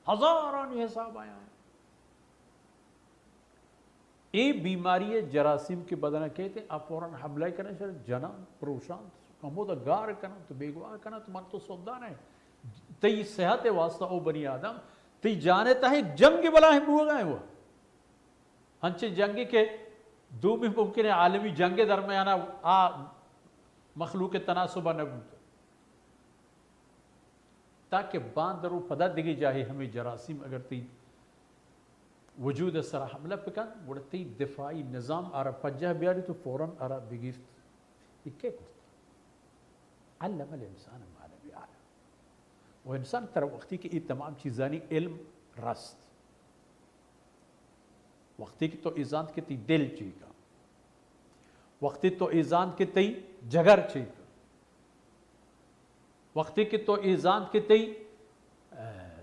ہزارانی حساب آیاں۔ اے بیماری جراثیم کہ بدن ءَ کیت، آ فوراً حملہ کناں، شر جناں، پروشاں، ہمودا گار کناں، تو بیگواہ کناں، تو من تو سودا نہ۔ تئی صحت ءِ واسطہ او بنی آدم، تئی جان ءِ تہ یک جنگ بلاہیں بوگا ایں وہ۔ ہنچیں جنگے کہ دومی ممکن ہے عالمی جنگ درمیان آ مخلوق تناسب نہ بوت۔ تاکہ باندرو پدا دگہ جاہے ہمے جراثیم اگر تئی وجود ءِ سرا حملہ بکن، گڑا تئی دفاعی نظام آرا پجاہ بیاری تو فوراً آرا بگیرت۔ اے کئے کرت؟ علم الانسان ما لم یعلم۔ و انسان ترا وقتی کہ اے تمام چیزانی علم رست، وقتی کہ تو اے زانت کہ تئی دل چی کن، وقتی تو اے زانت کہ تئی جگر چی کن، وقتی کہ تو اے زانت کہ تئی، اہ،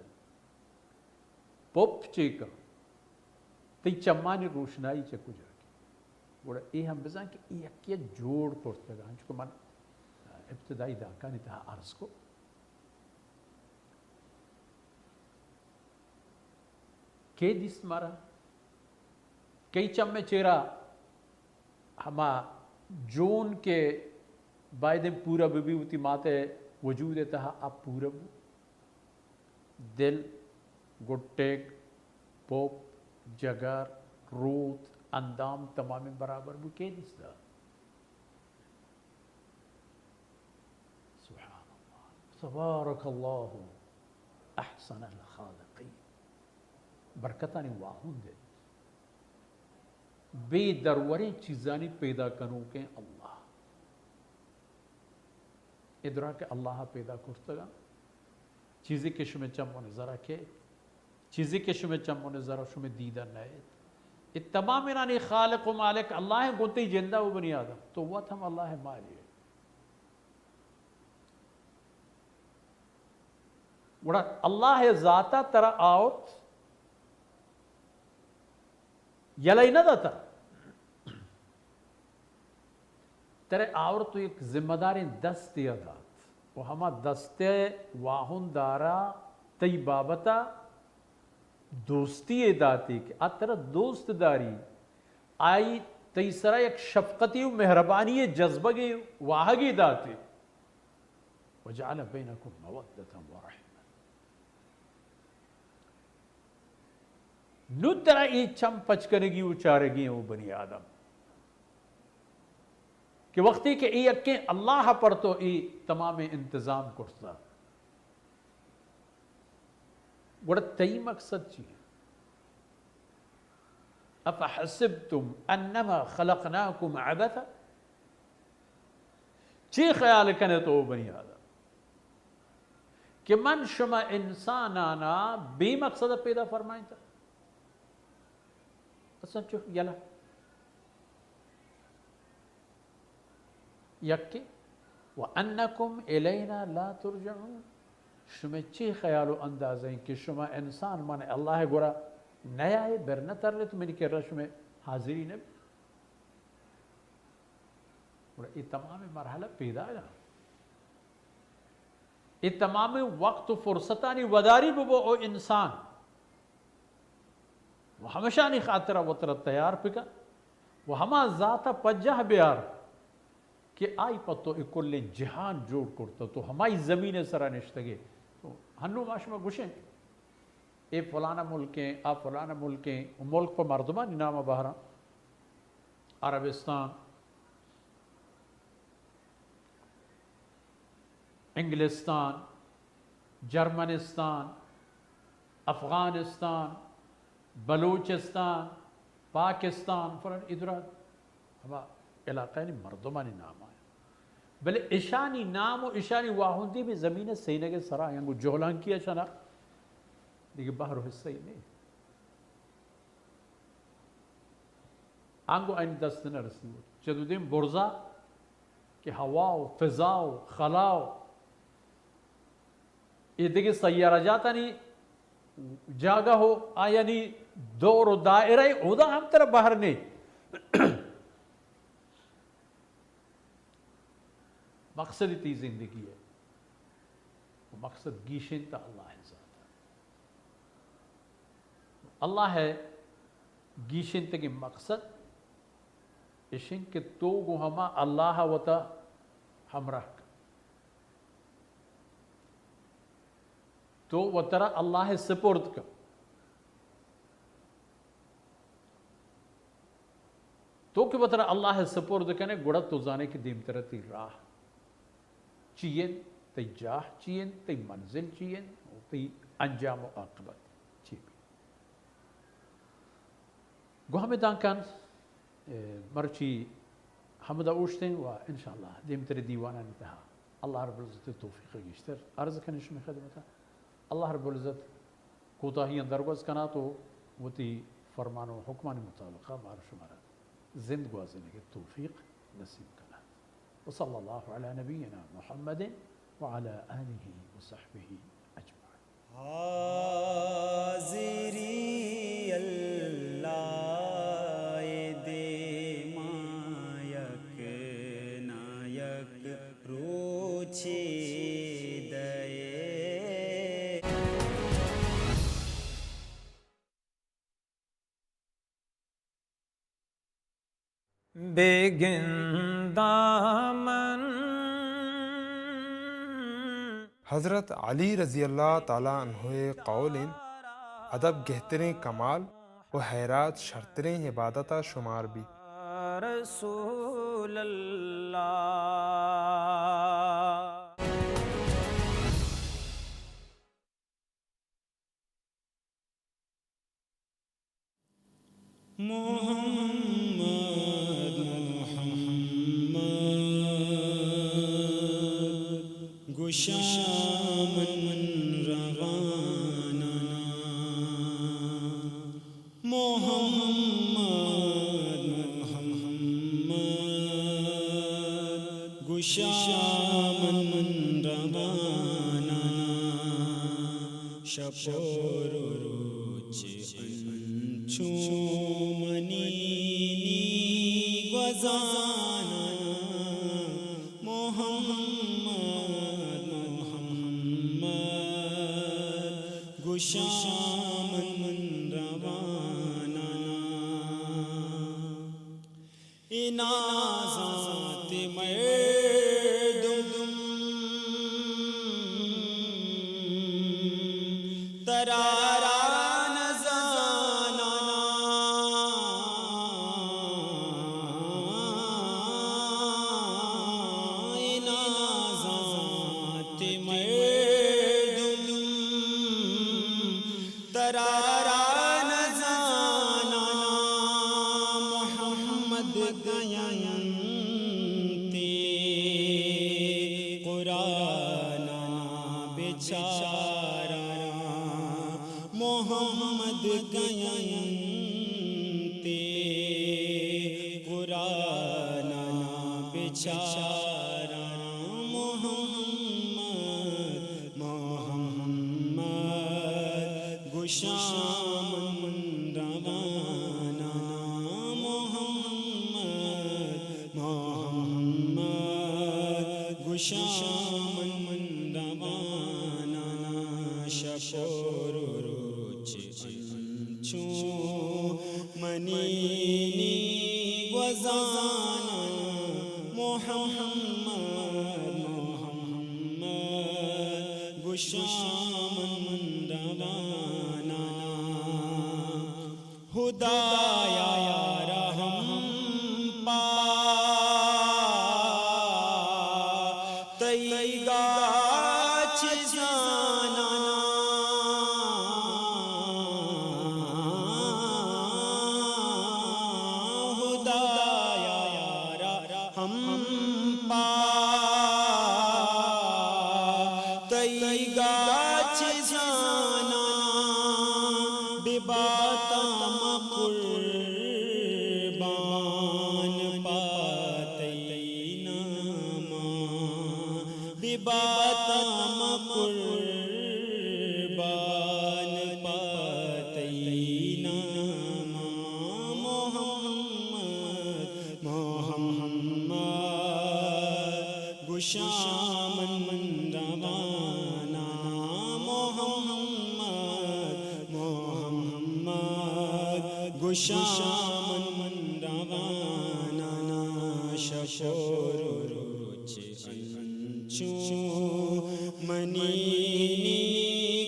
پپ چی کن، تئی چمانی روشنائی چہ کجا کن، گڑا اے ہم بزان کہ اے یکے جوڑ کرتگ، انچو کہ من ابتدائی دانکانی تہا عرض کو۔ کئے دیست مارا؟ کئی چم ءِ چیرا ہما جون کہ بایدیں پورا بہ بی وتی مات ءِ وجود ءِ تہا آ پورا بو؟ دل، گٹگ، پپ، جگر، روت، اندام تمامیں برابر بو، کئے دیستا؟ سبحان اللہ، تبارک اللہ احسن الخالقین۔ برکتانی واہند انت۔ بے دروریں چیزانی پیدا کنوکیں اللہ۔ اے درا کہ اللہ پیدا کرتگاں، چیزے کہ شمے چم و نظر کیت، چیزے کہ شمے چم و نظر و شمے دیدہ نئیت، اے تمامینانی خالق و مالک اللہ انت، گوں تئی جندا و بنی آدم، تو وت ہم اللہ مالی ئے۔ گڑا اللہ ذاتا ترا آورت، یلہ نہ داتا۔ ترے آورت و یک ذمہ داریں دستے ء دات و ہما دست ء واہند ء را تئی بابت ء دوستی ء داتے کہ آ ترا دوست داری، آئی تئی سرا یک شفقتی و مہربانی ء جذبگے واہگے داتے۔ وجعل بینکم مودة و رحمة۔ نوں ترا اے چم پچ کنگی و چارگی او بنی آدم کہ وقتی کہ اے یکیں اللہ پر تو اے تمام انتظام کرتا، گڑا تئی مقصد چی؟ افحسبتم انما خلقناکم عبثا؟ چی خیال کنے تو بنی آدم کہ من شما انسانانا بے مقصد پیدا فرمائیں تا؟ اصلاً چو یلا یکے، وانکم الینا لا ترجعون۔ شمے چی خیال و اندازہ ایں کہ شما انسان من اللہ گورا نیائے، بر نہ ترے تو منی کرا شمے حاضری نہ بی؟ گڑا اے تمام مرحلہ پیدا گا، اے تمام وقت و فرصتانی وداری ببو او انسان۔ و ہمشانی خاطر وترا تیار بکن و ہما ذات ء پجاہ بیار کہ آئی پہ تو اے کلیں جہان جوڑ کرتا، تو ہمائی زمین ء سرا نشتگے۔ تو ہنو ما شما گوشیں اے فلانا ملکیں، آ فلانا ملکیں، و ملک پہ مردمانی نام ء بہراں، عربستان، انگلستان، جرمنستان، افغانستان، بلوچستان، پاکستان، فلان، ادرا ہما علاقہانی مردمانی نام آیا۔ بلے اشانی نام و اشانی واہندی بھی زمین سینگ سرا آیاں گو جہلانکی اشانا دیگہ بہر و حصہ ہی نہیں۔ آنگو آئین دست نہ رسی۔ چہ دو دیم برزا کہ ہوا و فضا و خلا و اے دگہ سیارہ جاتانی جاگہ و آیانی دور و دائرہ، اودا ہم ترا بہر نے۔ مقصد تئی زندگی ہے، و مقصد گیشیں تا اللہ ذات۔ اللہ ءِ گیشینتگیں مقصد اش انت کہ تو گوں ہما اللہ ءَ وتا ہمراہ کن۔ تو وترا اللہ ءَ سپرد کن۔ تو کہ وترا اللہ ءَ سپرد کنے، گڑا تو زانے کہ دیمترا تئی راہ چی انت، تئی جاہ چی انت، تئی منزل چی انت، تئی انجام و عاقبت چی بیت۔ گوں ہمے دانکان، اے، مرچی ہمدا اوشتیں و انشاءاللہ دیمترے دیوانانی تہا اللہ رب العزت توفیق گیشتر عرض کنیں شمے خدمتا۔ اللہ رب العزت کوتاہیاں درگوز کنات و وتی فرمان و حکمانی مطابقا مارا شمارا زند گوازینگ توفیق نصیب کنات۔ وصلی اللہ علی نبینا محمد وعلی آلہ وصحبہ اجمعین۔ حاضری اللہ ءِ دیما یک نہ یک روچے دئے۔ بگنداں من۔ حضرت علی رضی اللہ تعالی عنہ ءِ قول انت، ادب گہتریں کمال و حیرات شرتریں عبادت ءَ شمار بیت۔ رسول اللہ۔ محمد، محمد، گشا من رواناں۔ محمد، محمد، گشا من رواناں۔ شپ و روچ انچو منی نی گوزاناں۔ محمد، محمد، گشا من رواناں۔ اے نازانت مردم ترا را نزاناں۔ اے نازانت مردم ترا را نزاناں۔ محمد گینتے قرآنا بچاراں۔ محمد گینتے قرآنا بچاراں۔ محمد، محمد، گشا من رواناں۔ محمد، محمد، گشا من رواناں۔ شپ و روچ انچو منی نی گوزاناں۔ محمد، محمد، گشا من رواناں۔ ہدایا رحم پا تئیگا چہ زاناں۔ ہدایا رحم پا تئیگا چہ زاناں۔ بباتاں من قربان پہ تئی ناما۔ بباتاں من قربان پہ تئی ناما۔ محمد، محمد، گشا من رواناں۔ محمد، محمد، گوشاں من رواناں شپ و روچ انچو منی نی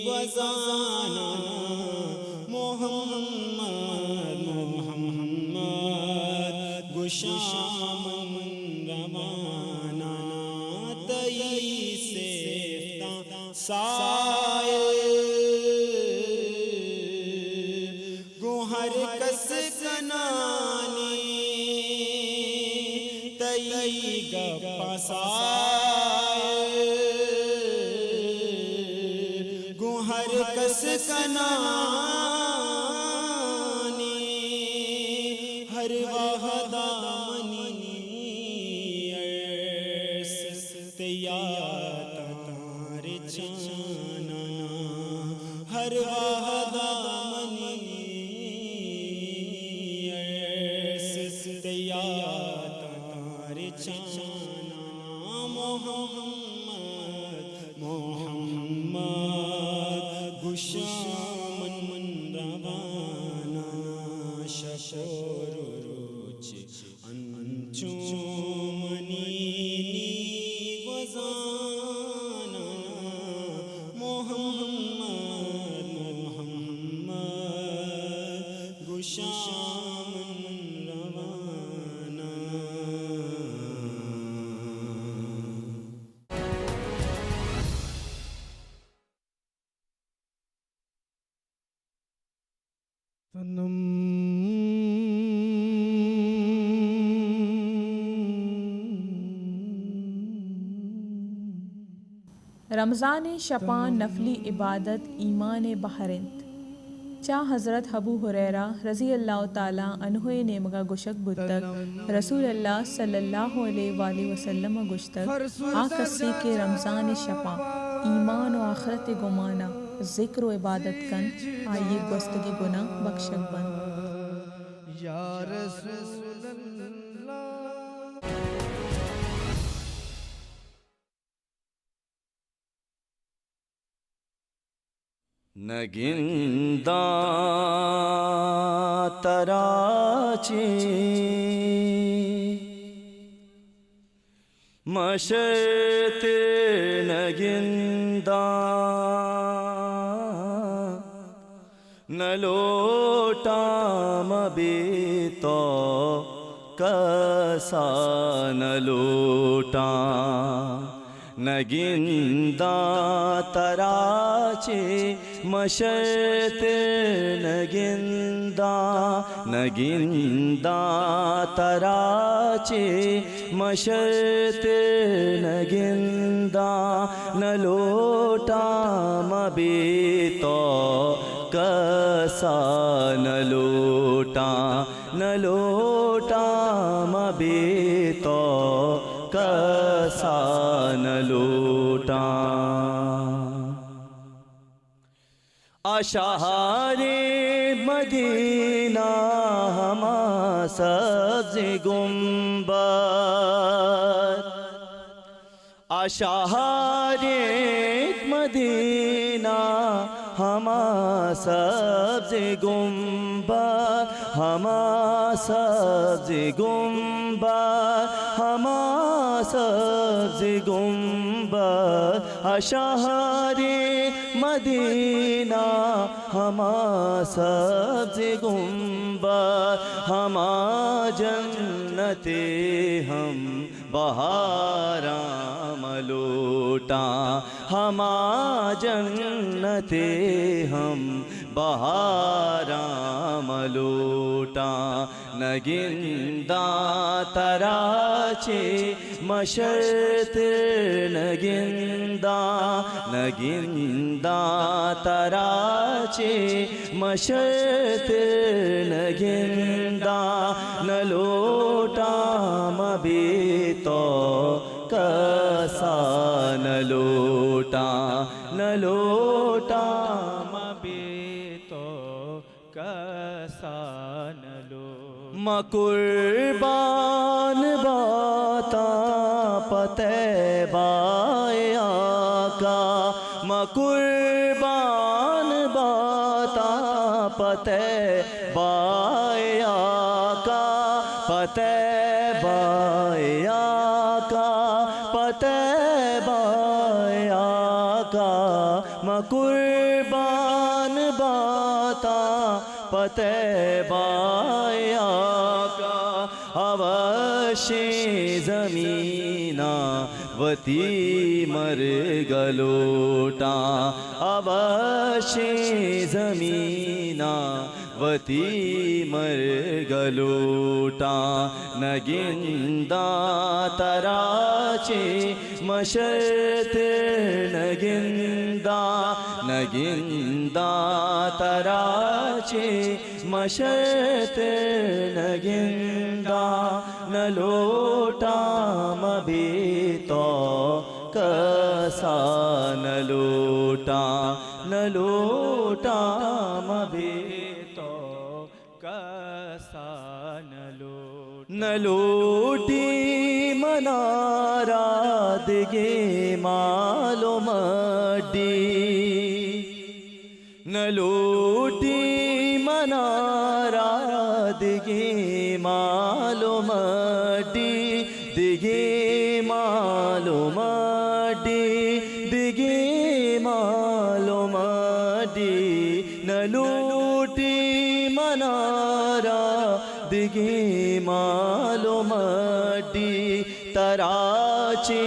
گوزاناں محمد، محمد۔ گوشاں من رواناں تئی سیفتاں سائل، گوں ہر کس کنانی تئی گپاں سائل، گوں ہر کس کنانی ہر وہدا منی ارس تئی یاتاں رچاناں، ہر وہدا منی ارس تئی یاتاں رچاناں۔ محمد، محمد، گوشاں من رواناں شپ و روچ انچو منی نی گوزاناں۔ محمد، محمد، گوشاں من رواناں۔ رمضان ءِ شپاں نفلی عبادت ایمان ءِ بہر اِنت۔ چہ حضرت ابو ہریرہ رضی اللہ تعالی عنہ ءِ نیمگ ءَ گوشگ بوتگ، رسول اللہ صلی اللہ علیہ وآلہ وسلم ءَ گوشتگ، آ کسے کہ رمضان ءِ شپاں ایمان و آخرت ءِ گمان ءَ ذکر و عبادت کنت، آئی ءِ گوستگیں گناہ بکشگ بنت۔ یا رسول اللہ۔ نہ گنداں ترا چہ مشرتر، نہ گنداں، نہ لوٹاں ماں بے تو کسا، نہ لوٹاں۔ نہ گنداں ترا چہ مشرتر، نہ گنداں، نہ گنداں ترا چہ مشرتر، نہ گنداں، نہ لوٹاں ماں بے تو کسا، نہ لوٹاں، نہ لوٹاں ماں بے تو کسا، نہ لوٹاں۔ آ شہر مدینہ ہما سبز گنبد، آ شہر مدینہ ہما سبز گنبد، ہما سبز گنبد، ہما سبز گنبد۔ آ شہر مدینہ ہما سبز گنبد، ہما جنت ہم بہاراں ماں لوٹاں، ہما جنت ہم بہاراں ماں لوٹاں۔ نہ گنداں ترا چہ مشرتر، نہ گنداں، نہ گنداں ترا چہ مشرتر، نہ گنداں، نہ لوٹاں ماں بے تو کسا، نہ لوٹاں، نہ لوٹاں ماں بے تو کسا، نہ لوٹاں۔ ماں قربان باتاں پہ تئ بائے آقا، ماں قربان باتاں پہ تئ بائے پہ تیبہ ءِ آقا، پہ تیبہ ءِ آقا، ما قربان باتاں پہ تیبہ ءِ آقا۔ اوشیں زمیناں وتی مرگ لوٹاں، اوشیں زمیناں وتی مرگ لوٹاں۔ نہ گنداں ترا چہ مشرتر، نہ گنداں، نہ گنداں ترا چہ مشرتر، نہ گنداں، نہ لوٹاں مہ بے تو کسا، نہ لوٹاں، نہ لوٹاں مہ بے تو کسا، نہ لوٹاں۔ نہ لوٹی منارا دگے مال و مڈی، نہ لوٹی منارا دگے مال و مڈی، دگے مال و مڈی، دگے مال و مڈی۔ نہ لوٹی منارا دگے مال و مڈی، ترا چہ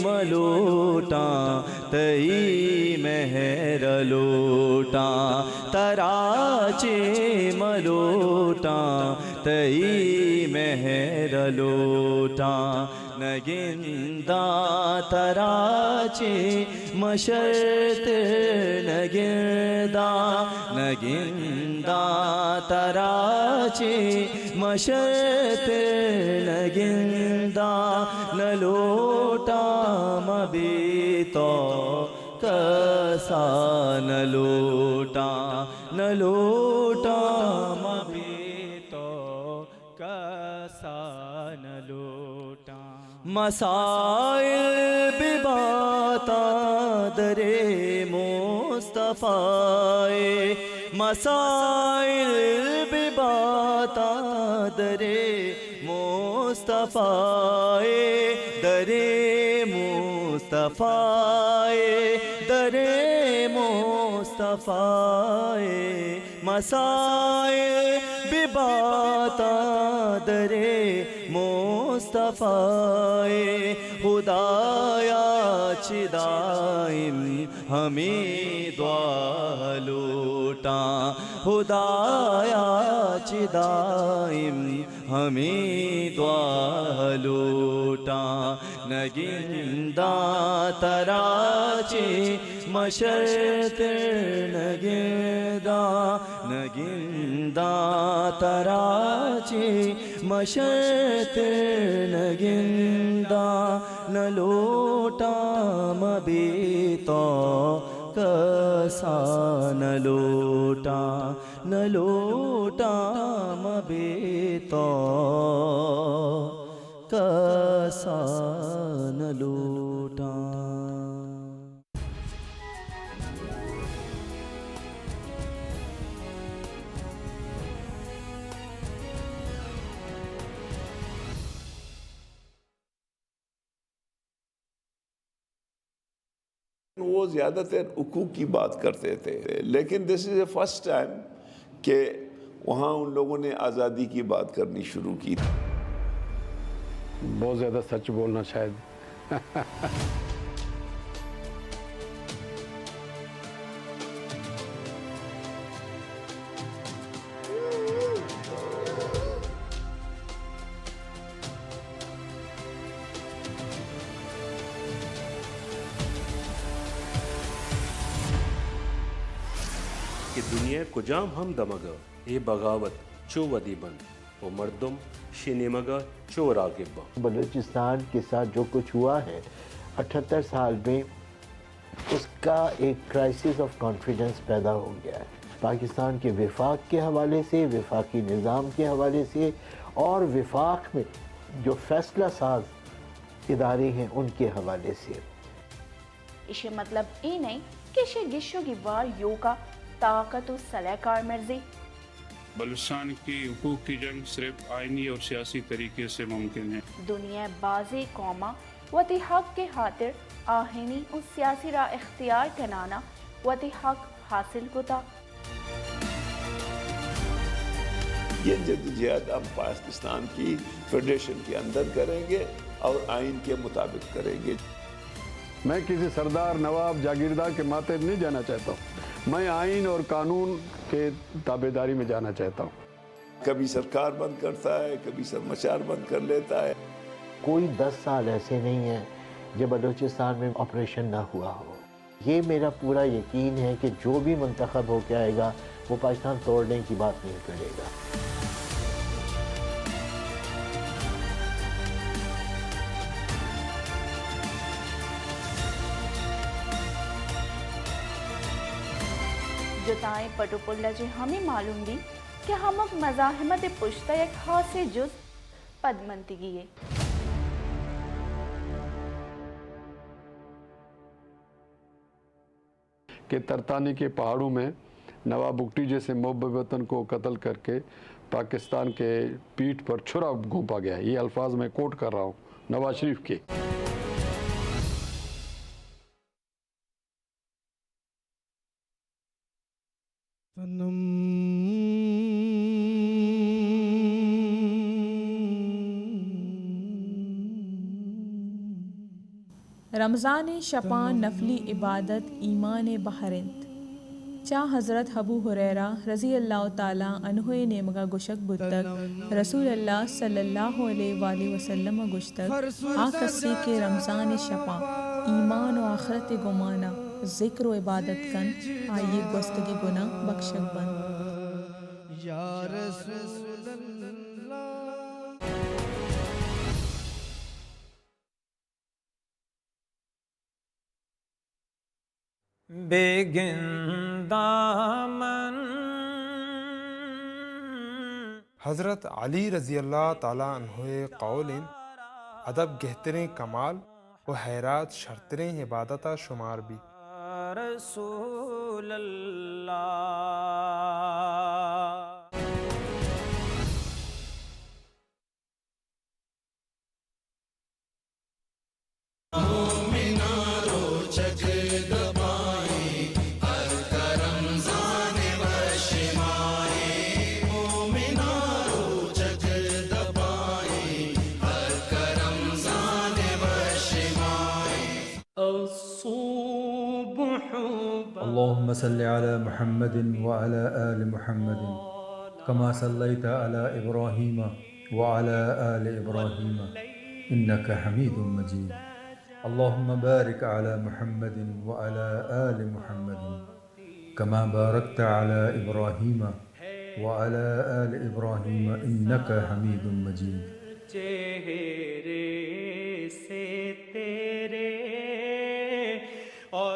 مہ لوٹاں تئی مہر لوٹاں، ترا چہ مہ لوٹاں تئی مہر لوٹاں۔ نہ گنداں ترا چہ مشرتر، نہ گنداں، نہ گنداں ترا چہ مشرتر، نہ گنداں، نہ لوٹاں مہ بے تو کسا، نہ لوٹاں، نہ لوٹاں مہ بے تو کسا، نہ لوٹاں۔ مسائل بباتاں در مصطفی، مسائل بباتاں در مصطفی، در مصطفی، در مصطفی۔ مسائل بباتاں در مصطفی، خدایا چہ دائم ہمے دعا لوٹاں، خدایا چہ دائم ہمے دعا لوٹاں۔ نہ گنداں ترا چہ مشرتر، نہ گنداں، نہ گنداں ترا چہ مشرتر، نہ گنداں، نہ لوٹاں مہ بے تو کسا، نہ لوٹاں، نہ لوٹاں مہ بے تو کسا، نہ لوٹاں۔ وہ زیادہ تر حقوق کی بات کرتے تھے، لیکن this is the first time کہ وہاں ان لوگوں نے آزادی کی بات کرنی شروع کی۔ بہت زیادہ سچ بولنا شاید۔ کہ دنیا ءِ کجام ہم دمگ ءَ اے بغاوت چو ودی بنت ءُ مردم شی نیمگ ءَ چو راگب بنت۔ بلوچستان کے ساتھ جو کچھ ہوا ہے اٹھہتر سال میں، اس کا ایک کرائسس آف کانفیڈنس پیدا ہو گیا ہے، پاکستان کے وفاق کے حوالے سے، وفاقی نظام کے حوالے سے، اور وفاق میں جو فیصلہ ساز ادارے ہیں، ان کے حوالے سے۔ ایشی مطلب اے نہ انت کہ ایشی گیشوگی وار یوکا طاقت و سلح کارمرزی۔ بلوچستان کی حقوق کی جنگ صرف آئینی اور سیاسی طریقے سے ممکن ہے۔ دنیا ءِ بازیں قوماں وتی حق ءِ ہاتر آئینی و سیاسی راہ اختیار کنانا وتی حق حاصل کتا۔ یہ جدوجہد ہم پاکستان کی فیڈریشن کے اندر کریں گے اور آئین کے مطابق کریں گے۔ میں کسی سردار، نواب، جاگیردار کے ماتحت نہیں جانا چاہتا ہوں۔ میں آئین اور قانون کے تابعداری میں جانا چاہتا ہوں۔ کبھی سرکار بند کرتا ہے، کبھی سرمچار بند کر لیتا ہے۔ کوئی دس سال ایسے نہیں ہیں جب بلوچستان میں آپریشن نہ ہوا ہو۔ یہ میرا پورا یقین ہے کہ جو بھی منتخب ہو کے آئے گا، وہ پاکستان توڑنے کی بات نہیں کرے گا۔ جتائیں پٹ و پل ءَ چہ ہمے معلوم بیت کہ ہمک مزاحمت ءِ پشت ءَ یک ہاسیں جزءِ پدمنتگی یے۔ کہ ترتانی کے پہاڑوں میں نواب بگٹی جیسے محب وطن کو قتل کر کے پاکستان کے پیٹھ پر چھرا گھونپا گیا۔ یہ الفاظ میں کوٹ کر رہا ہوں نواز شریف کے۔ رمضان ءِ شپاں نفلی عبادت ایمان ءِ بہر انت۔ چہ حضرت ابو ہریرہ رضی اللہ تعالی عنہ ءِ نیمگا گوشگ بوتگ، رسول اللہ صلی اللہ علیہ وآلہ وسلم ءَ گوشتگ، آ کسے کہ رمضان ءِ شپاں ایمان و آخرت ءِ گمانا ذکر و عبادت کنت، آئی ءِ گوستگیں گناہ بکشگ بنت۔ بگنداں من۔ حضرت علی رضی اللہ تعالی عنہ ءِ قول انت، ادب گہتریں کمال و حیرات شرتریں عبادت ءَ شمار بیت۔ رسول اللہ۔ اللهم صل على محمد وعلى آل محمد كما صليت على إبراهيم وعلى آل إبراهيم إنك حميد مجيد. اللهم بارك على محمد وعلى آل محمد كما باركت على إبراهيم وعلى آل إبراهيم إنك حميد مجيد.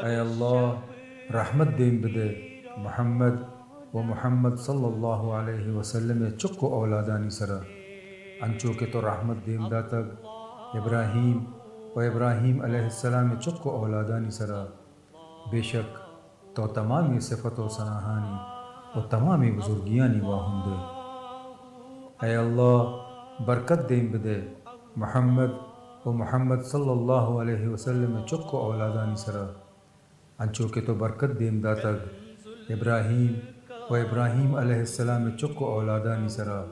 اے اللہ، رحمت دیم بدے محمد و محمد صلی اللہ علیہ وسلم ءِ چک و اولادانی سرا، انچو کہ تو رحمت دیم داتگ ابراہیم و ابراہیم علیہ السلام ءِ چک و اولادانی سرا۔ بے شک تو تمامی صفت و ثناہانی و تمامی بزرگیانی واہند ئے۔ اے اللہ، برکت دیم بدے محمد و محمد صلی اللہ علیہ وسلم ءِ چک و اولادانی سرا، انچو کہ تو برکت دیم داتگ ابراہیم و ابراہیم علیہ السلام ءِ چک و اولادانی سرا۔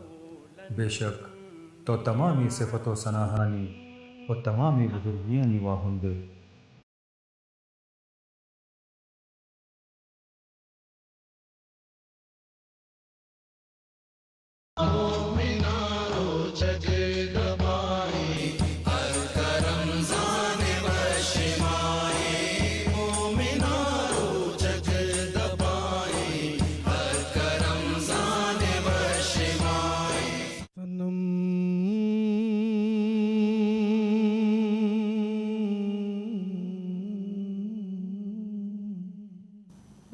بے شک تو تمامی صفت و ثناہانی و تمامی بزرگیانی واہند ئے۔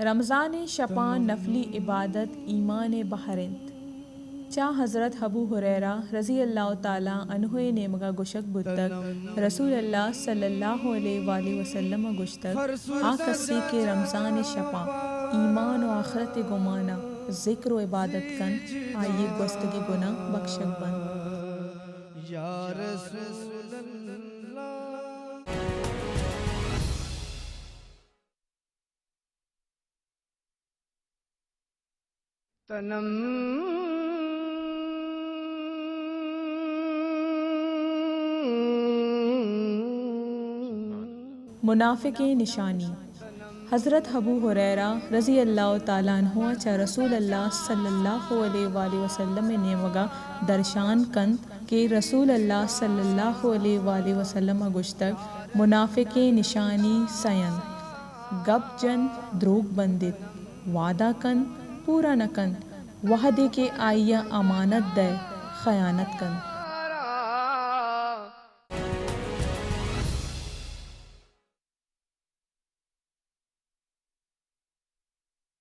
رمضان ءِ شپاں نفلی عبادت ایمان ءِ بہر انت۔ چہ حضرت ابو ہریرہ رضی اللہ تعالی عنہ ءِ نیمگا گوشگ بوتگ، رسول اللہ صلی اللہ علیہ وآلہ وسلم ءَ گوشتگ، آ کسے کہ رمضان ءِ شپاں ایمان و آخرت ءِ گمانا ذکر و عبادت کنت، آئی ء گوستگیں گناہ بخشگ بنت۔ منافقیں نشانی۔ حضرت ابو ہریرہ رضی اللہ تعالی عنہ ء چہ رسول اللہ صلی اللہ علیہ وآلہ وسلم ء نیمگ ء درشان کنت کہ رسول اللہ صلی اللہ علیہ وآلہ وسلم ء گوشتگ، منافقیں نشانی سئے انت: گپ جنت، دروگ بندیت، وعدہ کنت، پورا نہ کنت، وہدے کہ آئی ء امانت دئے، خیانت کنت۔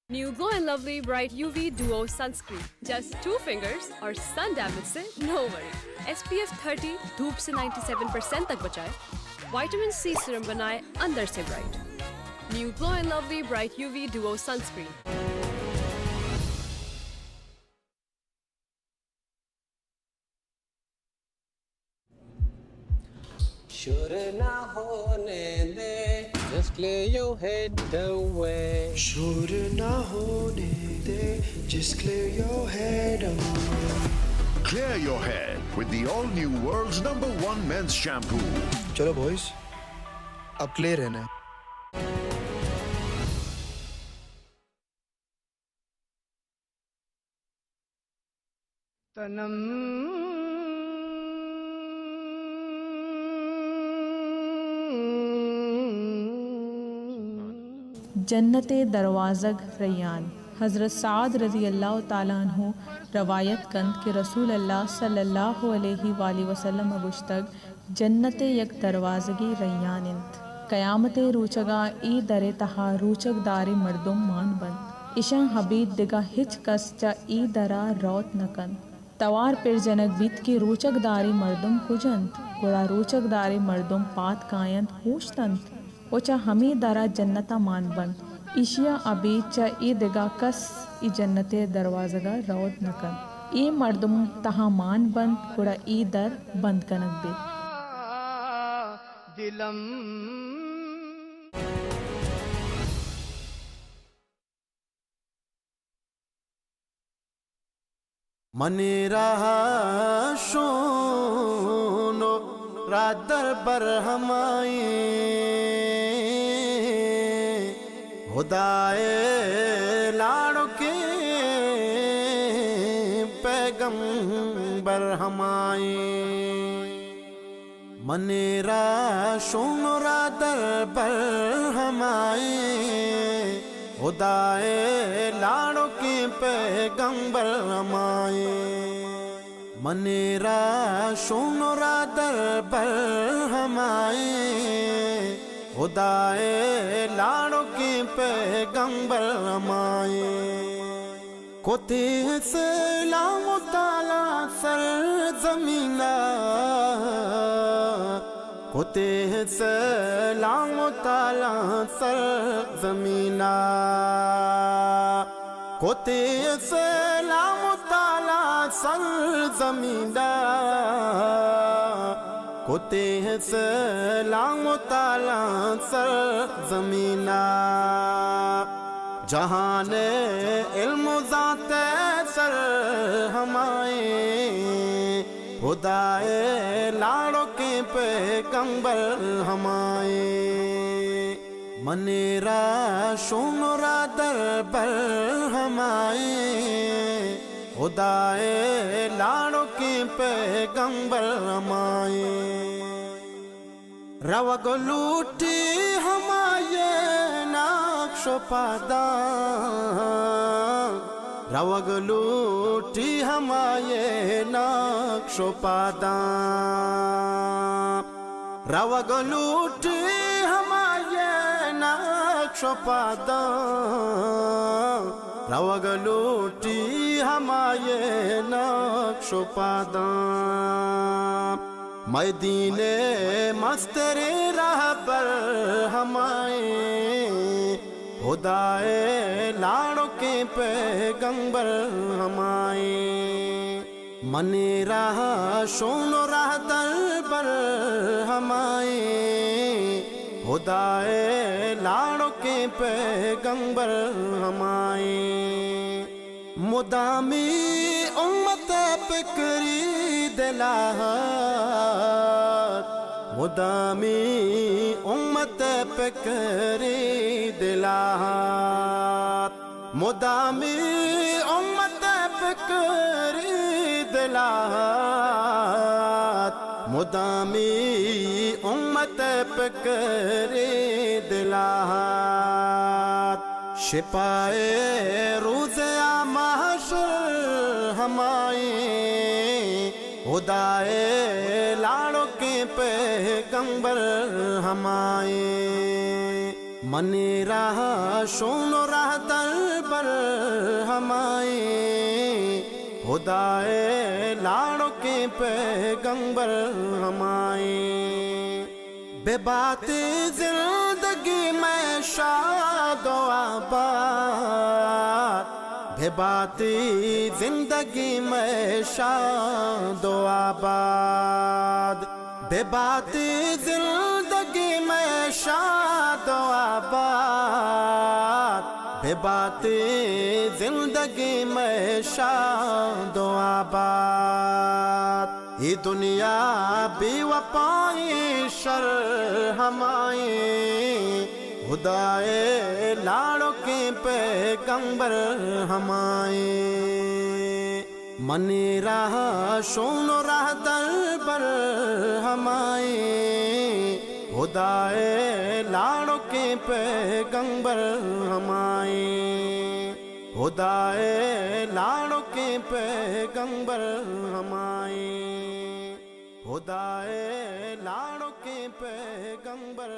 New Glow and Lovely Bright U V Duo Sunscreen, just two fingers और sun damage से no worry। S P F thirty, धूप से ninety seven percent तक बचाए, vitamin C serum बनाए अंदर से bright। New Glow and Lovely Bright U V Duo Sunscreen। شور نہ ہونے دے، just clear your head away۔ شور نہ ہونے دے، just clear your head away۔ Clear your head with the all new world's number one men's shampoo۔ چلو بوائز، اب کلیئر رہنا ہے۔ جنت ء دروازگ ریان۔ حضرت سعد رضی اللہ تعالی عنہ روایت کنت کہ رسول اللہ صلی اللہ علیہ وآلہ وسلم ء گوشتگ، جنت ء یک دروازگے ریان انت۔ قیامت ء روچگ ء اے در ء تہا روچگ داریں مردم مان بنت۔ اشاں ابید دگہ ہچ کس چہ اے در ء روت نہ کنت۔ توار پر جنگ بیت کہ روچگ داریں مردم کج انت؟ گڑا روچگ داریں مردم پاد کاینت، اوشتنت۔ و چہ ہمے در ء جنت ء مان بنت۔ ایشی ء ابید چہ اے دگہ کس اے جنت ء دروازگ ء رود نہ کنت۔ اے مردم تہا مان بنت، گڑا اے در بند کنگ بیت۔ منی راہ شون و راہ در بر ہمائی، ہدائے لاڑکیں پیغمبر ہمائی۔ منی راہ شون و راہ در بر ہمائی، ہدائے لاڑکیں پیغمبر ہمائی۔ منی راہ شون و راہ در بر ہمائی، ہدائے لاڑکیں پیغمبر ہمائی۔ کتے سلام و تعالی سرزمینا، کتے سلام و تعالی سرزمینا، کتے سلام و تعالی سرزمینا، کتے سلام و تعالی سرزمینا۔ جہان علم و ذات سر ہمائیں، ہدائے لاڑکیں پیغمبر ہمائیں۔ منی راہ شون و راہ در بر ہمائیں، ہدائے لاڑکیں پیغمبر ہمائیں۔ روگ لوٹی ہمائی نقش و پاداں، روگ لوٹی ہمائی نقش و پاداں، روگ لوٹی ہمائی نقش و پاداں، روگ لوٹی ہمائی نقش و پاداں۔ مئے دین ءِ مستریں رہبر ہمائیں، ہدائے لاڑکیں پیغمبر ہمائیں، منی راہ شون و رہدربر ہمائیں، ہدائے لاڑکیں پیغمبر ہمائیں۔ مدامی امت پکری دلاہت، مدامی امت پکری دلاہت، مدامی امت پکری دلاہت، مدامی امت پکری دلاہت۔ شپائے روز محشر ہمائیں، ہدائے لاڑکیں پیغمبر ہمائیں۔ منی راہ شون و رہدربر ہمائیں، ہدائے لاڑکیں پیغمبر ہمائیں۔ بباتی زندگی مئے شاد و آباد، بباتی زندگی مئے شاد و آباد، بباتی زندگی مئے شاد و آباد، بباتی زندگی مئے شاد و آباد۔ اے دنیا بے وفائیں شر ہمائیں، ہدائے لاڑکیں پیغمبر ہمائیں۔ منی راہ شون و رہدربر ہمائیں، ہدائے لاڑکیں پیغمبر ہمائیں۔ ہدائے لاڑکیں پیغمبر ہمائیں، ہدائے لاڑکیں پیغمبر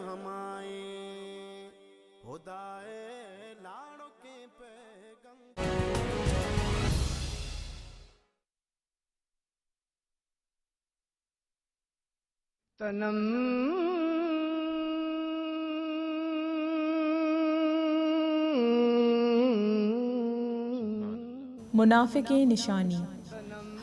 ہمائیں، ہدائے لاڑکیں پیغمبر۔ تنم۔ منافقیں نشانی۔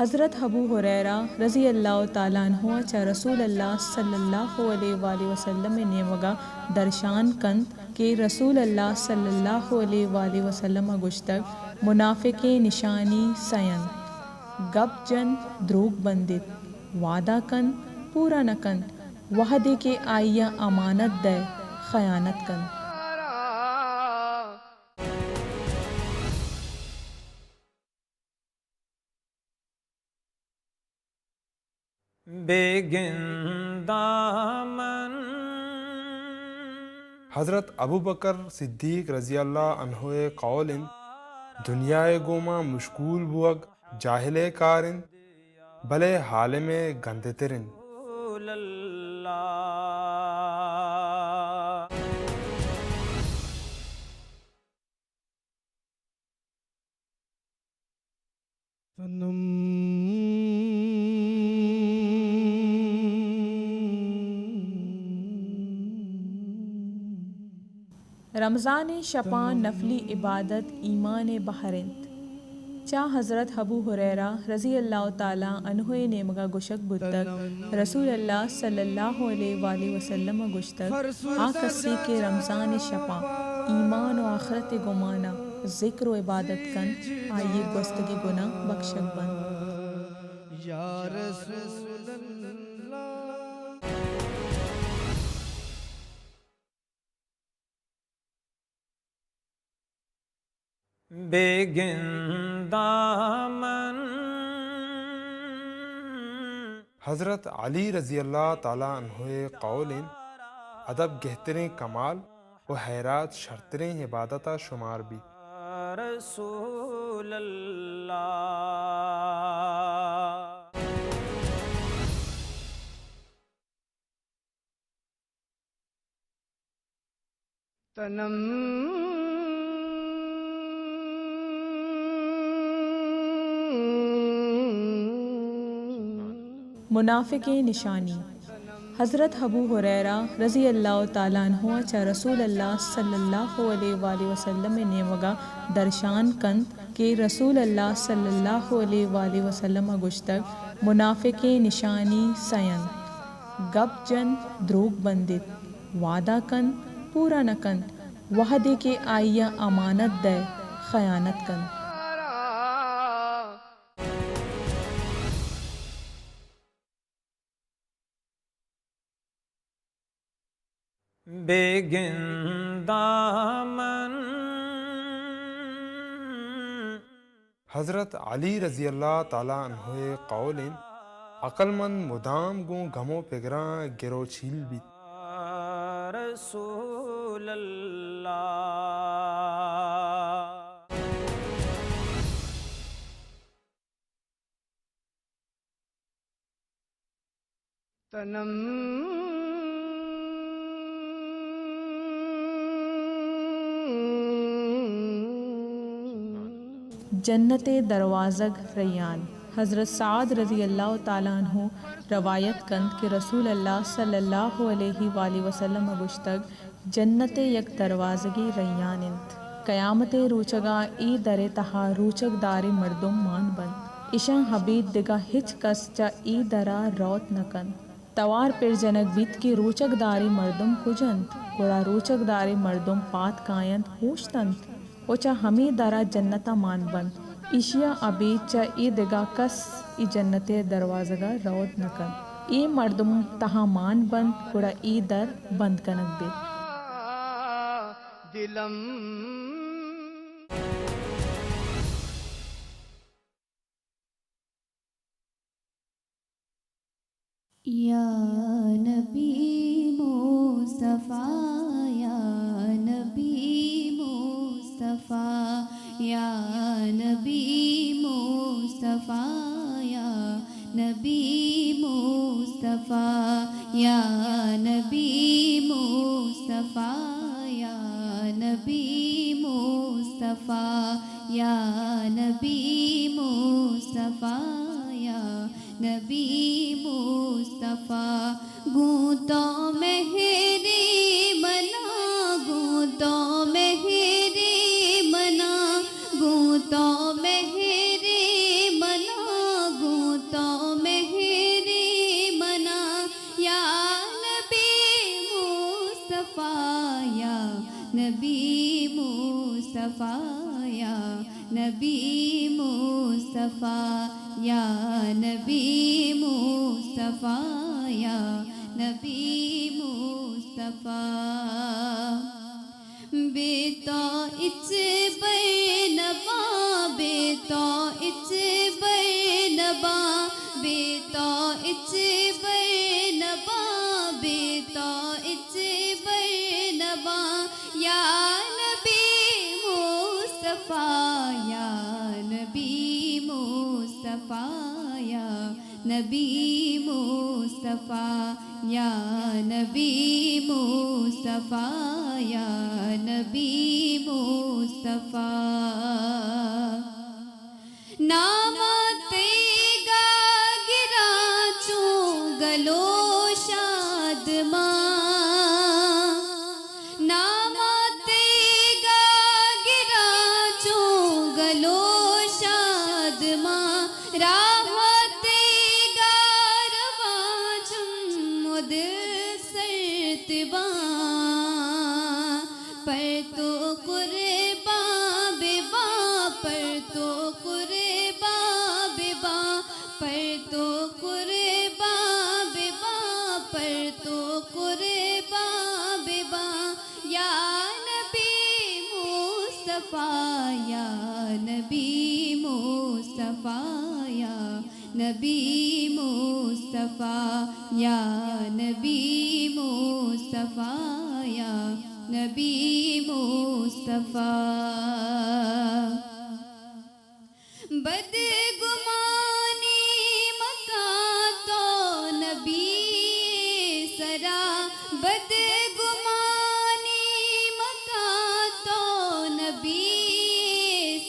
حضرت ابو ہریرہ رضی اللہ تعالی عنہ ء چہ رسول اللہ صلی اللہ علیہ وآلہ وسلم ء نیمگا درشان کنت کہ رسول اللہ صلی اللہ علیہ وآلہ وسلم ء گوشتگ، منافقیں نشانی سئے انت۔ گپ جنت، دروگ بندیت، وعدہ کنت، پورا نہ کنت، وہدے کہ آئی ء امانت دئے، خیانت کنت۔ بہ گنداں من۔ حضرت ابوبکر صدیق رضی اللہ عنہ ء قول انت، دنیا ء گوما مشغول بوگ جاہل ء کار انت، بلے عالم ء گندتر انت۔ رمضان ء شپاں نفلی عبادت ایمان ء بہر انت۔ چہ حضرت ابو ہریرہ رضی اللہ تعالی عنہ ء نیمگا گوشگ بوتگ، رسول اللہ صلی اللہ علیہ وآلہ وسلم ء گوشتگ، آ کسے کہ رمضان ء شپاں ایمان و آخرت ء گمانا ذکر و عبادت کنت، آئی ء گوستگیں گناہ بکشگ بنت۔ یا رسول اللہ۔ بہ گنداں من۔ حضرت علی رضی اللہ تعالی عنہ ء قول انت، ادب گہتریں کمال و حیرات شرتریں عبادت ء شمار بیت۔ رسول اللہ۔ تنم۔ منافقیں نشانی۔ حضرت ابو ہریرہ رضی اللہ تعالی عنہ چہ رسول اللہ صلی اللہ علیہ وآلہ وسلم نیمگا درشان کنت کہ رسول اللہ صلی اللہ علیہ وآلہ وسلم گوشتگ، منافقیں نشانی سئے انت، گپ جنت، دروگ بندیت، وعدہ کنت، پورا نہ کنت، وہدے کہ آئیا امانت دئے، خیانت کنت۔ بہ گنداں من۔ حضرت علی رضی اللہ تعالی عنہ ءِ قول انت، عقل مند مدام گوں گم و پگراں گروچیل بیت۔ رسول اللہ۔ تنم۔ جنت ءِ دروازگ ریان۔ حضرت سعد رضی اللہ تعالی عنہ روایت کنت کہ رسول اللہ صلی اللہ علیہ وآلہ وسلم ءَ گوشتگ، جنت ءِ یک دروازگے ریان انت۔ قیامت ءِ روچگ ءَ اے در ءِ تہا روچگ داریں مردم مان بنت۔ اشاں ابید دگہ ہچ کس چہ اے در ءَ روت نہ کنت۔ توار پر جنگ بیت کہ روچگ داریں مردم کج انت؟ گڑا روچگ داریں مردم پاد کاینت، اوشتنت۔ و چہ ہمے در ءَ جنت ءَ مان بنت۔ ایشی ءَ ابید چہ اے دگہ کس اے جنت ءِ دروازگ ءَ رود نہ کنت۔ اے مردم تہا مان بنت، گڑا اے در بند کنگ بیت۔ دلم۔ یا نبی مصطفی، یا نبی مصطفی، یا نبی مصطفی، یا نبی مصطفی، یا نبی مصطفی، یا نبی مصطفی، یا نبی مصطفی، یا نبی مصطفی۔ گوں تو مہری منا، گوں تو مہری منا، گوں تو مہری منا، گوں تو مہری منا۔ یا نبی مصطفی، یا نبی مصطفی، یا نبی مصطفی، یا نبی مصطفی، یا نبی مصطفی۔ بے تو اچ بے نبا، بے تو اچ بے نبا، بے تو اچ بے نبا، بے تو اچ بے نبا۔ یا نبی مصطفی، یا نبی مصطفی، یا نبی مصطفی، یا نبی مصطفی، یا نبی مصطفی۔ نام تیگا گراں چوں گل و شادماں، نام تیگا گراں چوں گل و شادماں، راہ تیگا رواں چم و دل سرد باں۔ پر تو قربان بباں، پر تو قربان بباں، پر تو قربان بباں، پر تو قربان بباں۔ یا نبی مصطفی، یا نبی مصطفی، یا نبی مصطفی، یا نبی مصطفی، یا نبی مصطفی۔ بدگمانی مکاں تو نبی سرا، بدگمانی مکاں تو نبی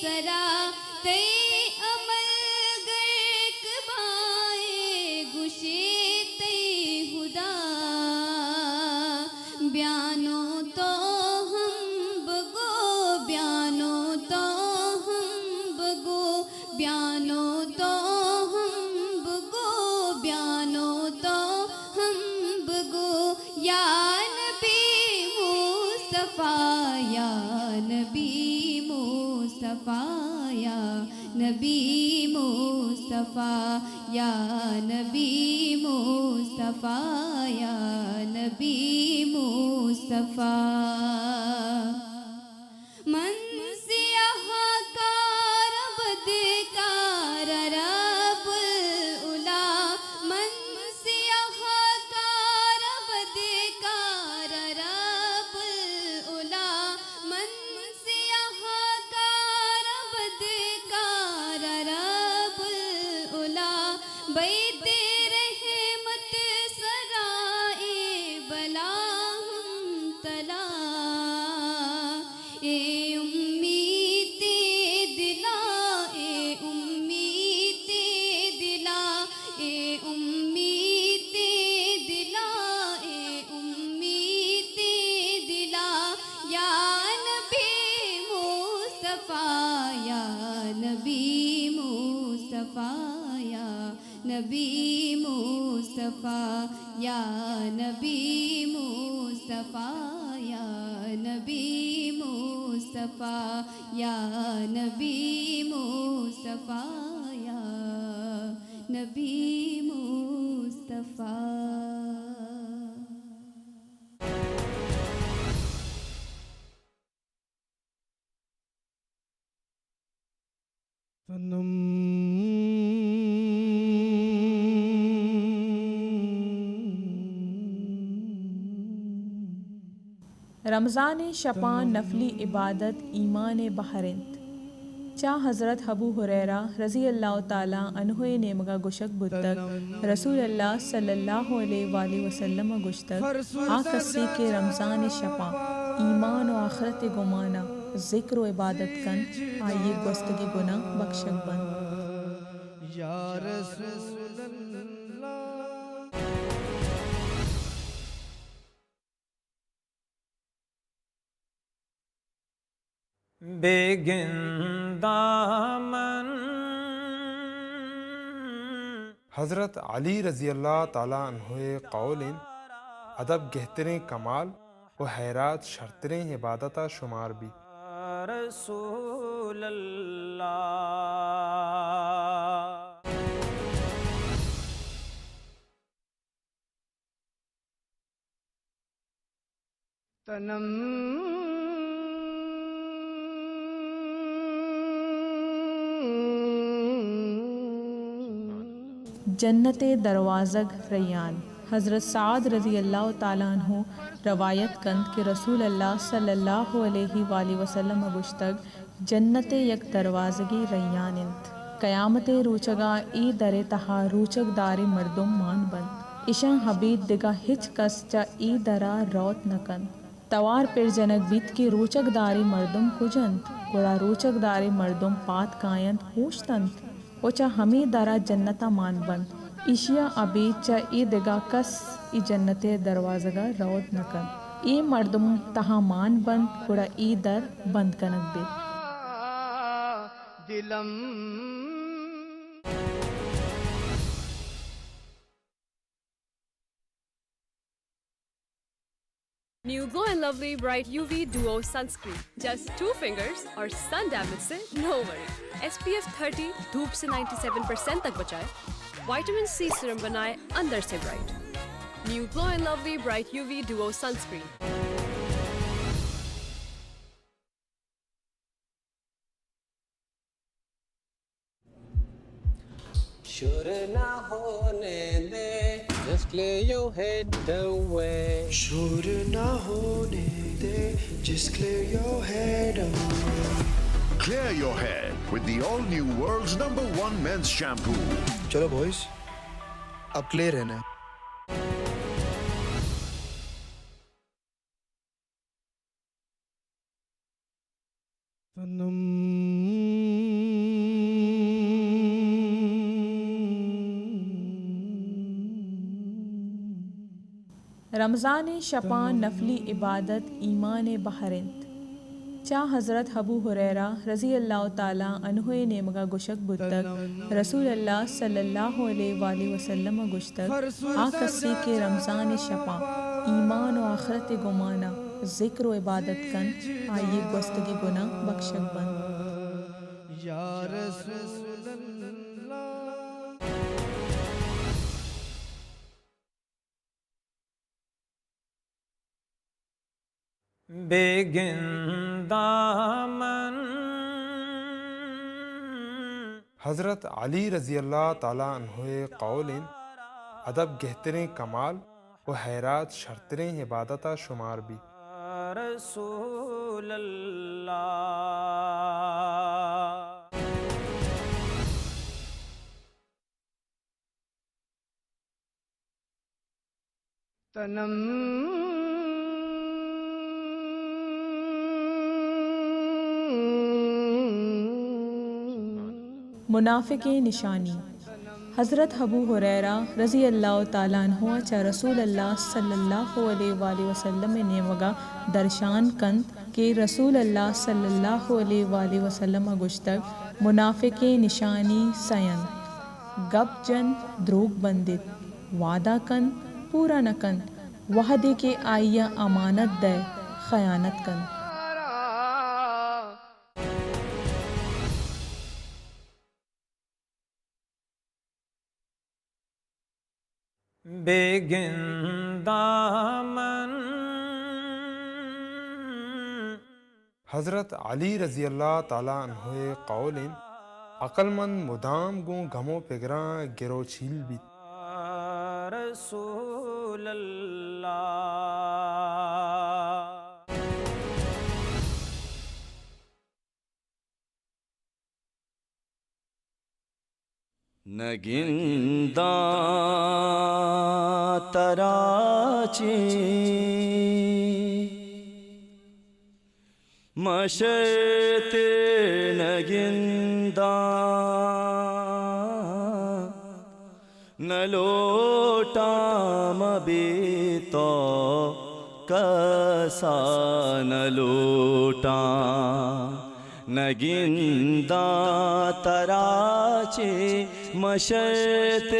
سرا، تئی عمل گرک بائے گوشے تئی ہدا۔ یا نبی مصطفی، یا نبی مصطفی، یا نبی مصطفی، یا نبی مصطفی، یا نبی مصطفی۔ من سیاہ کار بدکار رب العلا، من سیاہ کار بدکار رب العلا، من سیاہ کار بدکار رب العلا، بیت رحمت سرا اے بلا ہم تلا۔ اے امیت دلا، اے امیت دلا، اے امیت دلا، اے امیت دلا۔ یا نبی مصطفی، یا نبی مصطفی، یا نبی مصطفی، یا نبی مصطفی، یا نبی مصطفی، یا نبی مصطفی، یا نبی مصطفی۔ رمضان ءِ شپاں نفلی عبادت ایمان ءِ بہر اِنت۔ چہ حضرت ابو ہریرہ رضی اللہ تعالی عنہ ءِ نیمگ ءَ گوشگ بوتگ، رسول اللہ صلی اللہ علیہ وآلہ وسلم ءَ گوشتگ، آ کسے کہ رمضان ءِ شپاں ایمان ءُ آخرت ءِ گمان ءَ ذکر ءُ عبادت کنت، آئی ءِ گوستگیں گناہ بکشگ بنت۔ یا رسول اللہ۔ بگنداں من۔ حضرت علی رضی اللہ تعالی عنہ ءِ قول اِنت، ادب گہتریں کمال ءُ حیرات شرتریں عبادت ءَ شمار بیت۔ رسول اللہ۔ تنم۔ جنت ءِ دروازگ ریان۔ حضرت سعد رضی اللہ تعالی عنہ روایت کنت کہ رسول اللہ صلی اللہ علیہ وآلہ وسلم ءَ گوشتگ، جنت ءِ یک دروازگے ریان اِنت۔ قیامت ءِ روچگ ءَ اے در ءِ تہا روچگ داریں مردم مان بنت۔ اشاں ابید دگہ ہچ کس چہ اے در ءَ روت نہ کنت۔ توار پر جنگ بیت کہ روچگ داریں مردم کج اَنت؟ گڑا روچگ داریں مردم پاد کاینت، اوشت اَنت۔ ءُ چہ ہمے در ءَ جنت ءَ مان بنت۔ ایشی ءَ ابید چہ اے دگہ کس اے جنت ءِ دروازگ ءَ روت نہ کنت۔ اے مردم تہا مان بنت، گڑا اے در بند کنگ بیت۔ دلم۔ New Glow and Lovely Bright U V Duo Sunscreen. Just two fingers और sun damage से no worry। S P F thirty, धूप से ninety seven percent तक बचाए, vitamin C serum बनाए अंदर से bright। New Glow and Lovely Bright U V Duo Sunscreen। شور نہ ہونے دے، just clear your head away۔ شور نہ ہونے دے، just clear your head away۔ Clear your hair with the all new world's number one men's shampoo۔ چلو بوائز، اب کلیئر ہے نا؟ رمضان ءِ شپاں نفلی عبادت ایمان ءِ بہر اِنت۔ چہ حضرت ابو ہریرہ رضی اللہ تعالی عنہ ءِ نیمگ ءَ گوشگ بوتگ، رسول اللہ صلی اللہ علیہ وآلہ وسلم ءَ گوشتگ، آ کسے کہ رمضان ءِ شپاں ایمان و آخرت ء گمان ء ذکر و عبادت کنت، آئی ء گوستگیں گناہ بکشگ بنت۔ یا رسول اللہ۔ بہ گنداں من۔ حضرت علی رضی اللہ تعالی عنہ ء قول انت، ادب گہتریں کمال و حیرات شرتریں عبادت ء شمار بیت۔ رسول اللہ۔ تنم۔ منافقیں نشانی۔ حضرت ابو ہریرہ رضی اللہ تعالی عنہ ء چہ رسول اللہ صلی اللہ علیہ وآلہ وسلم ء نیمگ ء درشان کنت کہ رسول اللہ صلی اللہ علیہ وآلہ وسلم ء گوشتگ، منافقیں نشانی سئے انت۔ گپ جنت، دروگ بندیت، وعدہ کنت، پورا نہ کنت، وہدے کہ آئی ء امانت دئے، خیانت کنت۔ بہ گنداں من۔ حضرت علی رضی اللہ تعالی عنہ ء قول انت، عقلمند مدام گوں گم و پگراں گروچیل بیت۔ رسول اللہ۔ نہ گنداں ترا چہ مشت نہ گنداں، نہ لوٹاں من بے تو کسا نہ لوٹاں۔ نہ گنداں ترا چہ مشت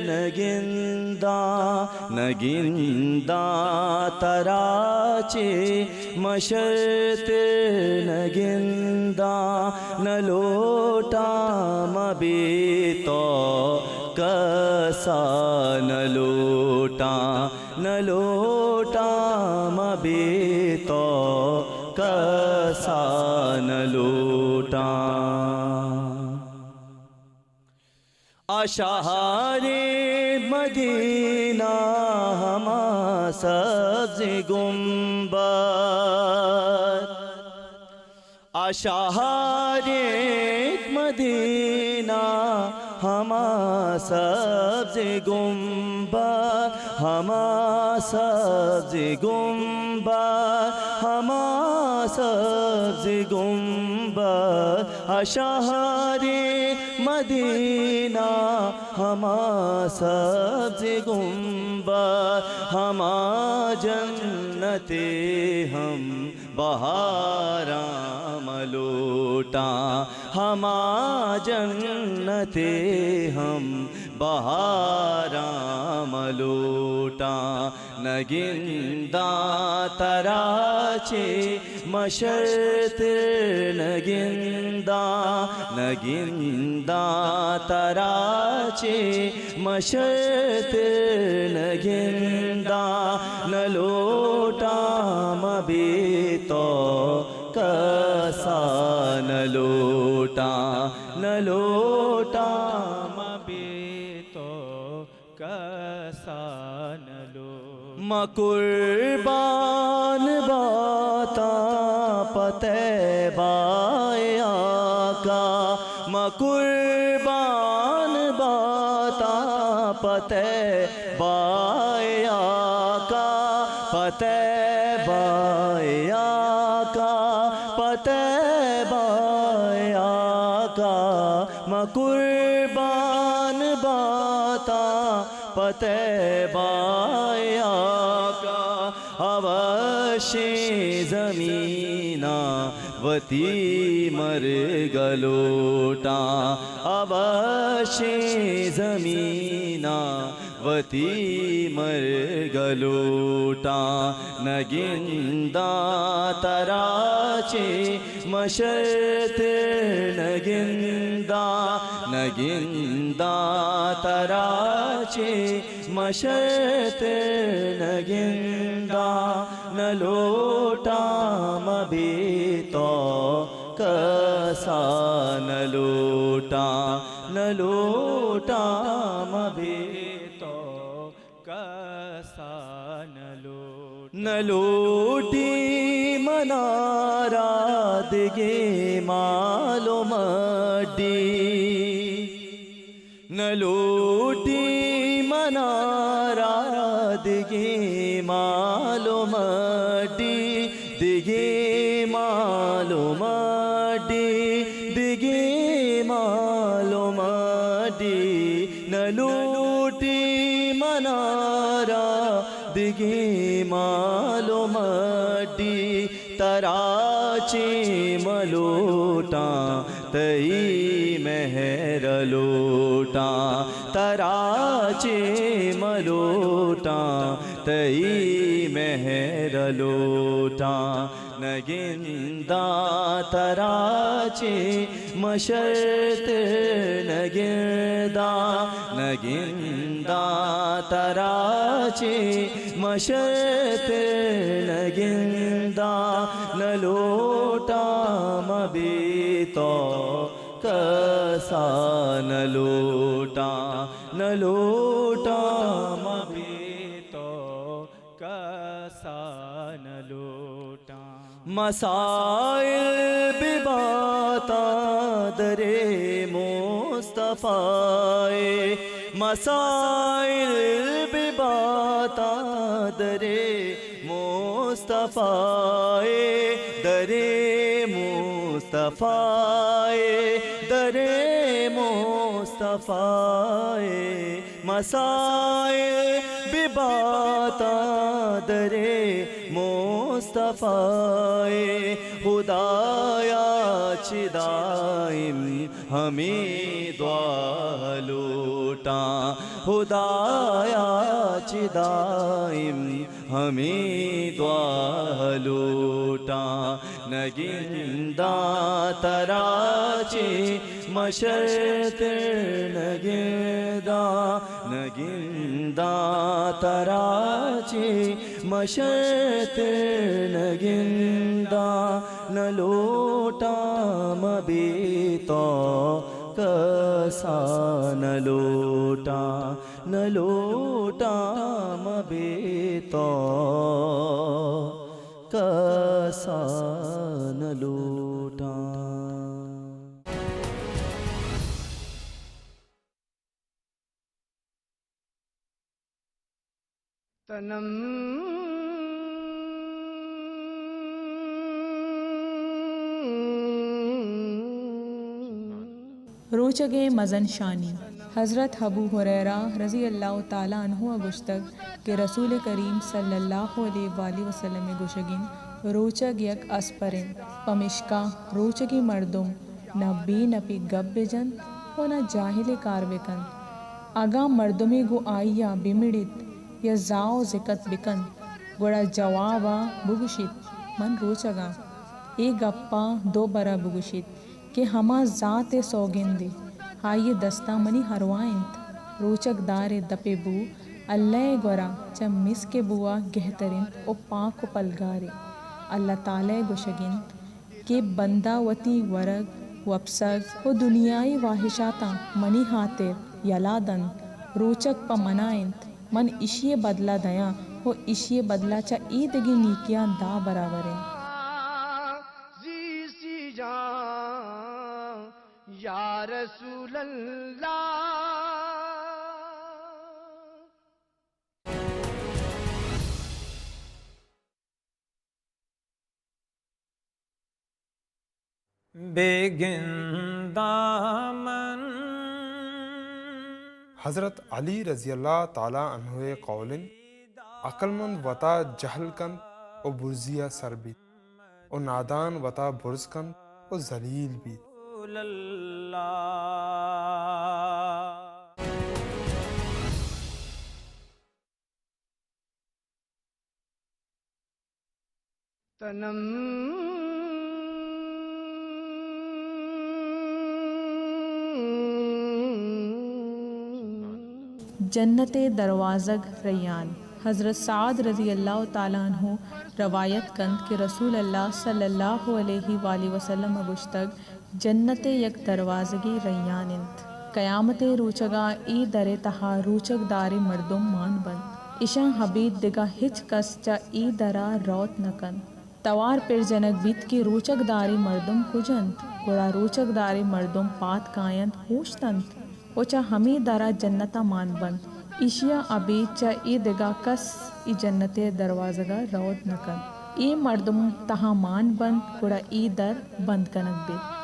نہ گنداں، نہ گنداں ترا چہ مشت نہ گنداں، نہ لوٹاں من بے تو کسا نہ لوٹاں، نہ لوٹاں من بے تو کسا نہ لوٹاں۔ آ شہر مدینہ ہما سبز گنبد، آ شہر مدینہ ہما سبز گنبد، ہما سبز گنبد، ہما سبز گنبد۔ آ شہر مدینہ ہما سبز گنبد، ہما جنت ہم بہاراں من لوٹاں، ہما جنت ہم بہاراں من لوٹاں۔ نہ گنداں ترا چہ مشت نہ گنداں، نہ گنداں ترا چہ مشت نہ گنداں، نہ لوٹاں من بے تو کسا نہ لوٹاں، نہ لوٹاں من بے تو کسا نہ لوٹاں۔ من قربان باتاں پہ تئ بائے آقا، من قربان باتاں پہ تئ بائے آقا، پہ تئ بائے آقا، پہ تئ بائے آقا۔ من قربان باتاں پہ تئ بائے آقا، اوشیں زمینا وتی مرگ لوٹاں، اوشیں زمینا وتی مرگ لوٹاں، نہ گنداں ترا چہ مشرتر، نہ گنداں، نہ گنداں ترا چہ مشرتر، نہ گنداں، نہ لوٹاں ماں بے تو کسا، نہ لوٹاں، نہ لوٹاں ماں بے تو کسا، نہ لوٹاں۔ نہ لوٹی منارا دگے مال و مڈی، نہ لوٹی منارا دگے مال و مڈی، دگے مال و مڈی، دگے مال و مڈی، نہ لوٹی منارا دگے مال و مڈی۔ ترا چہ مہ لوٹاں تئی مہر لوٹاں، ترا چہ مہ لوٹاں تئی مہر لوٹاں۔ نہ گنداں ترا چہ مشرتر، نہ گنداں، نہ گنداں ترا چہ مشرتر، نہ گنداں، نہ لوٹاں ماں بے تو کسا، نہ لوٹاں، نہ لوٹاں ماں بے تو کسا، نہ لوٹاں۔ مسائل بباتاں در مصطفی، مسائل بباتاں در مصطفی، در مصطفی، در مصطفی۔ مسائل بباتاں در مصطفی، خدایا چہ دائم ہمے دعا لوٹاں، خدایا چہ دائم ہمے دعا لوٹاں۔ نہ گنداں ترا چہ مشرتر، نہ گنداں، نہ گنداں ترا چہ مشرتر، نہ گنداں، نہ لوٹاں ماں بے تو کسا، نہ لوٹاں، نہ لوٹاں ماں بے تو کسا، نہ لوٹاں۔ تنم۔ روچگ ءِ مزن شانی۔ حضرت ابو ہریرہ رضی اللہ تعالی عنہ ءَ گوشتگ کہ رسول کریم صلی اللہ علیہ وآلہ وسلم ءِ گوشگ اِنت، روچگ یک اسپر اِنت، پمیشکا روچگی مردم نہ بے نپی گپ بہ جنت ءُ نہ جاہلی کار بہ کنت۔ اگاں مردمے گوں آئی ءَ بہ مڑیت یا زاہ ءُ زکت بہ کنت، گڑا جواب ءَ بہ گوشیت، من روچگ آں۔ اے گپ ءَ دو بر ءَ بہ گوشیت کہ ہما ذات ءِ سوگندے، آئی ءِ دستاں منی ارواہ اِنت۔ روچگ دار ءِ دپ ءِ بو اللہ ءِ گورا چہ مسک ءِ بو ءَ گہتر اِنت ءُ پاک ءُ پلگارے۔ اللہ تعالی ءِ گوشگ اِنت کہ بندہ وتی ورگ، وپسگ ءُ دنیائی واہشاتاں منی ہاتر یلہ دنت، روچگ پہ من ءَ اِنت، من ایشی ءِ بدل ءَ دیاں ءُ ایشی ءِ بدل ءَ چہ اے دگہ نیکیاں دہ برابر اِنت۔ زیسی جان یا رسول اللہ۔ بہ گنداں من۔ حضرت علی رضی اللہ تعالی عنہ ءِ قول اِنت، عقلمند وتا جہل کنت ءُ برزی ءَ سر بیت ءُ نادان وتا برز کنت ءُ ذلیل بیت۔ رسول اللہ۔ تنم۔ جنت ءِ دروازگ ریان۔ حضرت سعد رضی اللہ تعالی عنہ روایت کنت کہ رسول اللہ صلی اللہ علیہ وآلہ وسلم ءَ گوشتگ، جنت ءِ یک دروازگے ریان انت۔ قیامت ءِ روچگ ءَ اے در ءِ تہا روچگ داریں مردم مان بنت۔ اشاں ابید دگہ ہچ کس چہ اے در ءَ روت نہ کنت۔ توار پر جنگ بیت کہ روچگ داریں مردم کج انت؟ گڑا روچگ داریں مردم پاد کاینت، اوشتنت ءُ چہ ہمے در ءَ جنت ءَ مان بنت۔ ایشی ءَ ابید چہ اے دگہ کس اے جنت ءِ دروازگ ءَ روت نہ کنت۔ اے مردم تہا مان بنت، گڑا اے در بند کنگ بیت۔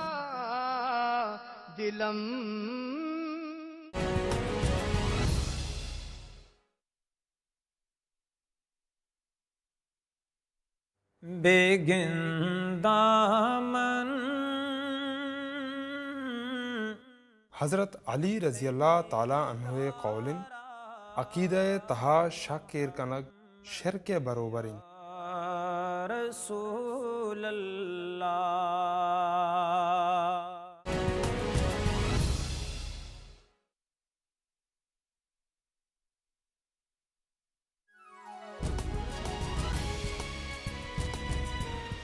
دلم۔ بگنداں من۔ حضرت علی رضی اللہ تعالی عنہ ءِ قول انت، عقیدہ ءِ تہا شک ایر کنگ شرک ءِ بروبر انت۔ رسول اللہ۔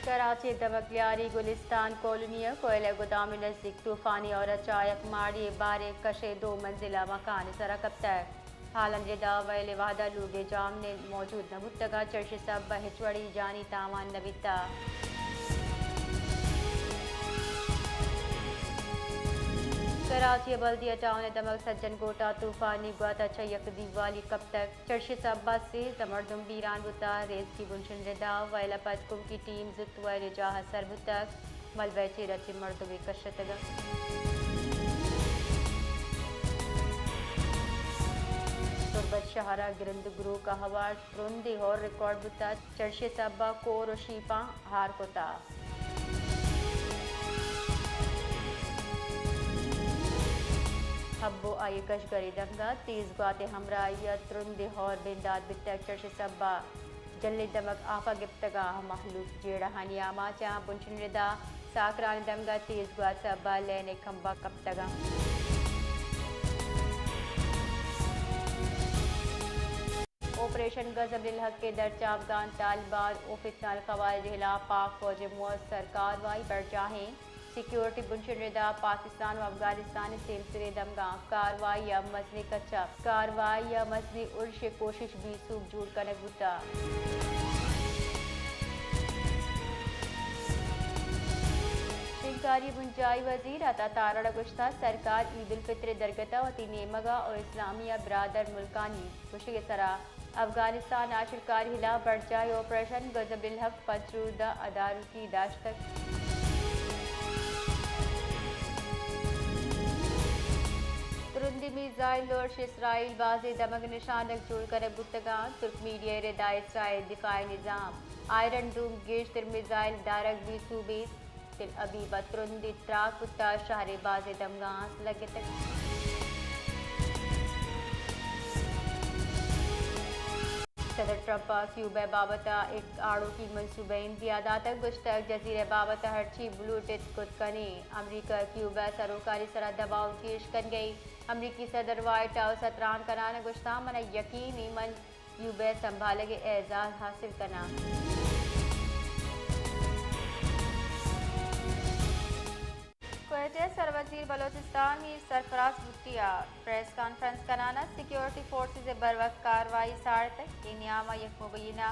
کراچی ءِ دمگ لیاری گلستان کالونی ءِ کوئلہ گدام ءِ نزیک طوفانی ہور ءَ چہ یک ماڑی ءِ باریں کش ءِ دو منزلہ مکان ءِ سرا کپتگ۔ حالانی ردا ویل ءِ وہدا لوگ ءِ جاہ ءَ موجود نہ بوتگ ءُ چرشی سبب ءَ ہچ وڑیں جانی تاوان نہ بیتگ۔ کراچی ءِ بلدیہ ٹاؤن ءِ دمگ سجن گوٹ ءَ طوفانی گوات ءَ چہ یک دیوالی کپتگ۔ چرشی سبب ءَ سیزدہ مردم بیران بوتگ۔ ریزگی بنشن ردا ویل ءَ پد کمکی ٹیم زوت ویل ءِ جاہ ءَ سر بوتگ۔ ملبہ ءِ چیر ءَ چہ مردمے کشتگ۔ تربت شہر ءَ گرند گروک ءَ ہوار ترندیں ہور ریکارڈ بوتگ۔ چرشی سبب ءَ کور ءُ شیپاں ہار کتگ۔ حب ءُ آئی ءِ کشگری دمگ ءَ تیز گوات ءِ ہمراہی ءَ ترندیں ہور بندات بیتگ۔ چرشی سبب ءَ جھلیں دمگ آپ ءَ گپتگ ءُ مہلوک جیڑہانی آماچ اَنت۔ بنشن ردا ساکرانی دمگ ءَ تیز گوات سبب ءَ لین ءِ کمبگ کپتگ اَنت۔ آپریشن غضب للحق ءِ درچ ءَ افغان طالبان ءُ فتنہ الخوارج ءِ ہلاپ ءَ پاک فوج ءِ موثر کاروائی۔ برجاہیں سیکیورٹی بنشن ردا پاکستان ءُ افغانستان ءِ سیمسریں دمگاں کاروائی ءِ مزنیں کچ اَت۔ کاروائی ءِ مزنیں ارش ءِ کوشش بے سوب جوڑ کنگ بوتگ۔ شنگکاری ءِ بنجاہی وزیر عطا تارڑ ءَ گوشتگ، سرکار عید الفطر ءِ درگت ءَ وتی نیمگ ءَ ءُ اسلامیہ برادر ملکانی گوشگ ءِ سرا افغانستان ءِ آشرکاری ہلاپ برجاہیں آپریشن غضب للحق پنچ روزہ ءَ داروکی داشتگ۔ ترندیں میزائل ارش اسرائیل ءَ بازیں دمگ نشانگ جوڑ کنگ بوتگ اَنت۔ ترک میڈیا ءِ ردا اسرائیل ءِ دفاعی نظام آئرن ڈوم گیشتر میزائل دارگ بے سوب اِنت۔ تل ابیب ءَ ترندیں تراک بوتگ، شہر ءِ بازیں دمگاں آس لگتگ۔ صدر ٹرمپ ءَ کیوبا ءِ بابت ءَ یک آڑوکی منصوبہ ءِ اندیا داتگ، گوشتگ، جزیرہ ءِ بابت ءَ ہرچی بلوٹ ایت کت کنیں۔ امریکہ ءُ کیوبا ءِ سروکاری ءِ سرا دباؤ گیش کنگ ءَ اِنت۔ امریکی صدر وائٹ ہاؤس ءَ تران کنان ءَ گوشتگ، من ءَ یقین اِنت من کیوبا ءِ سنبھالگ ءِ اعزاز حاصل کناں۔ کوئٹہ ءِ سروزیر بلوچستان میر سرفراز بگٹی ءَ پریس کانفرنس کنان ءَ سیکیورٹی فورسز ءِ بروک کاروائی ساڑتگ۔ اے نیام ءَ یک مبینہ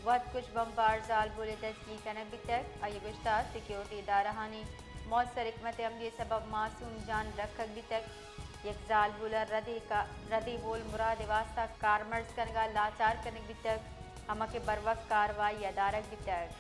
وت کش بمبار زالبولے دزگیر کنگ بیتگ۔ آئی ءَ گوشتگ، سیکیورٹی ادارہانی مؤثر حکمت عملی ءِ سبب معصوم جان رکھگ بیتگ۔ یک زالبول ءَ ردیں کا-، ردیں مول مراد ءِ واستہ کارمرز کنگ ءَ لاچار کنگ بیتگ، ہما کہ بروک کاروائی ءَ دارگ بیتگ۔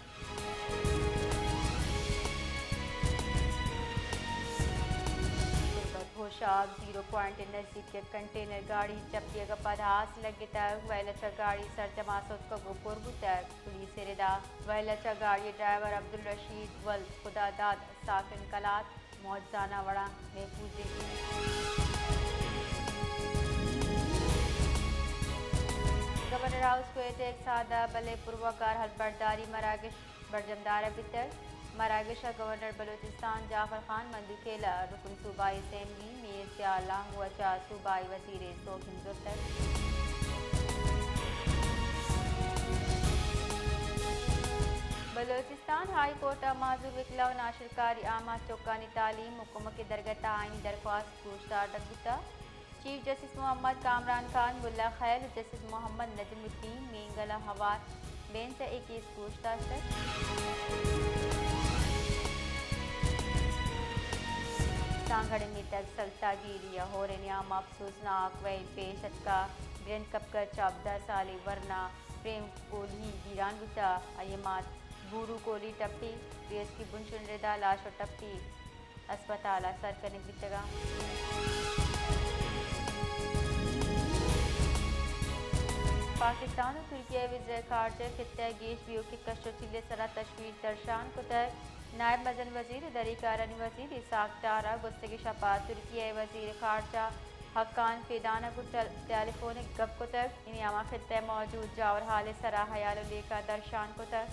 تربت ہوشاب زیرو پوائنٹ ءِ نزیک یک کنٹینر گاڑی چپیگ ءَ پد آس لگتگ، ویل ءَ چہ گاڑی سرجم آس اتکگ ءُ پر بوتگ۔ پولیس ءِ ردا ویل ءَ چہ گاڑی ءِ ڈرائیور عبدالرشید ولد خداداد ساکن کلات موت زاناں وڑا محفوظ اِنت۔ گورنر ہاؤس کوئٹہ ءَ یک سادہ بلے پروگار ہلبرداری مراگش برجم دارگ بیتگ۔ مراگش ءَ گورنر بلوچستان جعفر خان مندوخیل ءَ رکن صوبائی اسمبلی میر سیال لانگو ءَ چہ صوبائی وزیر ءِ سوگند زرتگ۔ بلوچستان ہائی کورٹ ءَ معذور وکلا ءُ ناشرکاری آماچ چکانی تعلیم ءُ کمک درگت ءَ آئینی درخواست گوشدارگ بوتگ۔ چیف جسٹس محمد کامران خان، ملا خیل ءُ جسٹس محمد نجم الدین مینگل ءَ ہوار بینچ ءَ اے کیس گوش داشتگ۔ سانگھڑ ءِ میتگ سلطاگیری ءَ ہور ءِ نیام ءَ افسوسناک ویل پیش اتکگ۔ گرند کپگ ءَ چہ ہبدہ سالیں ورنا پریم کوہلی بیران بوتگ۔ آئی ءِ مات بورو کوہلی ٹپی، بی ایس پی بنشن ردا لاش ءُ ٹپی ہسپتال ءَ سر کنگ بیتگ۔ پاکستان ءُ ترکیہ ءِ وزیر خارجہ خطہ ءِ گیش بیوکیں کش ءُ چیل ءِ سرا تشویش درشان کتگ۔ نائب مزن وزیر ءُ دری کارانی وزیر اسحاق ڈار ءَ گوستگیں شپ ءَ ترکیہ ءِ وزیر خارجہ حقان فیدان ءَ گوں ٹیل-، ٹیلیفونک گپ کتگ۔ اے نیام ءَ خطہ ءَ موجود جاور حال ءِ سرا ہیال ءُ لیکہ درشان کتگ۔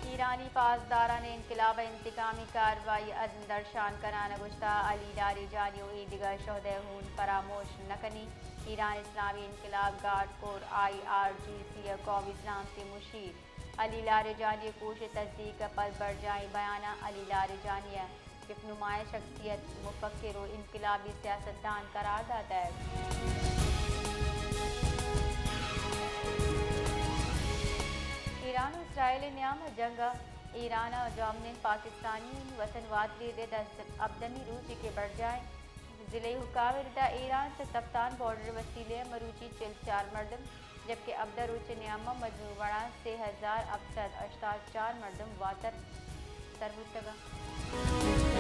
ایرانی پاسداران انقلاب ءَ انتقامی کاروائی ءِ عزم درشان کنان ءَ گوشتگ، علی لاریجانی ءُ اے دگہ شہداء ءِ ہون فراموش نہ کنیں۔ ایران اسلامی انقلاب گارڈ کور، آئی آر جی سی، ءِ قومی سلامتی ءِ مشیر علی لاریجانی ءِ کوش ءِ تصدیق ءَ پد برجاہیں بیان ءَ علی لاریجانی ءَ گپ نمائیں شخصیت، مفکر ءُ انقلابی سیاستدان قرار داتگ۔ ایران ءُ اسرائیل ءِ نیام ءَ جنگ ءَ ایران ءِ جوانیں پاکستانی وطن واتری ءِ رد ءَ ہبدہمی روچے کہ برجاہیں ضلعی حکام ءِ رد ءَ ایران چہ تفتان بارڈر ءِ وسیلہ ءَ مروچی چل چار مردم، جبکہ ہبدہ روچ ءِ نیام ءَ مجموعی وڑا سے ہزار ہپت سد ہشتاد چار مردم واتر سر بوتگ انت۔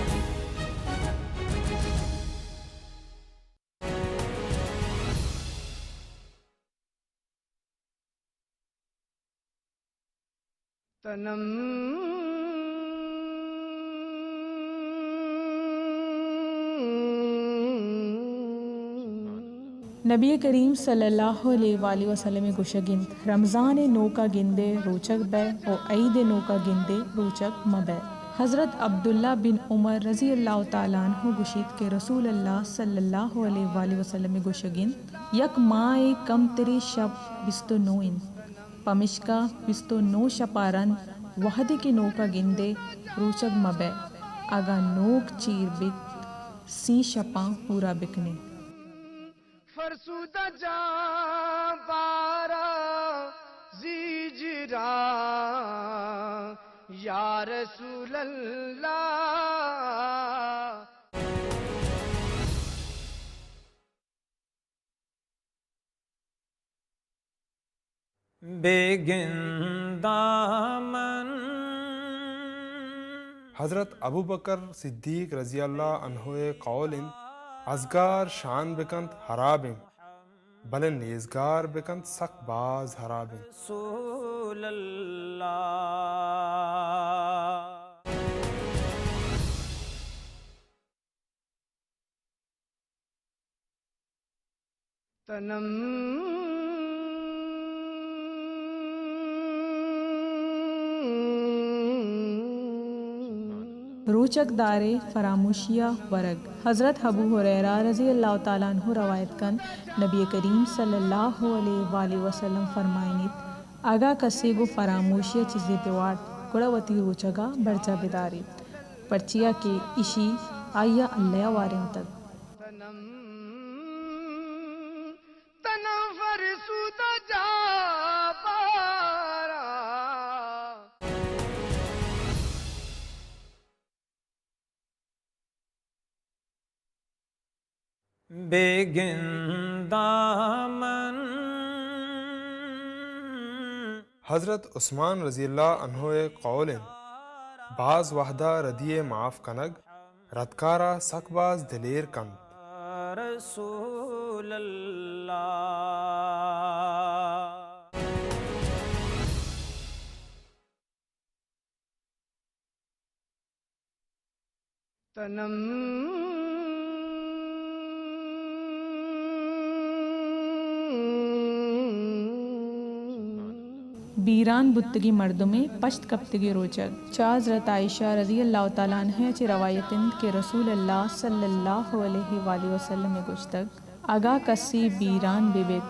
نبی کریم صلی اللہ علیہ وآلہ وسلم ءِ گوشگ انت، رمضان ءِ نوک ءَ گندئے روچگ بئے ءُ عید ءِ نوک ءَ گندئے روچگ مہ بئے۔ حضرت عبداللہ بن عمر رضی اللہ تعالی عنہ گوشیت کہ رسول اللہ صلی اللہ علیہ وآلہ وسلم ءِ گوشگ انت، یک ماہ ءِ کمتریں شپ بیست ءُ نو انت۔ پمشکا بیست ءُ نو شپ ءَ رند وہدے کہ نوک ءَ گندئے روچگ مہ بئے، اگاں نوک چیر بیت سی شپاں پورا بکنئے۔ فرسودہ جاں بارا زیجرا یا رسول اللہ۔ بگنداں من۔ حضرت ابوبکر صدیق رضی اللہ عنہ ءِ قول انت، ازگار شان بکنت ہراب انت، بلے نیزگار بکنت سک باز ہراب انت۔ رسول اللہ۔ تنم۔ روچگ دارے فراموشی ءَ ورگ۔ حضرت ابو ہریرہ رضی اللہ تعالی عنہ روایت کنت، نبی کریم صلی اللہ علیہ وآلہ وسلم فرمائینیت، اگاں کسے گوں فراموشی ءَ چیزے بہ وارت، گڑا وتی روچگ ءَ برجاہ بداریت، پرچیا کہ ایشی آئی ءَ اللہ ءَ وارینتگ۔ تنم، تنم فرسودہ جاں بارا۔ بگنداں من۔ حضرت عثمان رضی اللہ عنہ ءِ قول انت، باز وہدا ردی ءِ معاف کنگ ردکار ءَ سک باز دلیر کنت۔ رسول اللہ۔ تنم۔ بیران بوتگیں مردمے پشت کپتگیں روچگ۔ چہ حضرت عائشہ رضی اللہ تعالی عنہا چہ روایت انت کہ رسول اللہ صلی اللہ علیہ وآلہ وسلم ء گوشتگ، اگاں کسے بیران بہ بیت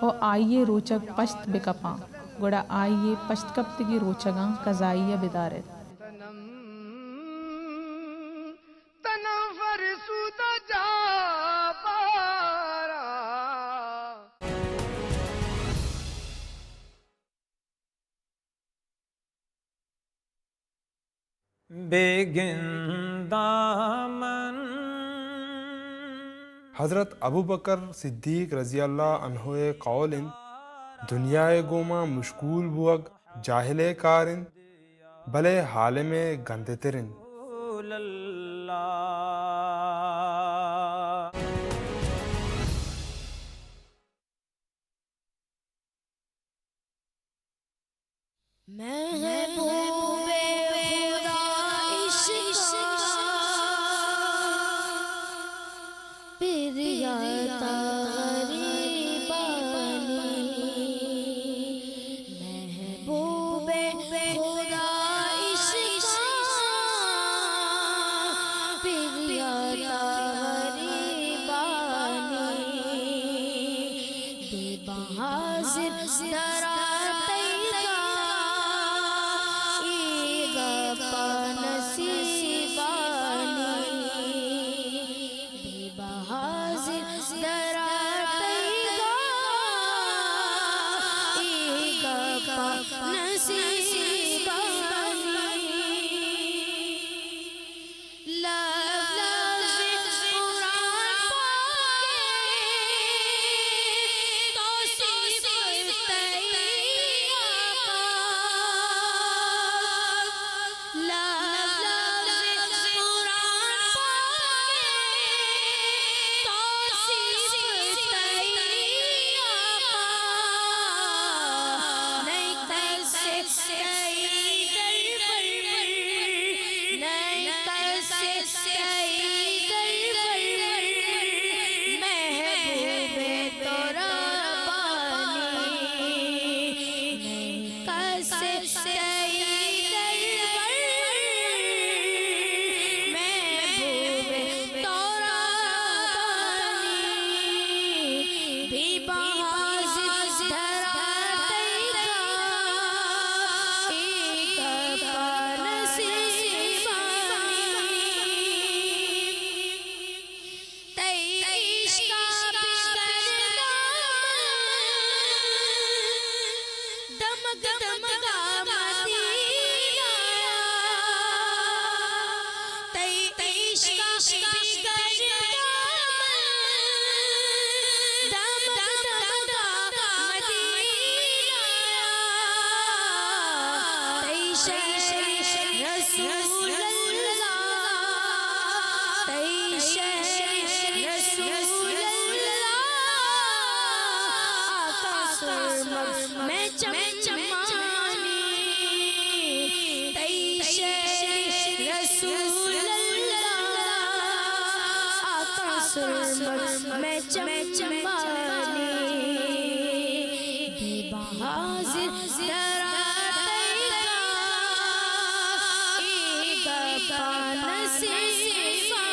و آئی ء روچگ پشت بہ کپاں، گڑا آئی ء پشت کپتگیں روچگاں قضائی ء بدار ایت۔ تنم فرسودہ جا بارا۔ بہ گنداں من۔ حضرت ابوبکر صدیق رضی اللہ عنہ ء قول انت، دنیا ء گوما مشغول بوگ جاہل ء کار انت، بلے عالم ء گندتر انت۔ محبوب خدا عشقا، پریاتا غریبانی۔ محبوب خدا عشقا، پریاتا غریبانی۔ بہ بہا زر درا تئیگا، اے گپا نصیبانی۔ بہ بہا زر درا تئیگا، اے گپا نصیبانی۔ لفظ لفظ قرآن پاک ء توصیف تئی آقا۔ لفظ لفظ قرآن پاک ء توصیف تئی آقا۔ نئیں کس تئی دربر، نئیں کس تئی دربر، محبوب ترا بانی۔ نئیں کس تئی دربر، محبوب ترا بانی۔ بہ بہا زر درا تئیگا، اے گپا نصیبانی۔ تئی عشقا بگر دامن، دمگ دمگا مدینہ۔ تئی عشقا بگر دامن، دمگ دمگا مدینہ۔ تئی شہر رسول اللہ، تئی شہر رسول اللہ۔ آقا سرمگ مئے چمانی، تئی شہر رسول اللہ۔ آقا سرمگ مئے چمانی۔ بہ بہا زر درا تئیگا، اے گپا نصیبانی۔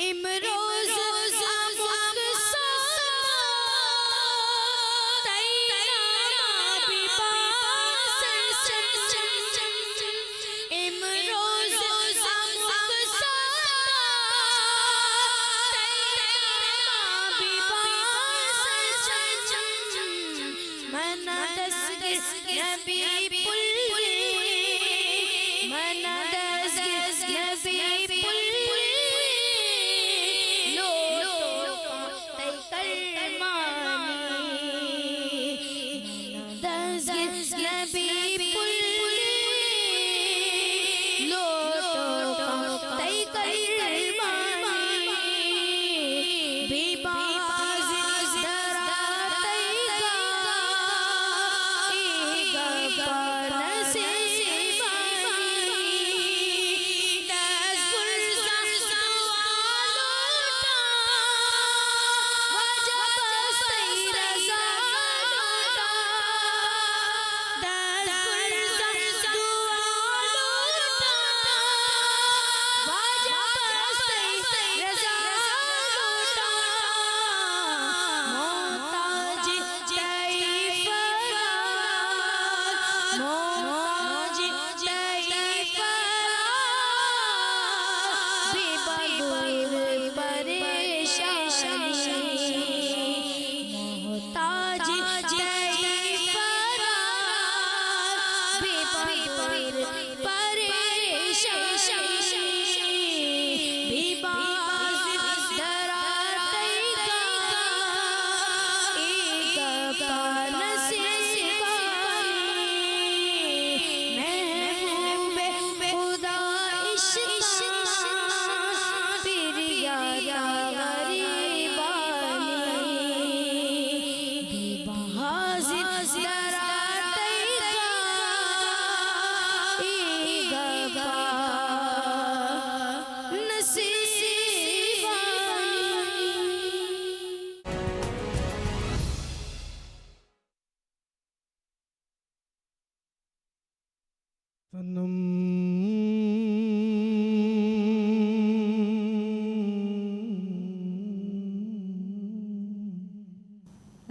امروز ہمک ساعت تئی ناما بہ باسر چم۔ امروز ہمک ساعت تئی ناما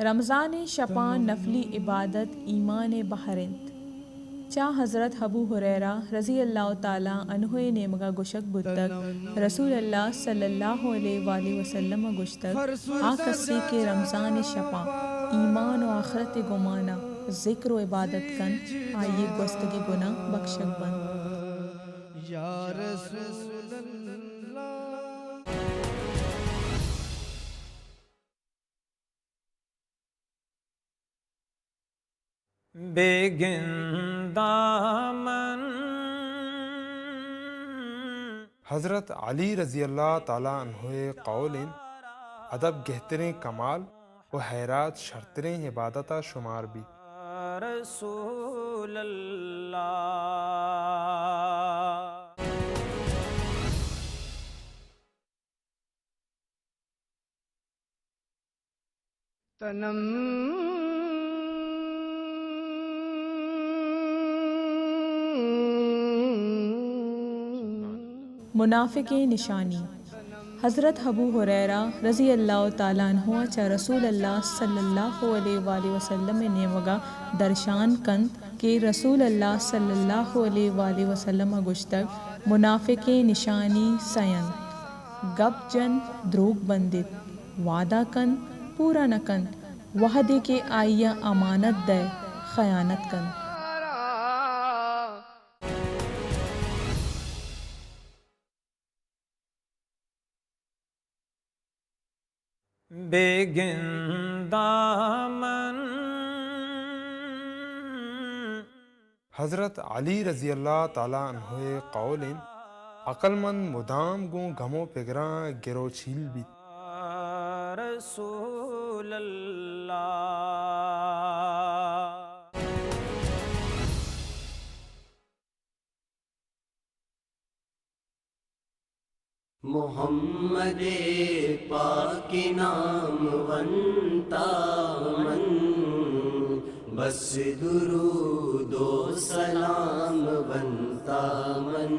رمضان ءِ شپاں نفلی عبادت ایمان ءِ بہر اِنت۔ چہ حضرت ابو ہریرہ رضی اللہ تعالی عنہ ءِ نیمگ ءَ گوشگ بوتگ، رسول اللہ صلی اللہ علیہ وآلہ وسلم ءَ گوشتگ، آ کسے کہ رمضان ءِ شپاں ایمان ءُ آخرت ءِ گمان ءَ ذکر ءُ عبادت کنت، آئی ءِ گوستگیں گناہ بکشگ بنت۔ بگنداں من۔ حضرت علی رضی اللہ تعالی عنہ ءِ قول اِنت، ادب گہتریں کمال ءُ حیرات شرتریں عبادت ءَ شمار بیت۔ رسول اللہ۔ تنم۔ منافقیں نشانی۔ حضرت ابو ہریرہ رضی اللہ تعالی عنہ چہ رسول اللہ صلی اللہ علیہ وآلہ وسلم ءِ نیمگ ءَ درشان کنت کہ رسول اللہ صلی اللہ علیہ وآلہ وسلم ءَ گوشتگ، منافقیں نشانی سئے اَنت۔ گپ جنت، دروگ بندیت، وعدہ کنت، پورا نہ کنت، وہدے کہ آئی ءَ امانت دئے، خیانت کنت۔ بگنداں من۔ حضرت علی رضی اللہ تعالی عنہ ءِ قول اِنت، عقلمند مدام گوں گم ءُ پگراں گر ءُ چیل بیت۔ رسول اللہ۔ محمد پاک نام ونتا من، بس درود و سلام ونتا من۔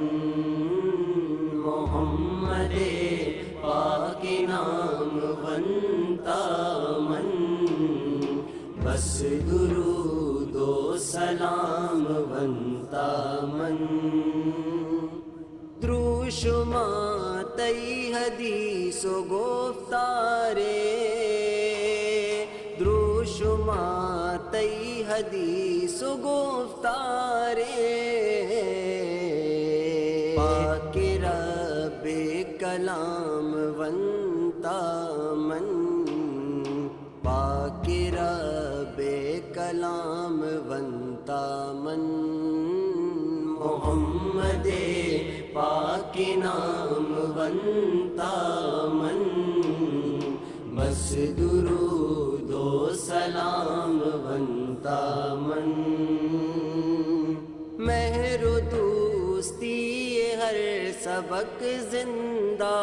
محمد پاک نام ونتا من، بس درود و سلام ونتا من۔ دروشما تئی حدیث و گفتارے، دروشما تئی حدیث و گفتارے، پاک رب کلام ونتا من۔ پاک رب کلام ونتا من، محمد پاک نام ونتا من، بس درود و سلام ونتا من۔ مہر و دوستی ہر سبق زندہ،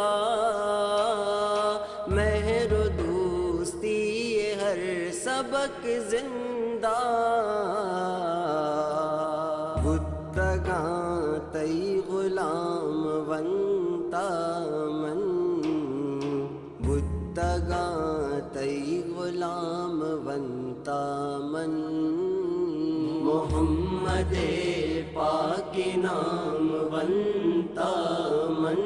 مہر و دوستی ہر سبق زندہ۔ بوتگاں تئی غلام ونتا من، بوتگاں تئی غلام ونتا من۔ محمد پاک نام ونتا من،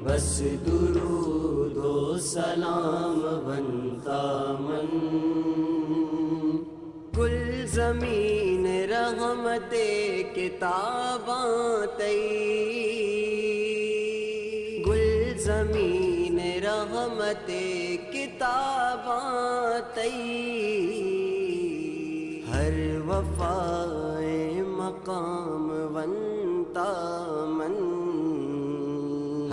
بس درود و سلام ونتا من۔ گلزمین رحمت کتاباں تئی، گلزمین رحمت کتاباں تئی، ہر وفائے مقام ونتا من،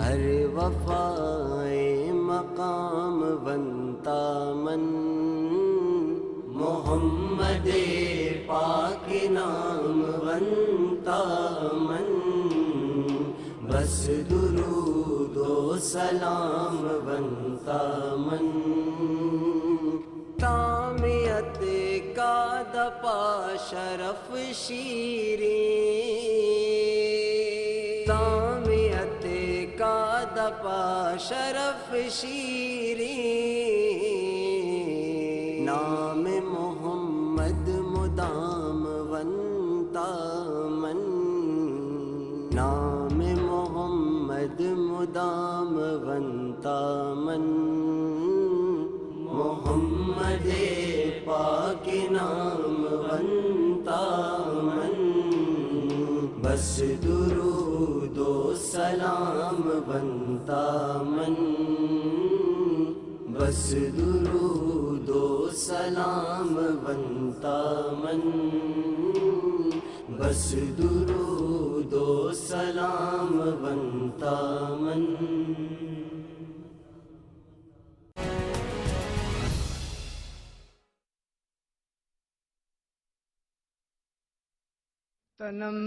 ہر وفائے مقام ونتا من۔ محمد پاک نام ونتا من، بس درود و سلام ونتا من۔ تام اتکا دپا شرف شیریں، تام اتکا دپا شرف شیریں۔ مدام ونتا من، محمد پاک نام ونتا من، بس درود و سلام ونتا من، بس درود و سلام ونتا من، بس درود و سلام ونتا من۔ تنم۔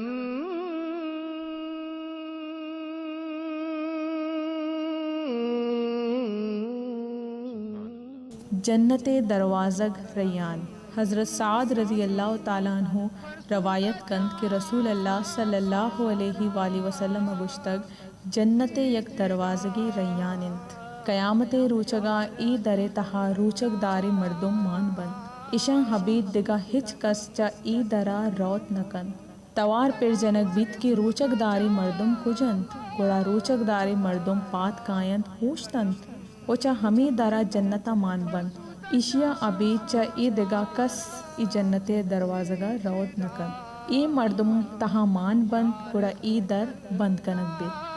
جنت ءِ دروازگ ریان۔ حضرت سعد رضی اللہ تعالی عنہ روایت کنت کہ رسول اللہ صلی اللہ علیہ وآلہ وسلم ءَ گوشتگ، جنت ءِ یک دروازگے ریان انت۔ قیامت ءِ روچگا اے در ءِ تہا روچگ داریں مردم مان بنت۔ اشاں ابید دگہ ہچ کس چہ اے در ءَ روت نہ کنت۔ توار پر جنگ بیت کہ روچگ داریں مردم کج انت؟ گڑا روچگ داریں مردم پاد کاینت، اوشتنت و چہ ہمے در ءَ جنت ءَ مان بنت۔ ایشی ءَ ابید چہ اے دگہ کس اے جنت ءِ دروازگ ءَ روت نہ کنت۔ اے مردم تہا مان بنت، گڑا اے در بند کنگ بیت۔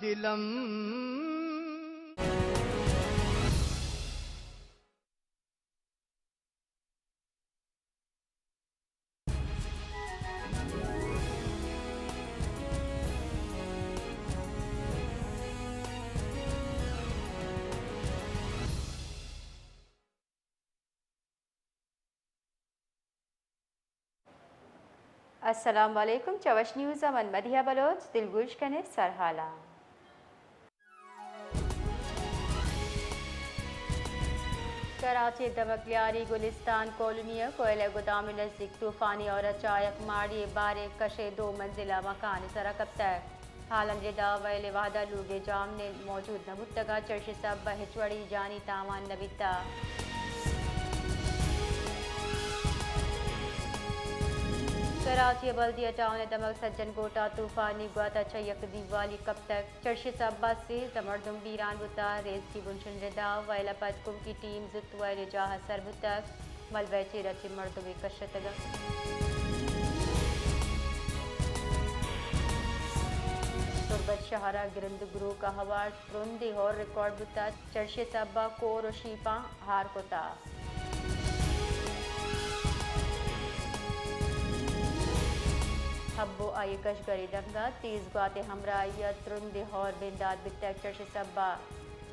دلم۔ السلام علیکم، چوش نیوز ءَ من مدیحہ بلوچ، دلگوش کنے سرحالاں۔ کراچی ءِ دمگ لیاری گلستان کالونی ءِ کوئلہ گدام ءِ نزیک طوفانی ہور ءَ چہ یک ماڑی ءِ باریں کش ءِ دو منزلہ مکان ءِ سرا کپتگ۔ حالاں ردا ویل ءِ وہدا لوگ ءِ جاہ ءَ موجود نہ بوتگ ءُ چرشی سبب ءَ ہچ وڑیں جانی تاوان نہ بیتگ۔ کراچی ءِ بلدیہ ٹاؤن ءِ دمگ سجن گوٹا طوفانی گوات ءَ چہ یک دیوالی کپتگ۔ چرشی سبب ءَ سیزدہ مردم بیران بوتگ۔ ریسکیو بنشن ردا ویل ءَ پد کمکی ٹیم زوت ویل ءِ جاہ ءَ سر بوتگ۔ ملبہ ءِ چیر ءَ چہ مردمے کشتگ۔ تربت شہر ءَ گرند گروک ءَ ہوار ترندیں ہور ریکارڈ بوتگ۔ چرشی سبب ءَ کور ءُ شیپاں ہار کتگ۔ حب ءُ آئی ءِ کشگری دمگ ءَ تیز گوات ءِ ہمراہی ءَ ترندیں ہور بندات بیتگ۔ چرشی سبب ءَ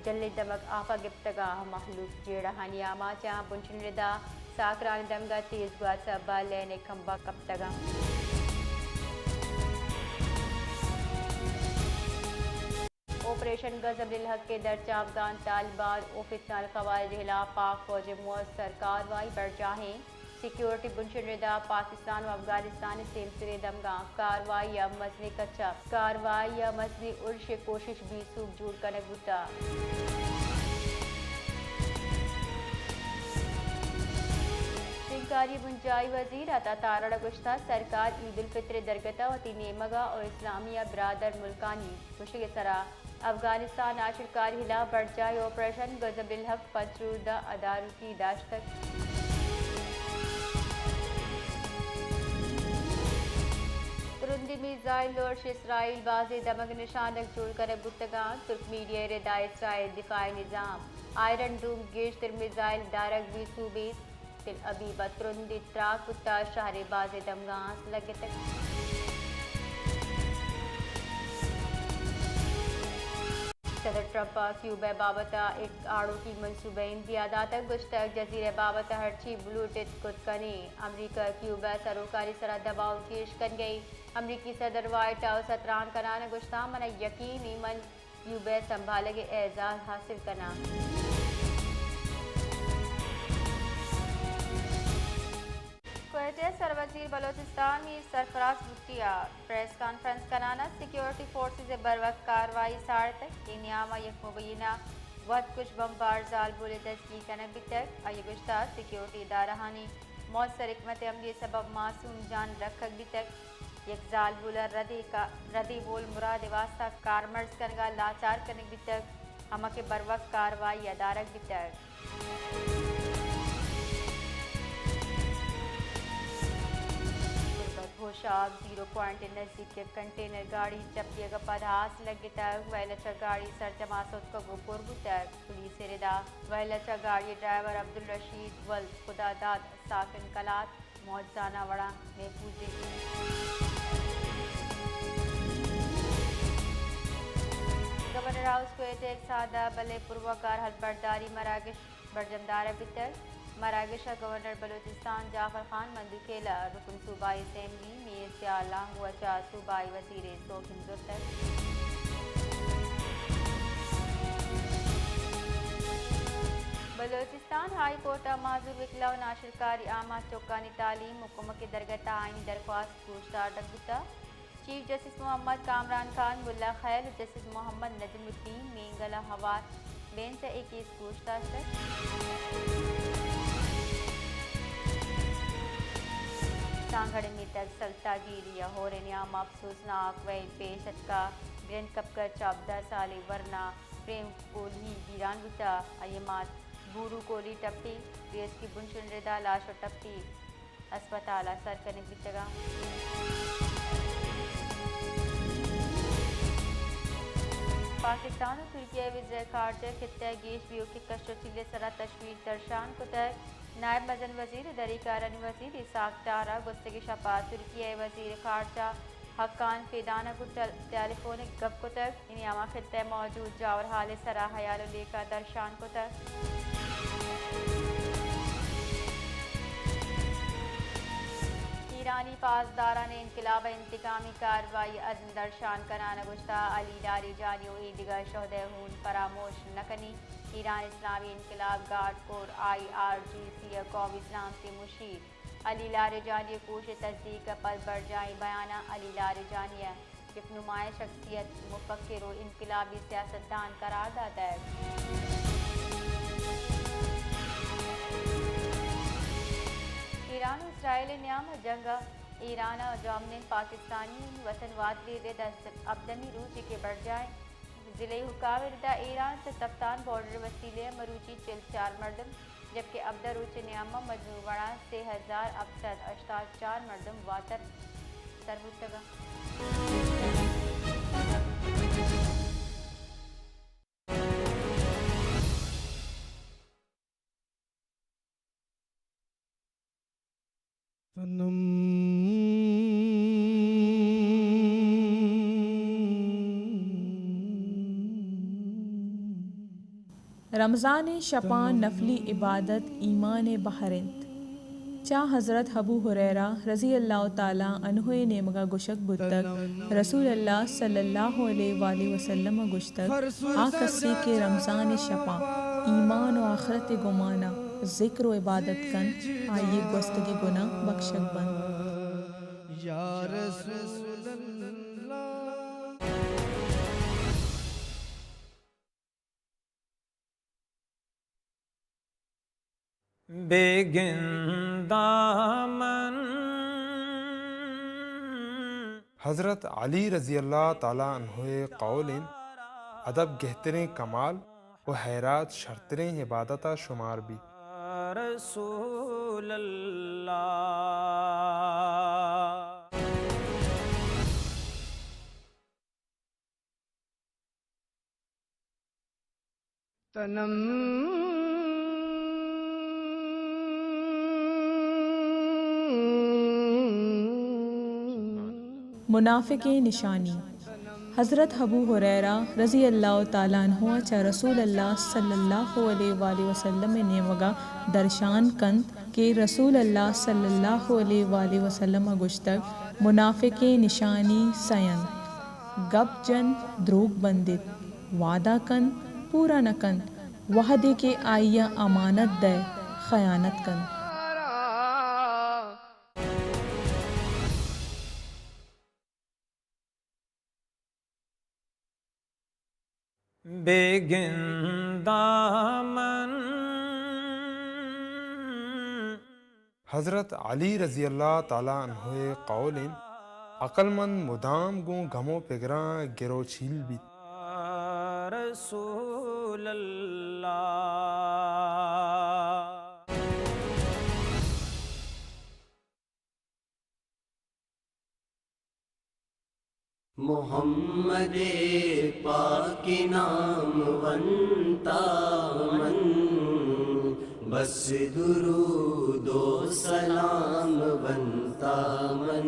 جھلیں دمگ آپ ءَ گپتگ ءُ مہلوک جیڑہانی آماچ اَنت۔ بنشن ردا ساکرانی دمگ ءَ تیز گوات سبب ءَ لین ءِ کمبگ کپتگ اَنت۔ آپریشن غضب للحق ءِ درچ ءَ افغان طالبان ءُ فتنہ الخوارج ءِ ہلاپ ءَ پاک فوج ءِ موثر کاروائی برجاہ اِنت۔ سیکیورٹی بنشن ردا پاکستان ءُ افغانستان ءِ سیمسریں دمگاں کاروائی ءِ مزنیں کچ اَت۔ کاروائی ءِ مزنیں ارش ءِ کوشش بے سوب جوڑ کنگ بوتگ۔ شنگکاری ءِ بنجاہی وزیر عطا تارڑ ءَ گوشتگ، سرکار عید الفطر ءِ درگت ءَ وتی نیمگ ءَ ءُ اسلامیہ برادر ملکانی گوشگ ءِ سرا افغانستان ءَ آشوبکاری ءِ ہلاپ برجاہیں آپریشن غضب للحق پنچ روز ءَ داروکی داشتگ۔ ترندیں میزائل ءِ ارش ءَ اسرائیل ءِ بازیں دمگ نشانگ جوڑ کنگ بوتگ اَنت۔ ترک میڈیا ءِ ردا اسرائیل ءِ دفاعی نظام آئرن ڈوم ءَ گیشتر میزائل دارگ بے سوب اِنت۔ تل ابیب ءَ ترندیں تراک بوتگ، شہر ءِ بازیں دمگاں آس لگتگ۔ صدر ٹرمپ ءَ کیوبا ءِ بابت ءَ یک آڑوکی منصوبہ ءِ دیما داتگ، گوشتگ، جزیرہ ءِ بابت ءَ ہرچی بلوٹ ایت کت کنیں۔ امریکہ ءَ کیوبا ءِ سروکانی سرا دباؤ گیش کنگ ءَ اِنت۔ امریکی صدر وائٹ ہاؤس ءَ تران کنان ءَ گوشتگ، من ءَ یقین اِنت من کیوبا ءِ سنبھالگ ءِ اعزاز حاصل کناں۔ کوئٹہ ءِ سروزیر بلوچستان میر سرفراز بگٹی ءَ پریس کانفرنس کنان ءَ سیکیورٹی فورسز ءِ بروک کاروائی ساڑتگ۔ اے نیام ءَ یک مبینہ وھد کش بمبار زالبول ءِ دزگیر کنگ بیتگ۔ آئی ءَ گوشتگ، سیکیورٹی ادارہانی موثر حکمت عملی ءِ سبب معصوم جان رکھگ بیتگ۔ یک زالبول ءَ ردی کا-، ردی بول مراد ءِ واستہ کارمرز کنگ ءَ لاچار کنگ بیتگ، ہما کہ بروک کاروائی ءَ دارگ بیتگ۔ تربت ہوشاب زیرو پوائنٹ ءِ نزیک یک کنٹینر گاڑی چپیگ ءَ پد آس لگتگ، ویل ءَ چہ گاڑی سرجم آس اتکگ ءُ پر بوتگ۔ پولیس ءِ ردا ویل ءَ چہ گاڑی ءِ ڈرائیور عبدالرشید ولد خداداد ساکن کلات موجزانہ وڑا محفوظ انت۔ گورنر ہاؤس کوئٹہ ءَ یک سادہ بلے پروگار ہلبرداری مراگش برجم دارگ بیتگ۔ مراگش ءَ گورنر بلوچستان جعفر خان مندوخیل ءَ رکن صوبائی اسمبلی میر ضیاء لانگو ءَ چہ صوبائی وزیر ءِ سوگند زرتگ۔ بلوچستان ہائی کورٹ ءَ معذور وکلا ءُ ناشرکاری آماچ چکانی تعلیم ءُ کمک ءِ درگت ءَ آئینی درخواست گوش دارگ بوتگ۔ چیف جسٹس محمد کامران خان، ملا خیل ءُ جسٹس محمد نجم الدین مینگل ءَ ہوار بینچ ءَ اے کیس گوش داشتگ۔ سانگھڑ ءِ میتگ سلطاگیری ءَ ہور ءِ نیام ءَ افسوسناک ویل پیش اتکگ۔ گرند کپگ ءَ چہ ہبدہ سالی ورنا پریم کوہلی بیران بوتگ۔ آئی ءِ مات بورو کوہلی ٹپی، بی ایس پی بنشن ءِ ردا لاش ءُ ٹپی ہسپتال ءَ سر کنگ بیتگ۔ پاکستان ءُ ترکیہ ءِ وزیر خارجہ خطہ ءِ گیش بیوکیں کش ءُ چیل ءِ سرا تشویش درشان کتگ۔ نائب مزن وزیر ءُ دری کارانی وزیر اسحاق ڈار ءَ گوستگیں شپ ءَ ترکیہ ءِ وزیر خارجہ حقان فیدان ءَ گوں ٹل-، ٹیلیفونک گپ کتگ۔ اے نیام ءَ خطہ ءَ موجود جاورحال ءِ سرا ہیال ءُ لیکہ درشان کتگ۔ ایرانی پاسداران ءِ انقلاب ءِ انتقامی کاروائی ءِ عزم درشان کنان ءَ گوشتگ، علی لاریجانی ءُ ایدگہ شہداء ءِ ہون پراموش نہ کنیں۔ ایران اسلامی انقلاب گارڈ کور، آئی آر جی سی، ءِ قومی سلامتی ءِ مشیر علی لاریجانی ءِ کوش ءِ تصدیق ءَ پد برجاہیں بیان ءَ علی لاریجانی ءَ یک نمایاں شخصیت، مفکر ءُ انقلابی سیاستدان قرار داتگ۔ ایران ءُ اسرائیل ءِ نیام ءَ جنگ ءَ ایران ءِ جوامنند پاکستانی وطن واتری ءِ رد ءَ ہبدہمی روچے کہ برجاہ ضلعی حکام ءِ ردا ایران چہ تفتان بارڈر ءِ وسیلہ ءَ مروچی چل چار مردم، جبکہ ہبدہ روچ ءِ نیام ءَ مجموعی وڑا سے ہزار ہپت سد ہشتاد چار مردم واتر سر بوتگ انت۔ رمضان ءِ شپاں نفلی عبادت ایمان ءِ بہر انت۔ چہ حضرت ابو ہریرہ رضی اللہ تعالی عنہ ءِ نیمگا گوشگ بوتگ، رسول اللہ صلی اللہ علیہ وآلہ وسلم ءَ گوشتگ، آ کسے کہ رمضان ءِ شپاں ایمان ءُ آخرت ءِ گمانا ذکر ءُ عبادت کنت، آئی ءِ گوستگیں گناہ بکشگ بنت۔ بگنداں من۔ حضرت علی رضی اللہ تعالی عنہ ءِ قول انت، ادب گہتریں کمال ءُ حیرات شرتریں عبادت ءَ شمار بیت۔ رسول اللہ۔ تنم۔ منافقیں نشانی۔ حضرت ابو ہریرہ رضی اللہ تعالی عنہ ءَ چہ رسول اللہ صلی اللہ علیہ وآلہ وسلم ءِ نیمگا درشان کنت کہ رسول اللہ صلی اللہ علیہ وآلہ وسلم ءَ گوشتگ، منافقیں نشانی سئے انت۔ گپ جنت، دروگ بندیت، وعدہ کنت، پورا نہ کنت، وہدے کہ آئی ءَ امانت دئے، خیانت کنت۔ بگنداں من۔ حضرت علی رضی اللہ تعالی عنہ ءِ قول انت، عقلمند مدام گوں گم ءُ پگراں گر ءُ چیل بیت۔ رسول اللہ۔ محمد پاک نام ونتا من، بس درود و سلام ونتا من۔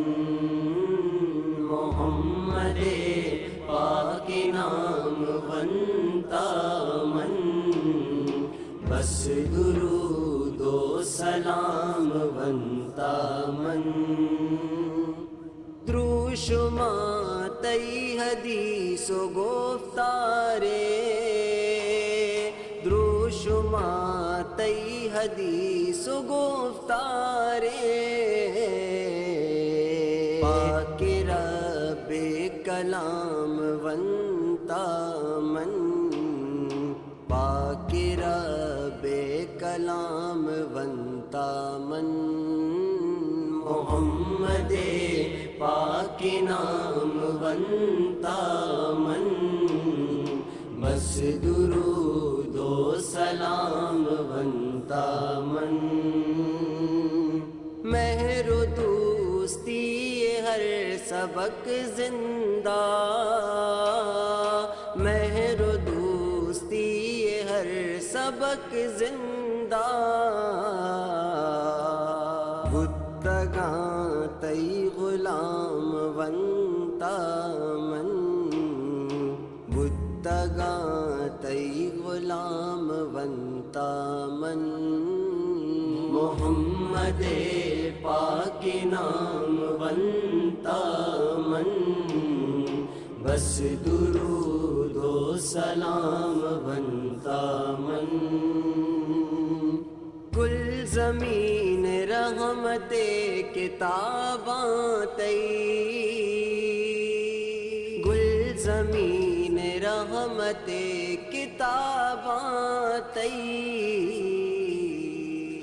محمد پاک نام ونتا من، بس درود و سلام ونتا من۔ دروشما تئی حدیث و گفتارے، دروشما تئی حدیث و گفتارے، پاک رب کلام ونتا من۔ پاک رب کلام ونتا من، محمد پاک نام ونتا من، بس درود و سلام ونتا من۔ مہر و دوستی ہر سبق زندہ، مہر و دوستی ہر سبق زندہ، بوتگاں تئی غلام ونتا من، بوتگاں تئی غلام ونتا من۔ محمد پاک نام ونتا من، بس درود و سلام ونتا من۔ گلزمین رحمت کتاباں تئی، گلزمین رحمت کتاباں تئی،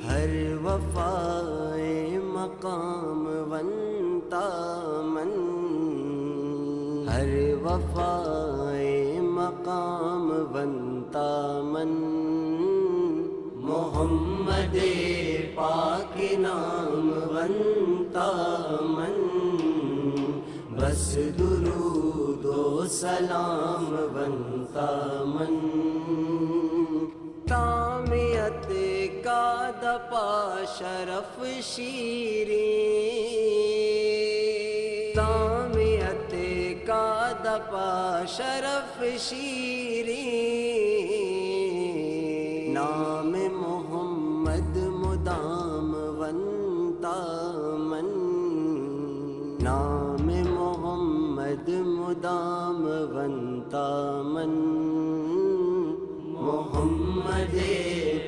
ہر وفا مقام ونتا من، ہر وفا مقام ونتا من۔ محمد پاک نام ونتا من، بس درود و سلام ونتا من۔ تام اتکا دپا شرف شیریں، تام اتکا دپا شرف شیریں، نام محمد مدام ونتا من، نام محمد مدام ونتا من۔ محمد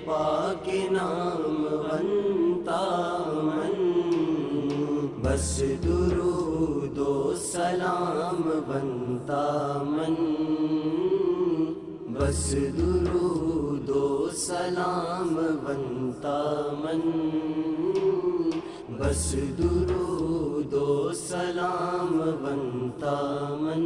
پاک نام ونتا من، بس درود و سلام ونتا من، بس درود و سلام ونتا من، بس درود و سلام ونتا من۔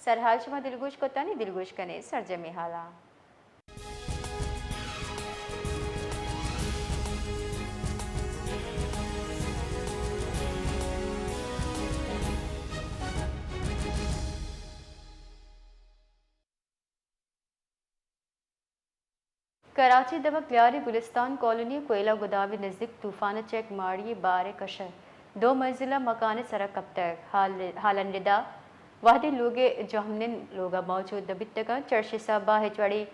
سرحال شما دلگوش کتانی، دلگوش کنے سرجمی حالاں۔ کراچی دمگ لیاری گلستان کالونی ء کوئلہ گدام ء نزیک طوفان ء چہ یک ماڑی ء بار ء کش ء دو منزلہ مکان ء سرا کپتگ۔ حال، حال ء ردا وہدے لوگ ء جہمنند لوگ ء موجود نہ بیتگاں، چرشی سبب ء ہچ وڑیں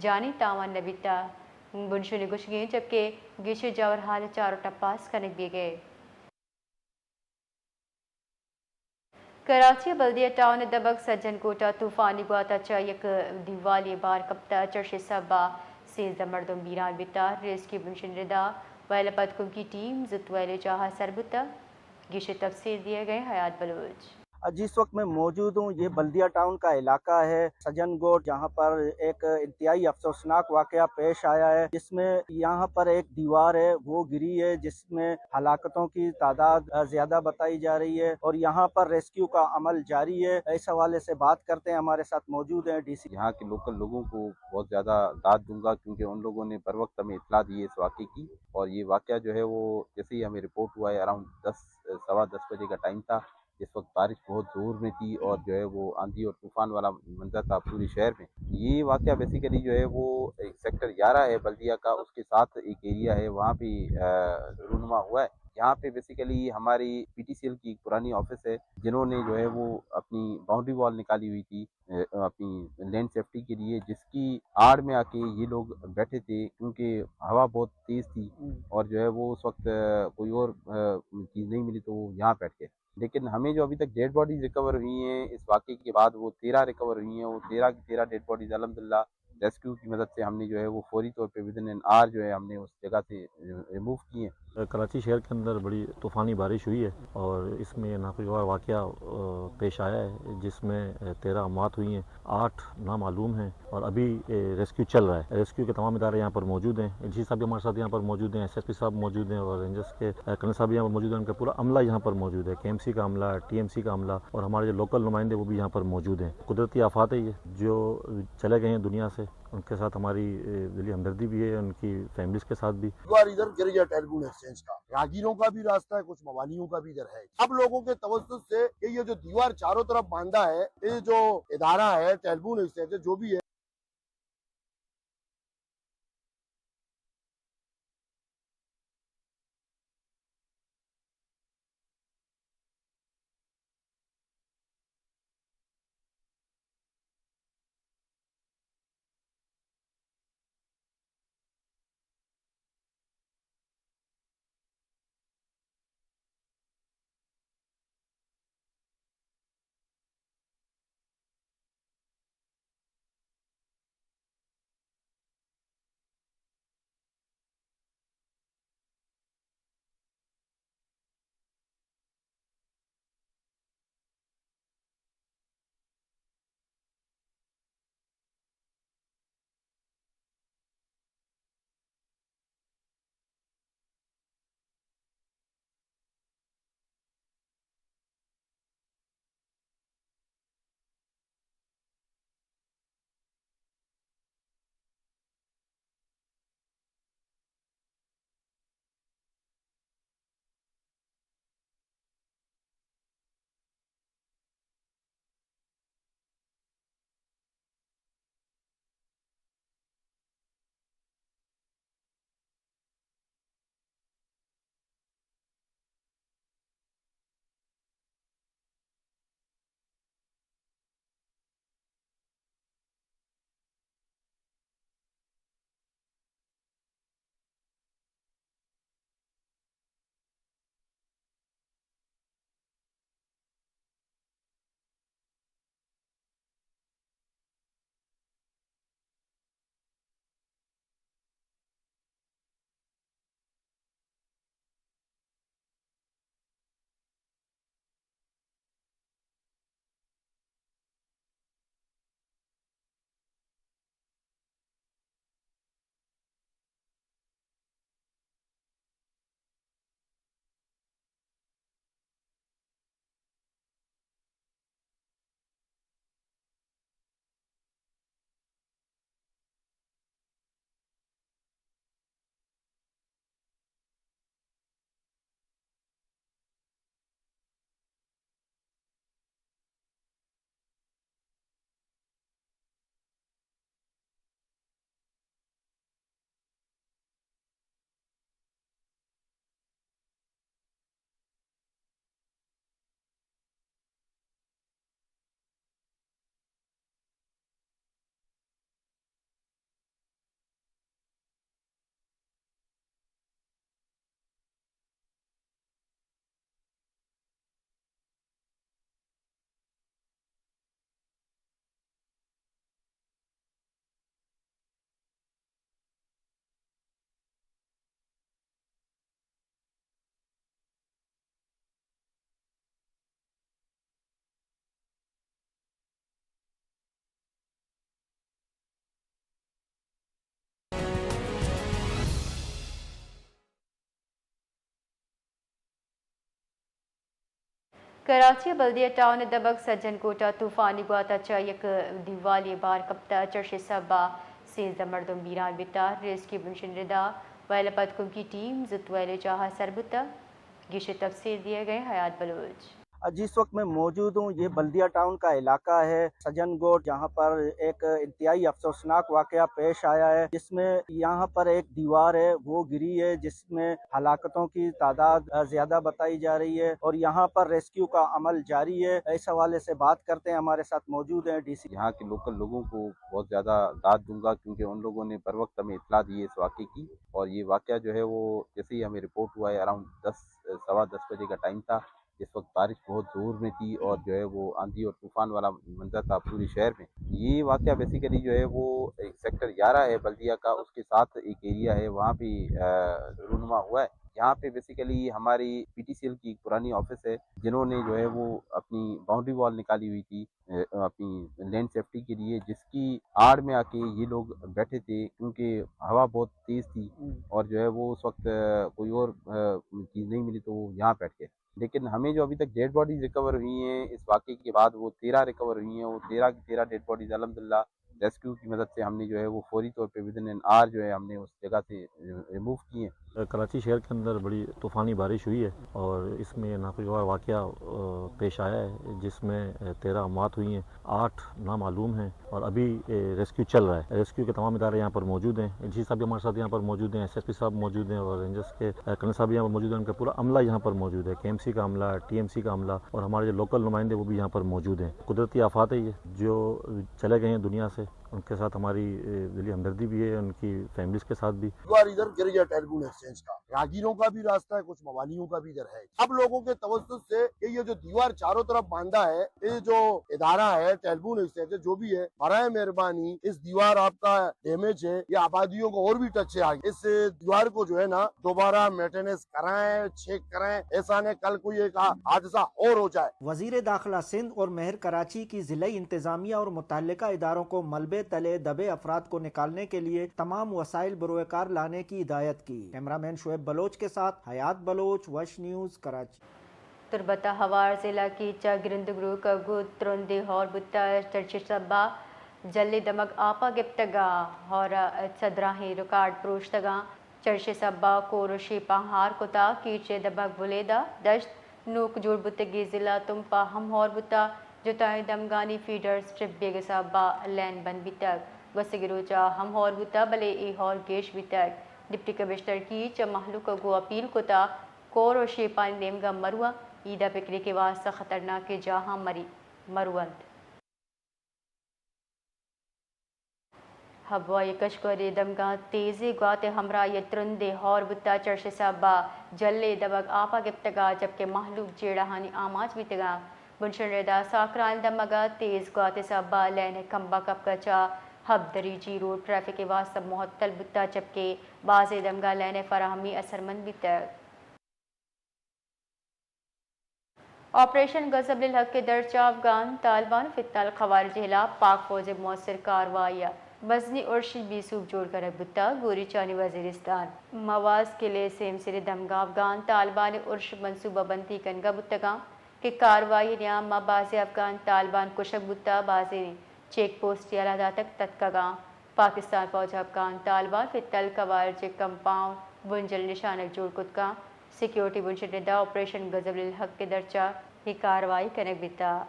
جانی تاوان نہ بیتگ۔ بنشونی گوشگ انت جبکہ گیشیں جاور حال ء چار ء ٹپاس کنگ بیگ ء۔ کراچی ء بلدیہ ٹاؤن ء دمگ سجن کوٹ ء طوفانی گوات ء چہ یک دیوالی ء بار کپتہ، چرشی سبب ء سیزدہ مردم بیران بیتہ۔ ریسکیو مشن ردا ویل ء پد کمکی ٹیم زوت ویل ء جاہ ء سر بوتہ۔ گیشیں تفصیل دیگ ء حیات بلوچ۔ جس وقت میں موجود ہوں، یہ بلدیہ ٹاؤن کا علاقہ ہے، سجن گوٹ، جہاں پر ایک انتہائی افسوسناک واقعہ پیش آیا ہے، جس میں یہاں پر ایک دیوار ہے، وہ گری ہے، جس میں ہلاکتوں کی تعداد، آ، زیادہ بتائی جا رہی ہے اور یہاں پر ریسکیو کا عمل جاری ہے۔ اس حوالے سے بات کرتے ہیں، ہمارے ساتھ موجود ہیں ڈی سی۔ یہاں کے لوکل لوگوں کو بہت زیادہ داد دوں گا، کیونکہ ان لوگوں نے بر وقت ہمیں اطلاع دی ہے اس واقعے کی، اور یہ واقعہ جو ہے وہ جیسے ہی ہمیں رپورٹ ہوا ہے، اراؤنڈ دس، سوا دس بجے کا ٹائم تھا، جس وقت بارش بہت زور میں تھی اور جو ہے وہ آندھی اور طوفان والا منظر تھا پورے شہر میں۔ یہ واقعہ بیسیکلی جو ہے وہ ایک سیکٹر گیارہ ہے بلدیہ کا، اس کے ساتھ ایک ایریا ہے، وہاں پہ، آ، رونما ہوا ہے۔ یہاں پہ بیسیکلی ہماری پی ٹی سی ایل کی ایک پرانی آفس ہے، جنہوں نے جو ہے وہ اپنی باؤنڈری وال نکالی ہوئی تھی، آ، اپنی لینڈ سیفٹی کے لیے، جس کی آڑ میں آ کے یہ لوگ بیٹھے تھے، کیونکہ ہوا بہت تیز تھی اور جو ہے وہ اس وقت، آ، کوئی اور، آ، چیز نہیں ملی تو وہ یہاں بیٹھ گئے۔ لیکن ہمیں جو ابھی تک ڈیڈ باڈیز ریکور ہوئی ہیں اس واقعے کے بعد، وہ تیرہ ریکور ہوئی ہیں، وہ تیرہ کی تیرہ ڈیڈ باڈیز الحمدللہ ریسکیو کی مدد سے ہم نے جو ہے وہ فوری طور پہ ودن این آر جو ہے ہم نے اس جگہ سے ریموو کی ہیں۔ کراچی شہر کے اندر بڑی طوفانی بارش ہوئی ہے اور اس میں ناخوشگوار واقعہ، آ، پیش آیا ہے، جس میں، آ، تیرہ اموات ہوئی ہیں، آٹھ نامعلوم ہیں اور ابھی، آ، ریسکیو چل رہا ہے۔ ریسکیو کے تمام ادارے یہاں پر موجود ہیں، ڈی سی صاحب بھی ہمارے ساتھ یہاں پر موجود ہیں، ایس ایس پی صاحب موجود ہیں اور رینجرز کے، آ، کرنل صاحب بھی یہاں پر موجود ہیں، ان کا پورا عملہ یہاں پر موجود ہے، کے ایم سی کا عملہ، ٹی ایم سی کا عملہ اور ہمارے جو لوکل نمائندے وہ بھی یہاں پر موجود ہیں۔ قدرتی آفات ہے یہ، جو چلے گئے ہیں دنیا سے، ان کے ساتھ ہماری، اے، دلی ہمدردی بھی ہے، ان کی فیملیز کے ساتھ بھی۔ دیوار ادھر گر گیا ٹیلیفون ایکسچینج کا، راہگیروں کا بھی راستہ ہے، کچھ موالیوں کا بھی ادھر ہے۔ سب لوگوں کے توسط سے کہ یہ جو دیوار چاروں طرف باندھا ہے، یہ جو ادارہ ہے ٹیلیفون ایکسچینج جو بھی ہے، کراچی ءِ بلدیہ ٹاؤن ءِ دمگ سجن کوٹ ءَ طوفانی گوات ءَ چہ یک دیوالے بار کپتہ، چرشیں سھب ءَ سیزدہ مردم بیران بیتہ، ریسکیو منشن ردا ویل ءَ پد کمکی ٹیم زوت ویل ءِ جاہ ءَ سر بوتہ۔ گیشیں تفصیل دیگ ءَ ایں حیات بلوچ۔ جی، اس وقت میں موجود ہوں، یہ بلدیہ ٹاؤن کا علاقہ ہے، سجن گوٹ، جہاں پر ایک انتہائی افسوسناک واقعہ پیش آیا ہے، جس میں یہاں پر ایک دیوار ہے، وہ گری ہے، جس میں ہلاکتوں کی تعداد، آ، زیادہ بتائی جا رہی ہے اور یہاں پر ریسکیو کا عمل جاری ہے۔ اس حوالے سے بات کرتے ہیں، ہمارے ساتھ موجود ہیں ڈی سی۔ یہاں کے لوکل لوگوں کو بہت زیادہ داد دوں گا، کیونکہ ان لوگوں نے بر وقت ہمیں اطلاع دی ہے اس واقعے کی، اور یہ واقعہ جو ہے وہ جیسے ہی ہمیں رپورٹ ہوا ہے، اراؤنڈ دس، سوا دس بجے کا ٹائم تھا، جس وقت بارش بہت زور میں تھی اور جو ہے وہ آندھی اور طوفان والا منظر تھا پورے شہر میں۔ یہ واقعہ بیسیکلی جو ہے وہ ایک سیکٹر گیارہ ہے بلدیہ کا، اس کے ساتھ ایک ایریا ہے، وہاں بھی، آ، رونما ہوا ہے۔ یہاں پہ بیسیکلی ہماری پی ٹی سی ایل کی ایک پرانی آفس ہے، جنہوں نے جو ہے وہ اپنی باؤنڈری وال نکالی ہوئی تھی، آ، اپنی لینڈ سیفٹی کے لیے، جس کی آڑ میں آ کے یہ لوگ بیٹھے تھے، کیونکہ ہوا بہت تیز تھی اور جو ہے وہ اس وقت، آ، کوئی اور، آ، چیز نہیں ملی، تو وہ یہاں بیٹھ گئے۔ لیکن ہمیں جو ابھی تک ڈیڈ باڈیز ریکور ہوئی ہیں اس واقعے کے بعد، وہ تیرہ ریکور ہوئی ہیں، وہ تیرہ کی تیرہ ڈیڈ باڈیز الحمدللہ ریسکیو کی مدد سے ہم نے جو ہے وہ فوری طور پہ ودن این آر جو ہے ہم نے اس جگہ سے ریموو کی ہیں۔ کراچی شہر کے اندر بڑی طوفانی بارش ہوئی ہے اور اس میں ناخوشگوار واقعہ، آ، پیش آیا ہے، جس میں، آ، تیرہ اموات ہوئی ہیں، آٹھ نامعلوم ہیں اور ابھی، آ، ریسکیو چل رہا ہے۔ ریسکیو کے تمام ادارے یہاں پر موجود ہیں، ڈی سی صاحب بھی ہمارے ساتھ یہاں پر موجود ہیں، ایس ایس پی صاحب موجود ہیں اور رینجرز کے، آ، کرنل صاحب بھی یہاں پر موجود ہیں، ان کا پورا عملہ یہاں پر موجود ہے، کے ایم سی کا عملہ، ٹی ایم سی کا عملہ اور ہمارے جو لوکل نمائندے وہ بھی یہاں پر موجود ہیں۔ قدرتی آفات ہے یہ، جو چلے گئے ہیں دنیا سے، ان کے ساتھ ہماری، اے، دلی ہمدردی بھی ہے، ان کی فیملیز کے ساتھ بھی۔ دیوار ادھر گر گیا ٹیلیفون ایکسچینج کا، راہگیروں کا بھی راستہ ہے، کچھ موالیوں کا بھی ادھر ہے۔ اب لوگوں کے توسط سے کہ یہ جو دیوار چاروں طرف باندھا ہے، یہ جو ادارہ ہے ٹیلیفون ایکسچینج جو بھی ہے، برائے مہربانی اس دیوار آپ کا ڈیمیج ہے، یہ آبادیوں کو اور بھی ٹچ ہے آگے۔ اس دیوار کو جو ہے نا دوبارہ مینٹیننس کرائیں، چیک کرائیں، ایسا نہ کل کوئی ایک حادثہ اور ہو جائے۔ وزیر داخلہ سندھ اور مہر کراچی کی ضلعی انتظامیہ اور متعلقہ اداروں کو ملبے تلے دبے افراد کو نکالنے کے لیے تمام وسائل بروئے کار لانے کی ہدایت کی۔ کیمرہ مین شعیب بلوچ کے ساتھ حیات بلوچ، وش نیوز، کراچی۔ تربت ء ہوار ضلع کیچ ء گرند گروک ء گوں ترندیں ہور بوت ء چرشیں سھب ء جھلیں دمگ آپ ء گپتگ ء ہور ء سدراھیں ریکارڈ پروشتگ انت۔ چرشیں سھب ء کور ء شیپاں ہار کت ء کیچ ء دمگ بلیدہ دشت نوک جوڑ بوتگیں ضلع تمپ ء ہم ہور بوت ء جتائیں دمگانی فیڈرز ٹرپ بیگ ء سھب ء لین بند بیتگ۔ گوستگیں روچ ء ہم ہور بوت ء بلے اے ہور گیش بیتگ۔ ڈپٹی کمشنر کیچ ء مھلوک ء گوں اپیل کت ء کور ء شیپانی نیمگ ء مرو انت، عید ء پکنک ء واستہ خطرناکیں جاھاں مری، مرو انت۔ ہبوائی کشکوری دمگاں تیزیں گوات ء ہمراہی ء ترندیں ہور بوت ء چرشیں سھب ء جھلیں دمگ آپ ء گپتگ ء جبکہ مھلوک جیڑہانی آماچ بیتگ انت۔ بنشن ردا ساکران دمگ ء تیز گوات ء سھب ء لین ء کمبہ کپگ ء چہ ہب دریجی روڈ ٹریفک ء واستہ معطل بوت ء جبکہ بازیں دمگاں لین ء فراہمی اثرمند بیتگ۔ آپریشن غضب للحق ء درچ ء افغان طالبان ء فتنہ الخوارج ء ہلاپ پاک فوج ء مؤثر کاروائی ء مزنیں ارشی بے سوب جوڑ کنگ بوتگ۔ گوریچانی وزیرستان مواز قلعہ ء سیمسر ء دمگ ء افغان طالبان ء ارش منصوبہ بندی کنگ ء بوتگ انت کہ کاروائی ء نیام ء بازیں افغان طالبان کشگ بوتگ، بازیں چیک پوسٹ یلہ داتگ تتکگ انت۔ پاکستان فوج ء افغان طالبان فتنہ الخوارج ء کمپاؤنڈ بنجل نشانگ جوڑ کت کنت۔ سیکیورٹی بنشن ء ردا آپریشن غضب للحق ء درچ ء اے کاروائی کنگ بیتگ۔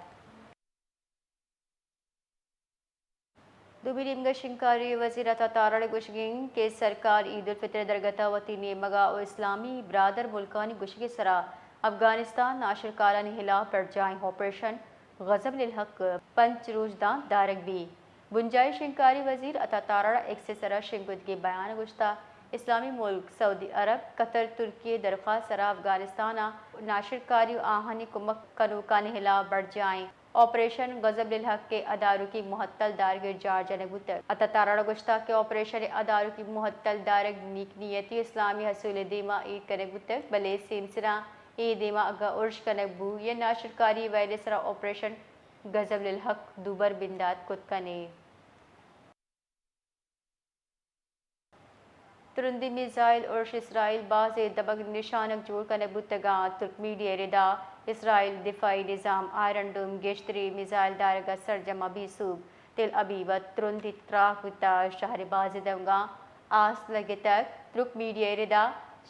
دومی نیمگ ء شنگکاری وزیر عطا تارڑ ء گوشگ انت کہ سرکار عید الفطر ء درگت ء وتی نیمگ ء و اسلامی برادر ملکانی گوشگ ء سرا افغانستان ناشرکارانی ہلاپ برجاہیں آپریشن غضب للحق پنچ روچ دانت دارگ بیت۔ بنجاہی شنگکاری وزیر عطا تارڑ ء ایکس ء سرا شنگ کتگیں بیان ء گوشتگ، اسلامی ملک سعودی عرب، قطر، ترکی ء درخواست ء سرا افغانستان ء ناشرکاری و آہانی کمک کنوکانی ہلاپ برجاہیں آپریشن غضب للحق ء ادارکی مہتل دارگ ء جار جنگ بوتگ۔ عطا تارڑ ء گوشتگ کہ آپریشن ء ادارکی مہتل دارگ نیک نیتی و اسلامی حصول ء دیما ایر کنگ بوتگ، بلے سیمسراں اے دیما اگاں ارش کنگ بوت یا ناشرکاری ویل ء سرا آپریشن غضب للحق دوبر بندات کت کن انت۔ ترندیں میزائل ارش، اسرائیل بازیں دمگ نشانگ جوڑ کنگ بوتگ انت۔ ترک میڈیا ء ردا اسرائیل دفاعی نظام آئرن ڈوم گیشتریں میزائل دارگ ء سرجم ابی سوب تل ابیب ء ترندیں تراک بوتگ، شہر ء بازیں دمگاں آس لگتگ۔ ترک میڈیا ء ردا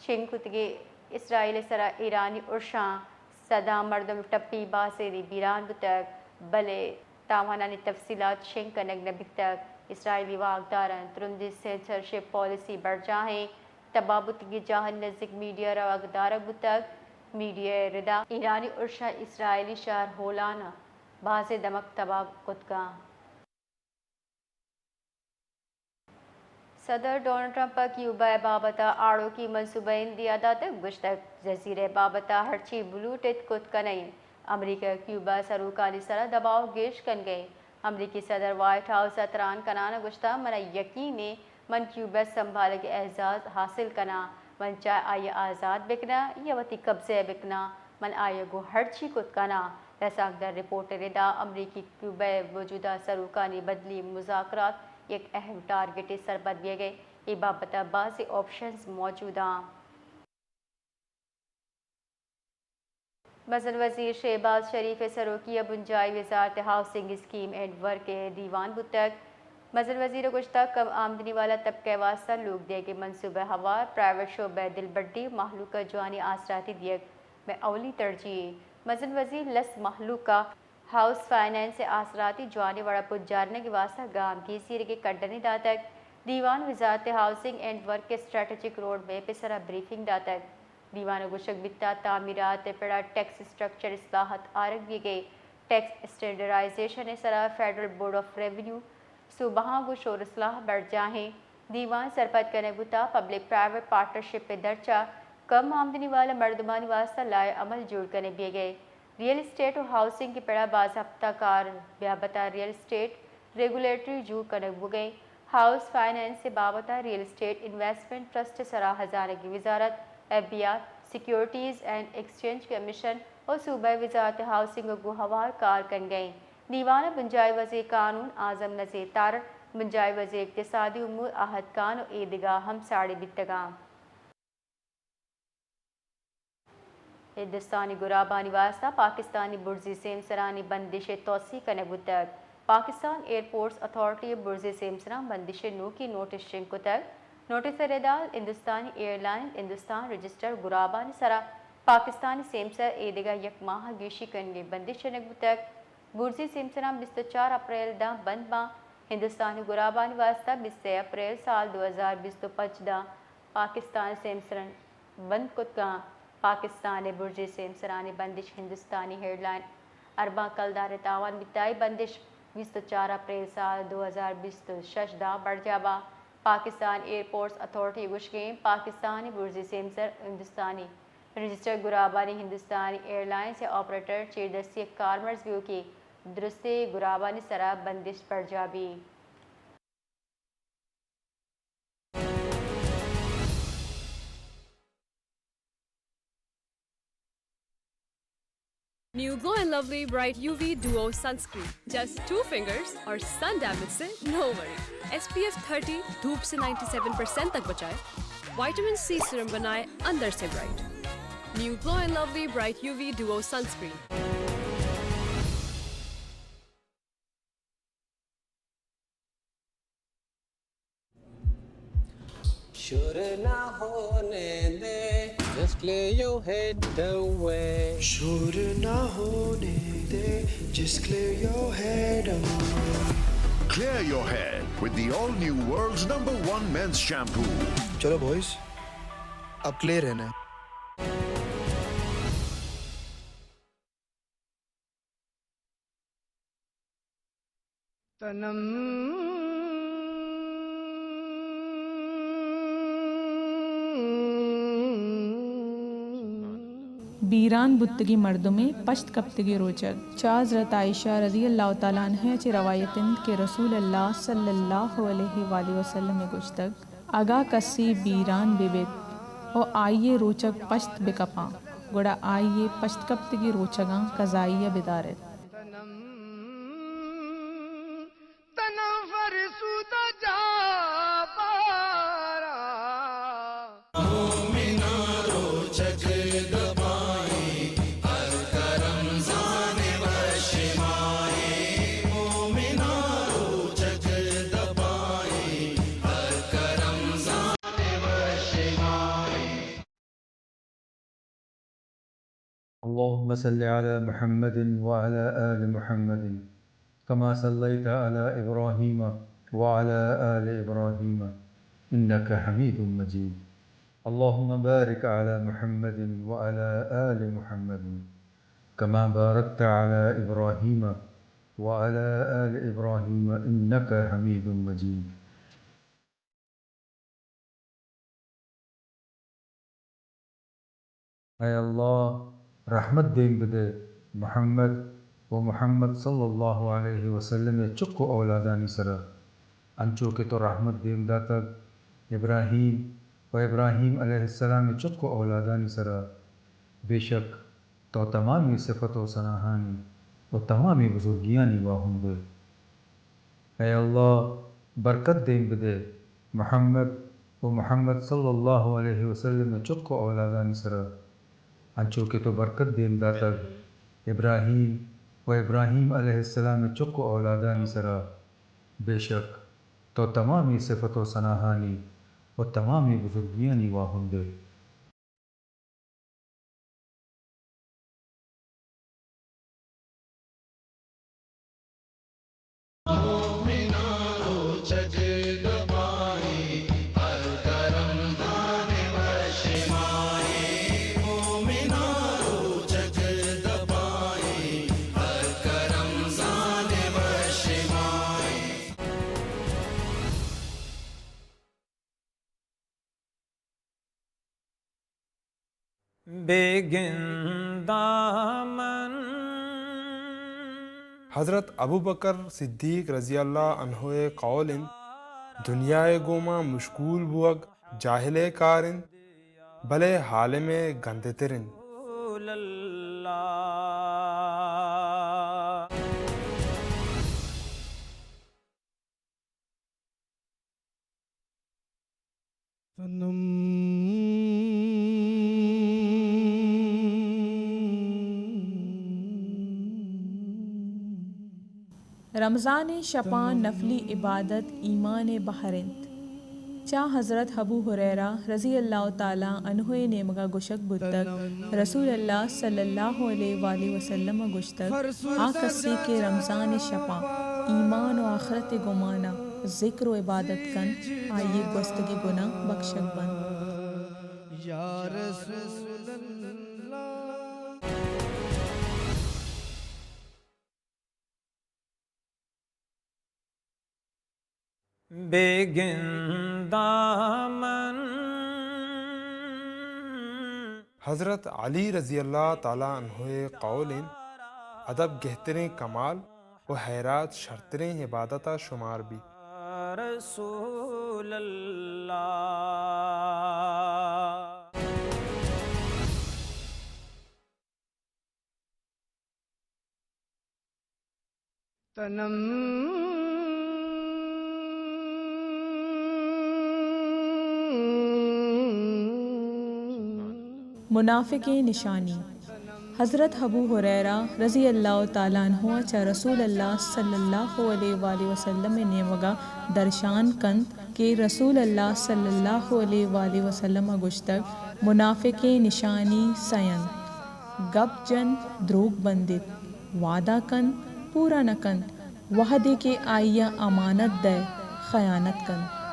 شنگ کتگیں اسرائیل ء سرا ایرانی ارشاں سداں مردم ٹپی، بازینے بیران بوتگ، بلے تاوانانی تفصیلات شنگ کنگ نہ بیتگ۔ اسرائیلی واکداراں ترندیں سینسرشپ پالیسی برجاہیں، تباہ بوتگیں جاہانی نزیک میڈیا روگ دارگ بوتگ۔ میڈیا ء ردا ایرانی ارشاں اسرائیلی شہر ہولان ء بازیں دمگ تباہ کتگاں۔ صدر ڈونلڈ ٹرمپ ء کیوبا ء بابت ء آڑوکی منصوبہ ء ہندی ء داتگ، گوشتگ، جزیرہ ء بابت ء ہرچی بلوٹ ایت کت کن ایں۔ امریکہ ء کیوبا ء سروکانی سرا دباؤ گیش کنگ ء ایں۔ امریکی صدر وائٹ ہاؤس ء تران کنان ء گوشتگ، من ء یقین ایں من کیوبا ء سنبھالگ ء اعزاز حاصل کناں۔ من چاہے آئی ء آزات بکناں یا وتی قبضہ ء بکناں، من آئی ء گوں ہرچی کت کناں۔ لسانکدر رپورٹ ء ردا امریکی کیوبا ء موجودہ سروکانی بدلی مذاکرات یک اہم ٹارگٹے سرپد بیگ ء اے بابت ء بازیں آپشنز موجود آں۔ مزن وزیر شہباز شریف ء سروکی ء بنجاہی وزارت ہاؤسنگ، اسکیم اینڈ ورک ء دیوان بوتگ۔ مزن وزیر ء گوشتگ، کم آمدنی والا طبقہ ء واستہ لوگ دیگ ء منصوبہ ہوار، پرائیویٹ شعبہ ء دلبڈی، مہلوک ء جوانیں آسراتی دیگ مئے اولی ترجیح ایں۔ مزن وزیر لس مہلوک ء ہاؤس فنانس ء آسراتی جوانیں وڑ ء پجارینگ ء واستہ گامگیج زیرگ ء کڈنے داتگ۔ دیوان وزارت ہاؤسنگ اینڈ ورک ء اسٹریٹجک روڈ میپ ء سرا بریفنگ داتگ۔ دیوان ء گوشگ بیتگ، تعمیرات ء پڑ ء ٹیکس اسٹرکچر اصلاحات آرگ بیگ ء، ٹیکس اسٹینڈرڈائزیشن ء سرا فیڈرل بورڈ آف ریونیو، صوبہاں گوں شور اصلاح برجاہیں۔ دیوان سرپد کنگ بوتگ پبلک پرائیویٹ پارٹنرشپ ء درچ ء کم آمدنی والا مردمانی واستہ لائحہ عمل جوڑ کنگ بیگ ء۔ ریئل اسٹیٹ و ہاؤسنگ ء پڑ ء باضابطہ کار بیابت ء ریئل اسٹیٹ ریگولیٹری جوڑ کنگ بوگ ء ایں۔ ہاؤس فنانس ء بابت ء ریئل اسٹیٹ انویسٹمنٹ ٹرسٹ ء سرا ہزانگی وزارت، F B R, securities and exchange commission و صوبائی وزارت ہاؤسنگ ء گوں ہوار کار کنگ ء ایں۔ دیوان ء بنجاہی وزیر قانون اعظم نذیر تارڑ، بنجاہی وزیر اقتصادی امور احد خان و اے دگہ ہم ساڑی بیتگاں۔ ہندوستانی گرابانی واستہ پاکستانی برزی سیمسرانی بندش ء توسیع کنگ بوتگ۔ پاکستان ایئرپورٹس اتھارٹی ء برزی سیمسراں بندش ء نوکیں نوٹس شنگ کتگ۔ نوٹس ء ردا ہندوستانی ایئرلائن، ہندوستان رجسٹرڈ گرابانی سرا پاکستانی سیمسر اے دگہ یک ماہ ء گیشی کنگ ء بندش جنگ بوتگ۔ برزی سیمسراں بیست و چار اپریل داں بند باں۔ ہندوستانی گرابانی واستہ بیست و سے اپریل سال دو ہزار بیست و پنچ داں پاکستان سیمسرن بند کتگاں۔ پاکستان ء برزی سیمسرانی بندش ہندوستانی ایئرلائن ارباں کلدار ء تاوان بیتگ۔ اے بندش بیست و چار اپریل سال دو ہزار بیست و شش داں برجاہ باں۔ پاکستان ایئرپورٹس اتھارٹی ء گوشگ ء انت، پاکستانی برزی سیمسر ہندوستانی رجسٹرڈ گرابانی ہندوستانی ایئرلائنز ء آپریٹر چیردستی ء کارمرز بیوکی درستیں گرابانی سرا بندش برجاہ بیت۔ New Glow and Lovely Bright U V Duo Sunscreen. Just two fingers और sun damage से no worry. S P F thirty, धूप से ninety seven percent तक बचाए, vitamin C serum बनाए अंदर से bright. New Glow and Lovely Bright U V Duo Sunscreen. شور نہ ہونے دے، just clear your head away. شور نہ ہونے دے, just clear your head away. Clear your head with the all-new world's number one men's shampoo. چلو بوائز, اب کلیئر ہے نا؟ تنم بیران بوتگیں مردمے پشت کپتگیں روچگ۔ چہ حضرت عائشہ رضی اللہ تعالی عنہا چہ روایت انت کہ رسول اللہ صلی اللہ علیہ وآلہ وسلم ء گوشتگ، اگاں کسے بیران بہ بیت و آئی ء روچگ پشت بہ کپاں، گڑا آئی ء پشت کپتگیں روچگاں قضائیہ بدار ایت۔ تنم، تنم فرسودہ جاہ بارا۔ اللهم صل على محمد وعلى آل محمد كما صليت على إبراهيم وعلى آل إبراهيم إنك حميد مجيد. اللهم بارك على محمد وعلى آل محمد كما باركت على إبراهيم وعلى آل إبراهيم إنك حميد مجيد. اے اللہ، رحمت دیم بدے محمد و محمد صلی اللہ علیہ وسلم ءِ چک و اولادانی سرا، انچو کہ تو رحمت دیم داتگ ابراہیم و ابراہیم علیہ السلام ءِ چک و اولادانی سرا۔ بے شک تو تمامی صفت و ثناہانی و تمامی بزرگیانی واہند ئے۔ اے اللہ، برکت دیم بدے محمد و محمد صلی اللہ علیہ وسلم ءِ چک و اولادانی سرا، انچو کہ تو برکت دیم داتگ ابراہیم و ابراہیم علیہ السلام ءِ چک و اولادانی سرا۔ بے شک تو تمامی صفت و ثناہانی و تمامی بزرگیانی واہند ئے۔ بگنداں من۔ حضرت ابوبکر صدیق رضی اللہ عنہ ءِ قول انت، دنیا ءِ گوما مشغول بوگ جاہل ءِ کار انت، بلے عالم ءِ گندتر انت۔ رمضان ءِ شپاں نفلی عبادت ایمان ءِ بہر انت۔ چہ حضرت ابو ہریرہ رضی اللہ تعالی عنہ ءِ نیمگا گوشگ بوتگ، رسول اللہ صلی اللہ علیہ وآلہ وسلم ءَ گوشتگ، آ کسے کہ رمضان ءِ شپاں ایمان و آخرت ءِ گمانا ذکر و عبادت کنت، آئی ءِ گوستگیں گناہ بکشگ بنت۔ بگنداں من۔ حضرت علی رضی اللہ تعالی عنہ ءِ قول انت، ادب گہتریں کمال و حیرات شرتریں عبادتا شمار بیت۔ رسول اللہ۔ منافقیں نشانی۔ حضرت ابو ہریرہ رضی اللہ تعالی عنہ چہ رسول اللہ صلی اللہ علیہ وآلہ وسلم ءِ نیمگا درشان کنت کہ رسول اللہ صلی اللہ علیہ وآلہ وسلم ءَ گوشتگ، منافقیں نشانی سئے انت۔ گپ جنت، دروگ بندیت، وعدہ کنت، پورا نہ کنت، وہدے کہ آئی ءَ امانت دئے، خیانت کنت۔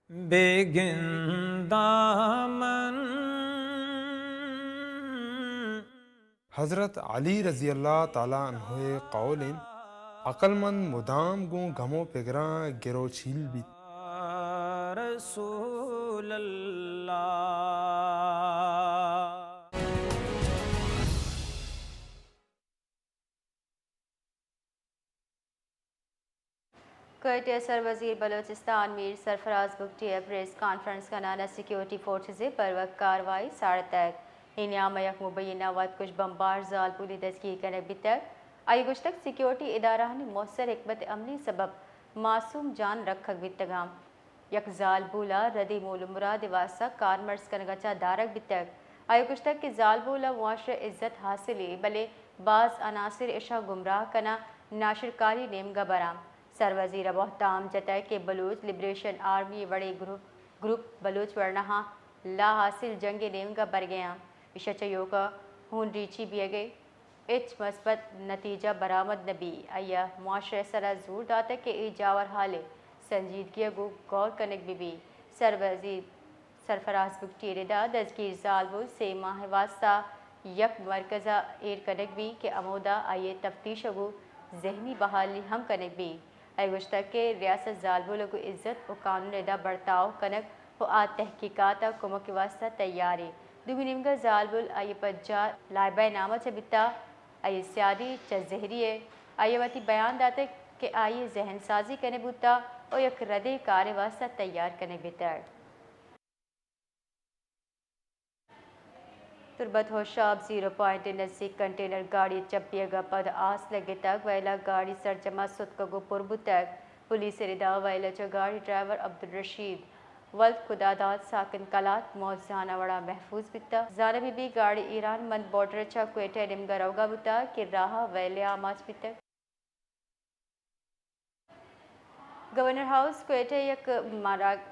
بگنداں من۔ حضرت علی رضی اللہ تعالی عنہ ءِ قول انت، عقل مند مدام گوں گم و پگراں گروچیل بیت۔ رسول اللہ۔ کوئٹہ ءَ سروزیر بلوچستان میر سرفراز بگٹی ءِ پریس کانفرنس کنان ءَ سیکورٹی فورسز ءِ بروک کاروائی ساڑتگ۔ اے نیام ءَ یک مبینہ وتکش بمبار زالبولے دزگیر کنگ بیتگ۔ آئی ءَ گوشتگ سیکیورٹی ادارہانی مؤثر حکمت عملی سبب معصوم جان رکھگ بیتگاں۔ یک زالبول ءَ ردیں مول ءُ مرادے واستا کارمرز کنگ ءَ چہ دارگ بیتگ۔ آئی ءَ گوشتگ کہ زالبول ءَ معاشرہ عزت حاصل ایں، بلے باز عناصر اشاں گمراہ کناں، ناشرکاری نیمگ ءَ براں۔ سروزیر ءَ بہتام جتگ کہ بلوچ لبریشن آرمی ءِ وڑیں گرو-، گروپ بلوچ ورناہاں لاحاصل جنگ ءِ نیمگ ءَ برگ ءَ آں۔ ایشی ءَ چہ ایوک ءَ ہون ریچی بیگ ءِ ہچ مثبت نتیجہ برآمد نہ بی۔ آئی ءَ معاشرہ ءِ سرا زور داتگ کہ اے جاور حال ءِ سنجیدگی ءَ گوں غور کنگ بہ بی۔ سروزیر سرفراز بگٹی ءِ ردا دزگیر زالبول سے ماہ ءِ واستا یک مرکز ءَ ایر کنگ بی کہ ہمودا آئی ءِ تفتیش ءَ گوں ذہنی بحالی ہم کنگ بی۔ آئی ءَ گوشتگ کہ ریاست زالبول ءَ گوں عزت ءُ قانون ءِ ردا برتاؤ کنگ ءُ آ تحقیقات ءَ کمک ءِ واستا تیار ایں۔ دومی نیمگ ءَ زالبول آئی ءِ پجار لائبہ ءِ نام ءَ چہ بیتا، آئی ءِ سیادی چہ زہری ءَ۔ آئی ءَ وتی بیان داتگ کہ آئی ءِ ذہن سازی کنگ بوتا ءُ یک ردیں کارے واستا تیار کنگ بیتگ۔ تربت ہوشاب زیرو پوائنٹ ءِ نزیک کنٹینر گاڑی ءِ چپیگ ءَ پد آس لگتگ، ویلا گاڑی سرجم ءَ ستکگ ءُ پر بوتگ۔ پولیس ءِ ردا ویل ءَ چہ گاڑی ڈرائیور عبدالرشید ولد خداداد ساکن کلات موت زانہ وڑا محفوظ بیتگ۔ زانہ بہ بی گاڑی ایران مند بارڈر ءَ چہ کوئٹہ ءِ نیمگ ءَ روگ ءَ بوتگ کہ راہ ءَ ویل ءِ آماچ بیتگ۔ گورنر ہاؤس کوئٹہ ءَ یک مراگ-،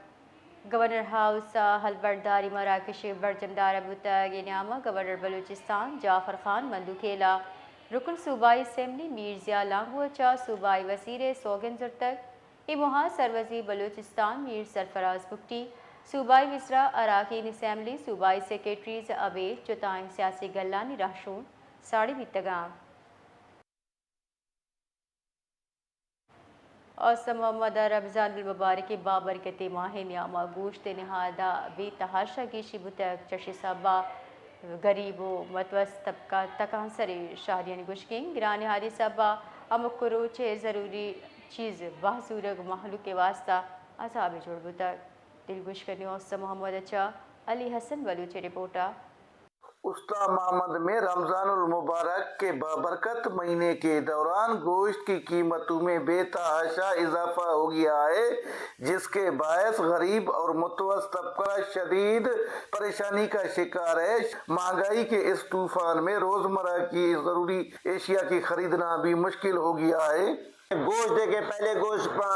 گورنر ہاؤس ءَ ہلبرداری مراگشے برجم دارگ بوتگ۔ اے نیام ءَ گورنر بلوچستان جعفر خان مندوخیل ءَ رکن صوبائی اسمبلی میر ضیاء لانگو ءَ چہ صوبائی وزیر ءِ سوگند زرتگ۔ اے موہ ءَ سروزیر بلوچستان میر سرفراز بگٹی، صوبائی وزراء، اراکین اسمبلی، صوبائی سیکرٹریز ءُ ابید جتائیں سیاسی گلانی رہشون ساڑی بیتگاں۔ اوستہ محمد ءَ رمضان المبارک ءِ بابرکتیں ماہ ءِ نیام ءَ گوشت ءِ نہاد ءَ بے تحاشا گیشی بوتگ۔ چشیں سبب ءَ گریب ءُ متوسط طبقہ تکانسریں شہریانی گوشگ ایں گران نہادی سبب ءَ ہمک روچ ءِ ضروری چیز بہا زورگ مہلوک ءِ واستا عذابے جوڑ بوتگ۔ دلگوش کنیں اوستہ محمد ءَ چہ علی حسن بلوچ ءِ رپورٹ ءَ۔ اوستہ محمد میں رمضان المبارک کے بابرکت مہینے کے دوران گوشت کی قیمتوں میں بے تحاشا اضافہ ہو گیا ہے، جس کے باعث غریب اور متوسط طبقہ شدید پریشانی کا شکار ہے۔ مہنگائی کے اس طوفان میں روزمرہ کی ضروری اشیاء کی خریدنا بھی مشکل ہو گیا ہے۔ گوشت دیکھیں، پہلے گوشت، آ،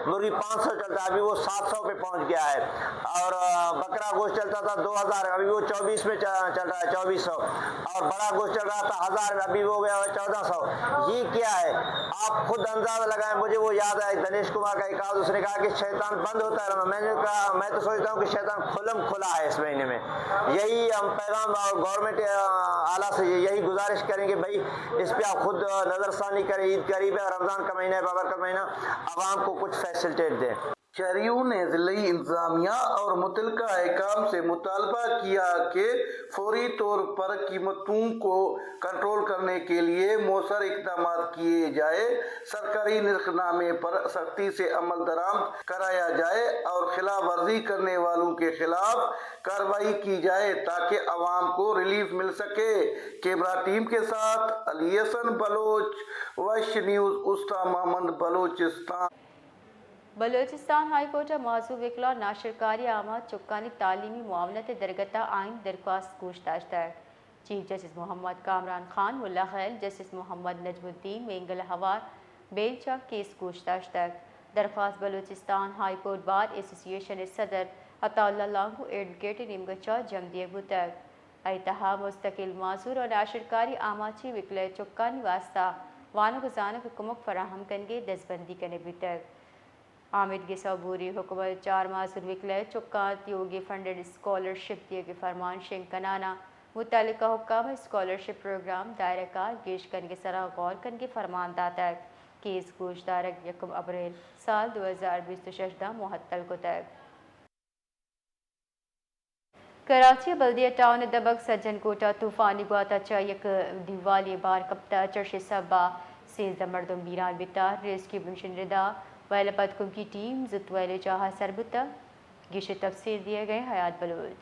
مرغی پانچ سو چلتا، ابھی وہ سات سو پہ پہنچ گیا ہے۔ اور، آ، بکرا گوشت چلتا تھا دو ہزار، ابھی وہ چوبیس میں چ-، چل رہا ہے، چوبیس سو۔ اور بڑا گوشت چل رہا تھا ہزار میں، ابھی وہ گیا ہے چودہ سو۔ یہ کیا ہے؟ آپ خود اندازہ لگائیں۔ مجھے وہ یاد آیا، دنیش کمار کا ایک آواز، اس نے کہا کہ شیطان بند ہوتا ہے رمضان۔ میں نے کہا، میں تو سوچتا ہوں کہ شیطان کھلم کھلا ہے اس مہینے میں۔ یہی ہم پیغام اور گورنمنٹ، آ، اعلیٰ سے یہی گزارش کریں کہ بھائی، اس پہ آپ خود نظر ثانی کریں، عید قریب ہے، رمضان کا مہینہ ہے، بابرکت مہینہ، عوام کو کچھ فیسلٹیٹ دیں۔ شہریوں نے ضلعی انتظامیہ اور متعلقہ حکام سے مطالبہ کیا کہ فوری طور پر قیمتوں کو کنٹرول کرنے کے لیے مؤثر اقدامات کیے جائے، سرکاری نرخ نامے پر سختی سے عمل درآمد کرایا جائے اور خلاف ورزی کرنے والوں کے خلاف کارروائی کی جائے تاکہ عوام کو ریلیف مل سکے۔ کیمرہ ٹیم کے ساتھ علی حسن بلوچ، وش نیوز، اوستہ محمد، بلوچستان۔ بلوچستان ہائی کورٹ ءَ معذور وکلا ءُ ناشرکاری ءَ آماچ چکانی تعلیمی معاونت ءِ درگت ءَ آئین درخواست گوش داشتگ۔ چیف جسٹس محمد کامران خان، ملا خیل، جسٹس محمد نجم الدین مینگل ءِ ہوار بینچ ءَ کیس گوش داشتگ۔ درخواست بلوچستان ہائی کورٹ بار ایسوسی ایشن ءِ صدر عطاء اللہ لانگو ایڈوکیٹ ءِ نیمگ ءَ چہ جم دیگ بوتگ۔ اے تہا مستقل معذور ءُ ناشرکاری آماچیں وکلا ءِ چکانی واستا وانگ ءُ زانگ ءِ کمک فراہم کنگ ءِ دزبندی کنگ بیتگ۔ آمید گس ءَ بوری حکومت چار معذور وکلا ءِ چکاں تیوگیں فنڈڈ اسکالرشپ دیگ ءِ فرمان شنگ کنان ءَ متعلقہ حکام ءَ اسکالرشپ پروگرام دائرہ کار گیش کنگ ءِ سرا غور کنگ ءِ فرمان داتگ۔ کیس گوش دارگ یکم اپریل سال دو ہزار بیست ءُ شش داں معطل کتگ۔ کراچی ءِ بلدیہ ٹاؤن ءِ دمگ سجن کوٹ ءَ طوفانی گوات ءَ چہ یک دیوالی بار کپتہ، چرشی سبب ءَ سیزدہ مردم بیران بیتہ۔ ریسکیو مشن ردا ویل ءَ پد کمکی ٹیم زوت ویل ءِ جاہ ءَ سر بوتہ۔ گیشیں تفصیل دیگ ءَ ایں حیات بلوچ۔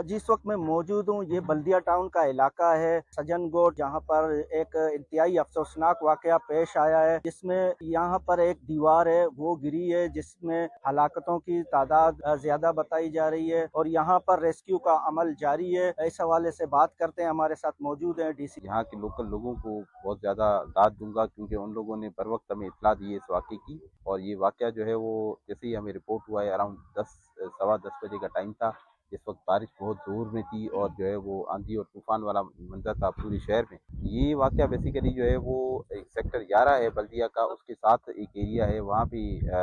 جس وقت میں موجود ہوں، یہ بلدیہ ٹاؤن کا علاقہ ہے، سجن گوٹ، جہاں پر ایک انتہائی افسوسناک واقعہ پیش آیا ہے، جس میں یہاں پر ایک دیوار ہے، وہ گری ہے، جس میں ہلاکتوں کی تعداد، آ، زیادہ بتائی جا رہی ہے اور یہاں پر ریسکیو کا عمل جاری ہے۔ اس حوالے سے بات کرتے ہیں، ہمارے ساتھ موجود ہیں ڈی سی۔ یہاں کے لوکل لوگوں کو بہت زیادہ داد دوں گا، کیونکہ ان لوگوں نے بر وقت ہمیں اطلاع دی ہے اس واقعے کی، اور یہ واقعہ جو ہے وہ جیسے ہی ہمیں رپورٹ ہوا ہے، اراؤنڈ دس، سوا دس بجے کا ٹائم تھا، اس وقت بارش بہت زور میں تھی اور جو ہے وہ آندھی اور طوفان والا منظر تھا پورے شہر میں۔ یہ واقعہ بیسیکلی جو ہے وہ سیکٹر گیارہ ہے بلدیہ کا، اس کے ساتھ ایک ایریا ہے، وہاں بھی، آ،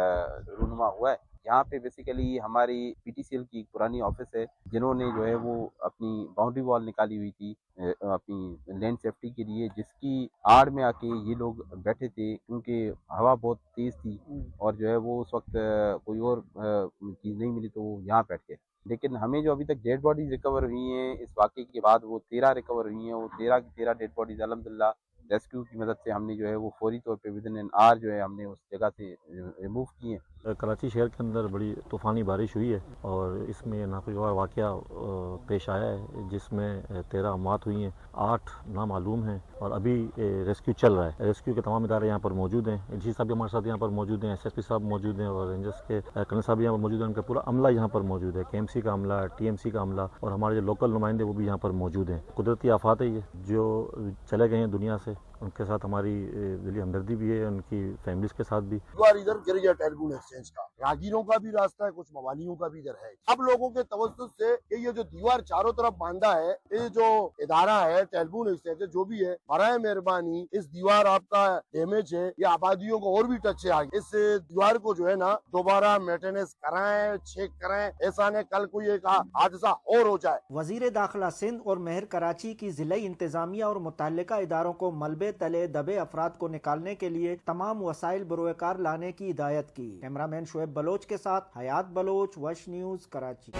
رونما ہوا ہے۔ یہاں پہ بیسیکلی ہماری پی ٹی سی ایل کی ایک پرانی آفس ہے، جنہوں نے جو ہے وہ اپنی باؤنڈری وال نکالی ہوئی تھی، آ، اپنی لینڈ سیفٹی کے لیے، جس کی آڑ میں آ کے یہ لوگ بیٹھے تھے، کیونکہ ہوا بہت تیز تھی ہم۔ اور جو ہے وہ اس وقت، آ، کوئی اور، آ، چیز نہیں ملی تو وہ یہاں بیٹھ گئے۔ لیکن ہمیں جو ابھی تک ڈیڈ باڈیز ریکور ہوئی ہیں اس واقعے کے بعد، وہ تیرہ ریکور ہوئی ہیں، وہ تیرہ کی تیرہ ڈیڈ باڈیز الحمدللہ ریسکیو کی مدد سے ہم نے جو ہے وہ فوری طور پہ ودن این آر جو ہے ہم نے اس جگہ سے ریموو کی ہیں۔ کراچی شہر کے اندر بڑی طوفانی بارش ہوئی ہے اور اس میں ناخوشگوار واقعہ، آ، پیش آیا ہے، جس میں، آ، تیرہ اموات ہوئی ہیں، آٹھ نامعلوم ہیں اور ابھی، آ، ریسکیو چل رہا ہے۔ ریسکیو کے تمام ادارے یہاں پر موجود ہیں، ڈی سی صاحب بھی ہمارے ساتھ یہاں پر موجود ہیں، ایس ایس پی صاحب موجود ہیں اور رینجرز کے، آ، کرنل صاحب بھی یہاں پر موجود ہیں۔ ان کا پورا عملہ یہاں پر موجود ہے، کے ایم سی کا عملہ، ٹی ایم سی کا عملہ اور ہمارے جو لوکل نمائندے وہ بھی یہاں پر موجود ہیں۔ قدرتی آفات ہے یہ، جو چلے گئے ہیں دنیا سے، ان کے ساتھ ہماری، اے، دلی ہمدردی بھی ہے، ان کی فیملیز کے ساتھ بھی۔ دیوار ادھر گر گیا ٹیلیفون ایکسچینج کا، راہگیروں کا بھی راستہ ہے، کچھ موالیوں کا بھی ادھر ہے۔ اب لوگوں کے توسط سے کہ یہ جو دیوار چاروں طرف باندھا ہے، یہ جو ادارہ ہے ٹیلیفون ایکسچینج جو بھی ہے، برائے مہربانی اس دیوار آپ کا ڈیمیج ہے، یہ آبادیوں کو اور بھی ٹچ ہے آگے۔ اس دیوار کو جو ہے نا دوبارہ مینٹیننس کرائیں، چیک کرائیں، ایسا نہ کل کوئی ایک حادثہ اور ہو جائے۔ وزیر داخلہ سندھ اور مہر کراچی کی ضلعی انتظامیہ اور متعلقہ اداروں کو ملبے تلے دبے افراد کو نکالنے کے لیے تمام وسائل بروئے کار لانے کی ہدایت کی۔ کیمرہ مین شعیب بلوچ کے ساتھ حیات بلوچ، وش نیوز، Karachi.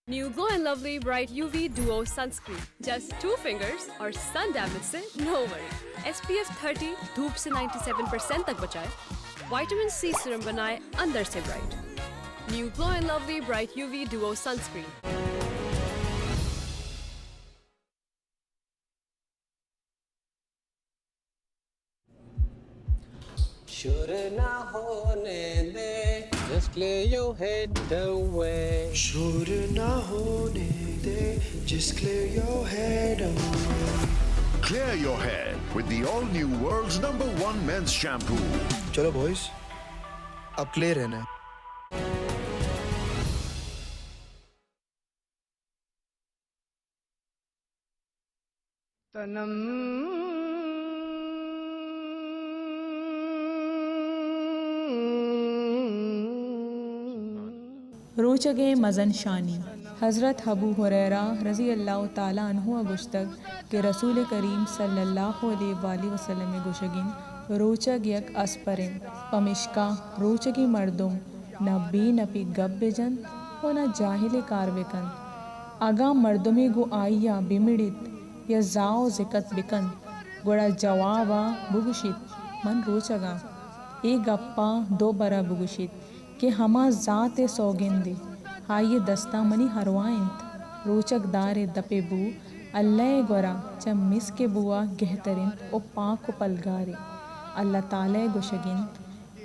New Glow and Lovely Bright U V Duo Sunscreen, just two fingers और सन डैमेज से no worry। S P F thirty, धूप से ninety seven percent तक बचाए, विटामिन सी सीरम बनाए अंदर से bright. New Glow and Lovely Bright U V Duo Sunscreen। شور نہ ہونے دے، just clear your head away۔ شور نہ ہونے دے، just clear your head away۔ Clear your hair with the all new world's number one men's shampoo۔ چلو بوائز، اب کلیئر ہے نا؟ تنم۔ روچگ ءِ مزن شانی۔ حضرت ابو ہریرہ رضی اللہ تعالی عنہ ءَ گوشتگ کہ رسول کریم صلی اللہ علیہ وآلہ وسلم ءِ گوشگ اِنت، روچگ یک اسپر اِنت، پمیشکا روچگی مردم نہ بے نپی گپ بہ جنت ءُ نہ جاہلی کار بہ کنت۔ اگاں مردمے گوں آئی ءَ بہ مڑیت یا زاہ ءُ زکت بہ کنت، گڑا جواب ءَ بگوشیت، من روچگ آں۔ اے گپ ءَ دو بر ءَ بگوشیت کہ ہما ذات ءِ سوگندے، آئی ءِ دستاں منی ارواہ اِنت۔ روچگ دار ءِ دپ ءِ بو اللہ ءِ گور ءَ چہ مسک ءِ بو ءَ گہتر اِنت ءُ پاک ءُ پلگارے۔ اللہ تعالی ءِ گوشگ اِنت،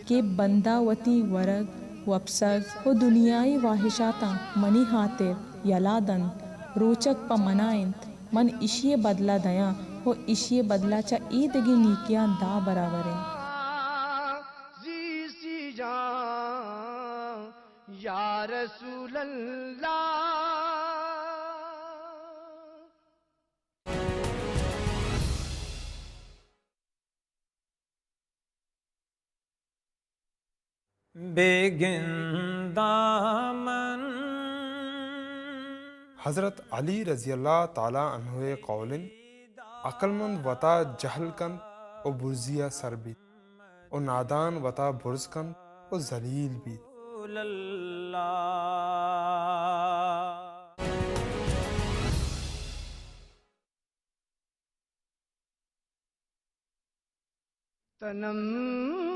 کہ بندہ وتی ورگ، وپسگ ءُ دنیائی واہشاتاں منی ہاتر یلہ دنت، روچگ پہ من ءَ اِنت، من ایشی ءِ بدل ءَ دیاں ءُ ایشی ءِ بدل ءَ چہ اے دگہ نیکیاں دہ برابر اِنت۔ زیسی جان یا رسول اللہ۔ بگنداں من۔ حضرت علی رضی اللہ تعالی عنہ ءِ قول اِنت، عقلمند وتا جہل کنت ءُ برزی ءَ سر بیت ءُ نادان وتا برز کنت ءُ ذلیل بیت۔ تنم۔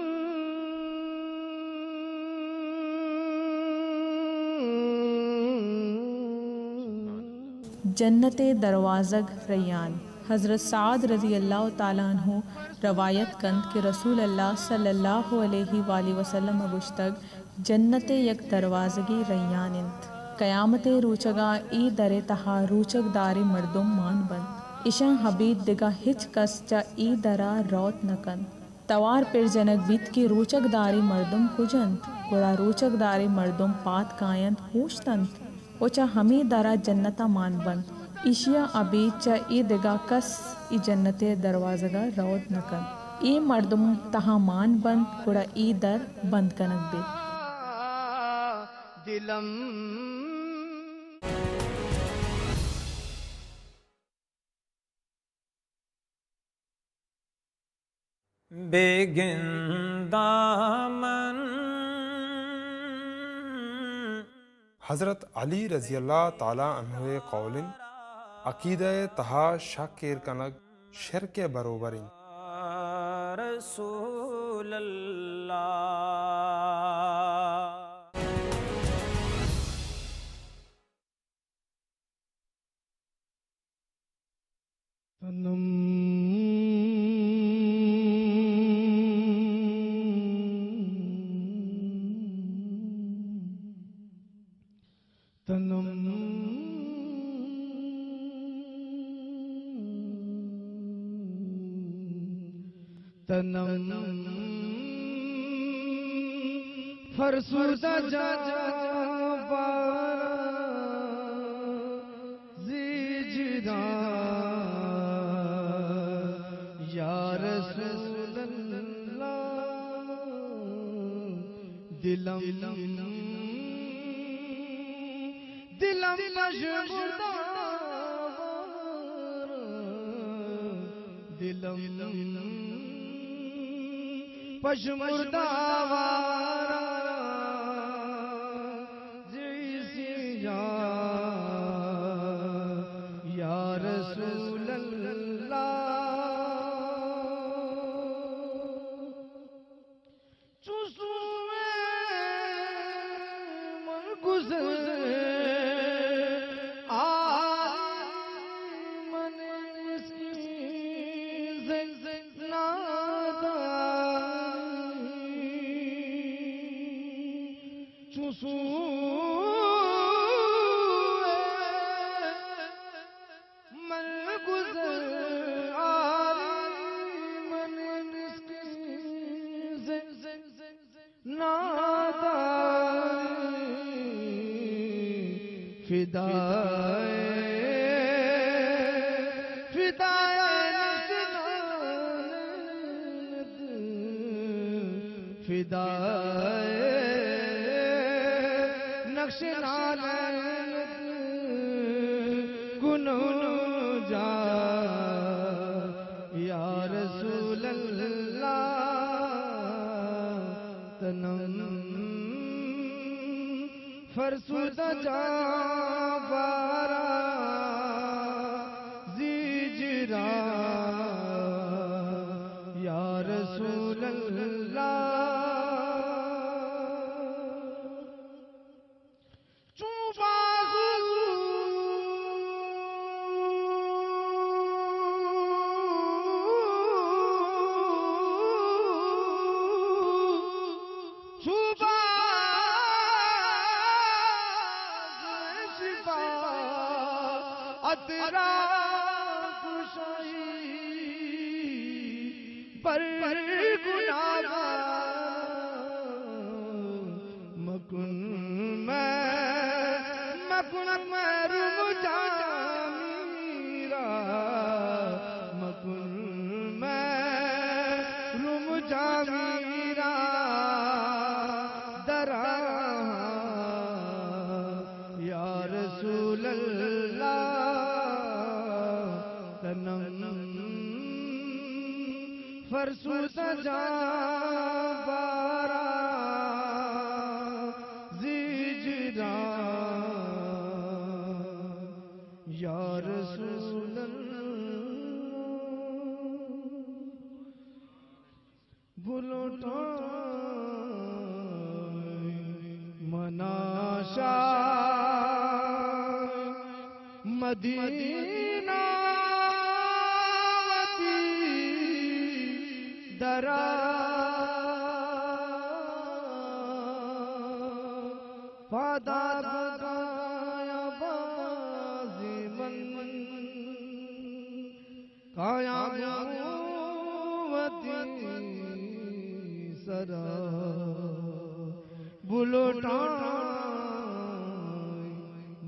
جنت ءِ دروازگ ریان۔ حضرت سعد رضی اللہ تعالی عنہ روایت کنت کہ رسول اللہ صلی اللہ علیہ وآلہ وسلم ءَ گوشتگ، جنت ءِ یک دروازگے ریان انت۔ قیامت ءِ روچگ ءَ اے در ءِ تہا روچگ داریں مردم مان بنت۔ اشاں ابید دگہ ہچ کس چہ اے در ءَ روت نہ کنت۔ توار پر جنگ بیت کہ روچگ داریں مردم کج انت؟ گڑا روچگ داریں مردم پاد کاینت، اوشتنت ءُ چہ ہمے در ءَ جنت ءَ مان بنت۔ ایشی ءَ ابید چہ اے دگہ کس اے جنت ءِ دروازگ ءَ روت نہ کنت۔ اے مردم تہا مان بنت، گڑا اے در بند کنگ بیت۔ دلم بہ گنداں من۔ حضرت علی رضی اللہ تعالی عنہ ءِ قول انت، عقیدہ ءِ تہا شک ایر کنگ شرک ءِ بروبر انت۔ رسول اللہ۔ تنم، تنم، تنم فرسودہ جاں بارا زی جدا یا رسول اللہ۔ دلم، دلم پژمردہ وار، دلم پژمردہ وار، زی سیا یا رسول اللہ۔ چو سوئے من گزر، آ من مسکین زن زن نادانی۔ چو سوئے من گزر، آری من مسکین زن زن نادانی۔ فدائے، فدائے نشنانت، فدائے نقش نالینت کنوں جا یا رسول اللہ۔ تنم فرسودہ جاں بارا زی جرا یا رسول اللہ۔ چو بازو چو باز شفا اترا گشائی بر گناہ مکن میں، مکن میں روم جامی را، مکن میں روم جامی را درا یا رسول اللہ۔ تنم فرسودہ جاں بارا زی جرا یا رسول اللہ۔ گلوٹاں منا شاہ مدینہ وتی درا، پادا کایاں باز من، کایاں وتی سرا، بلوٹاں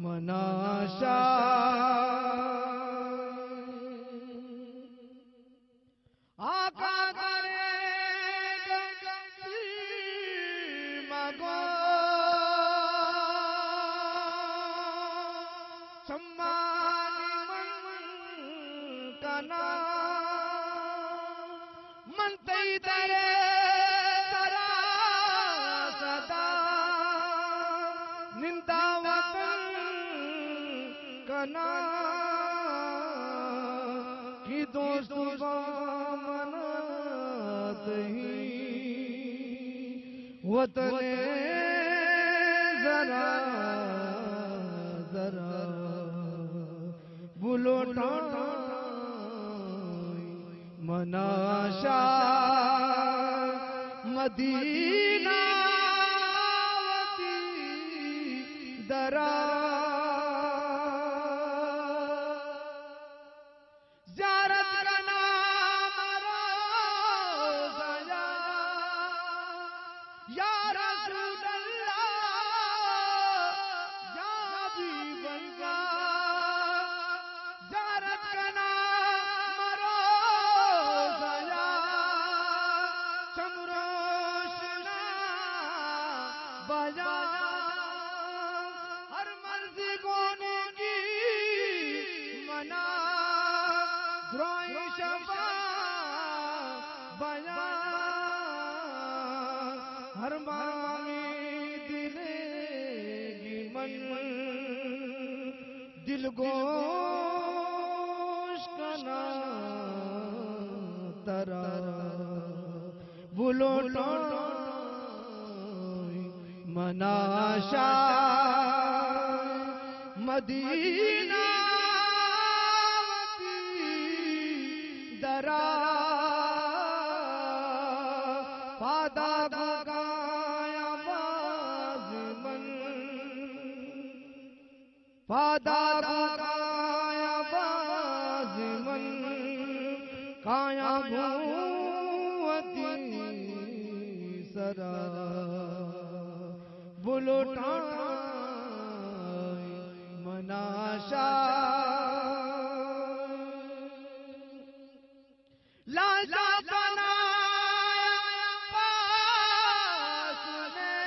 منا شاہ۔ آقا کرے گنگی مگو، چمانی من کنا، من تئی درے سرا سدا نندا وطن کنا، کہ دوست با منا تئی وطن زرا زرا، بلوٹاں منا شاہ، مدینہ وتی درا۔ زیارت کنا مروزایا، یا رسول اللہ، یا حبیب اللہ۔ زیارت کنا مروزایا، چمروشنا بیا، ہر مرضی گونی کی منا، درائی شبا بیا، ہر مامی دلے گی من، دلگوش کنا ترا، بلوٹاں منا شاہ، مدینہ وتی درا، پادا کایاں باز من، پادا کایاں باز من، کایاں گوں وتی سرا، بلوٹاں منا شاہ۔ لالچا پنا پاس نے،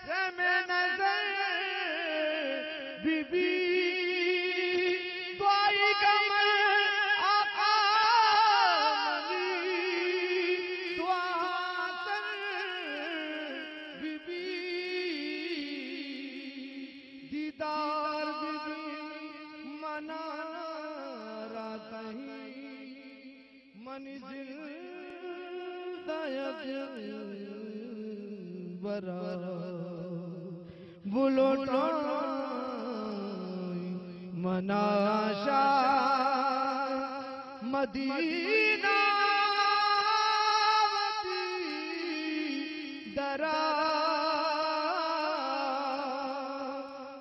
رحم نظر بی بی، دعائی کمر آقا منی، دعا سر بی بی۔ دیدار بی بی منا را تئی، منی زند ءَ یک برا، بلوٹاں منا شاہ، مدینہ وتی درا،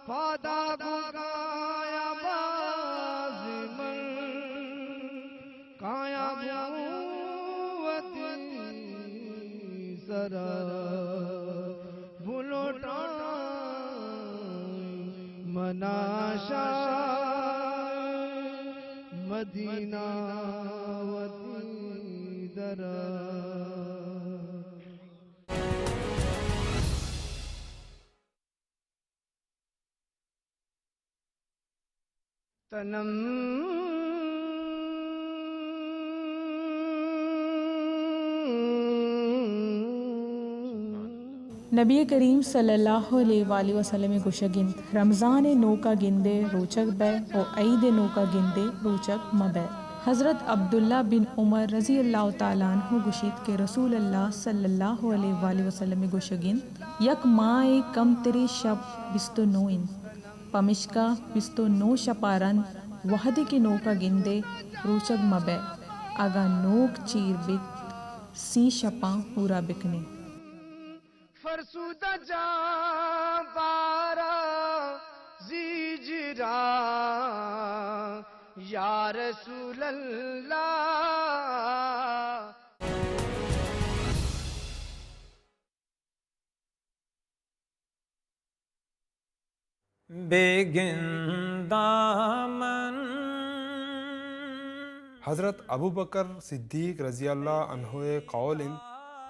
پادا کایاں باز من، کایاں گوں وتی سرا، بلوٹاں منا شاہ، مدینہ وتی درا۔ تنم۔ نبی کریم صلی اللہ علیہ وآلہ وسلم ءِ گوشگ انت، رمضان ءِ نوک ءَ گندئے روچگ بئے و عید ءِ نوک ءَ گندئے روچگ مہ بئے۔ حضرت عبداللہ بن عمر رضی اللہ تعالی عنہ گوشیت کہ رسول اللہ صلی اللہ علیہ وآلہ وسلم ء گوشگ انت، یک ماہ ء کمتریں شپ بیست و نو انت، پمشکا بیست و نو شپ ء رند وہدے کہ نوک ء گندئے روچگ مہ بئے، اگاں نوک چیر بیت سی شپاں پورا بکنیں۔ فرسودہ جاں بارا زیجرا یا رسول اللہ۔ بگنداں من۔ حضرت ابوبکر صدیق رضی اللہ عنہ ء قول انت،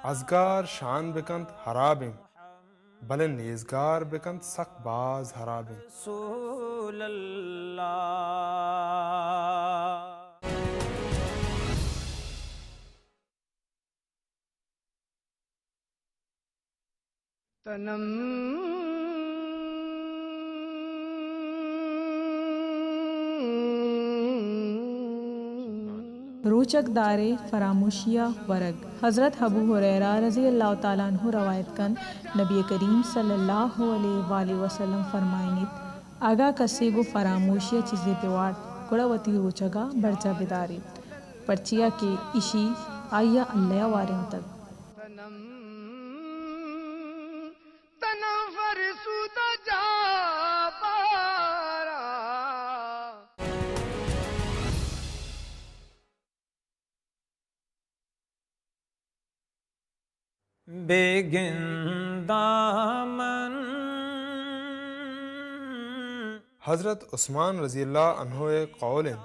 ازگار شان بکنت ہراب انت، بلے نیزگار بکنت سک باز ہراب انت۔ رسول اللہ۔ تنم۔ روچگ دارے فراموشی ء ورگ۔ حضرت ابو ہریرہ رضی اللہ تعالی عنہ روایت کنت، نبی کریم صلی اللہ علیہ وآلہ وسلم فرمائینیت، اگاں کسے گوں فراموشی ء چیزے بہ وارت، گڑا وتی روچگ ء برجاہ بداریت، پرچیا کہ ایشی آئی ء اللہ ء وارینتگ۔ تنم، تنم فرسودہ جاں بارا۔ بگنداں من۔ حضرت عثمان رضی اللہ عنہ ء قول انت،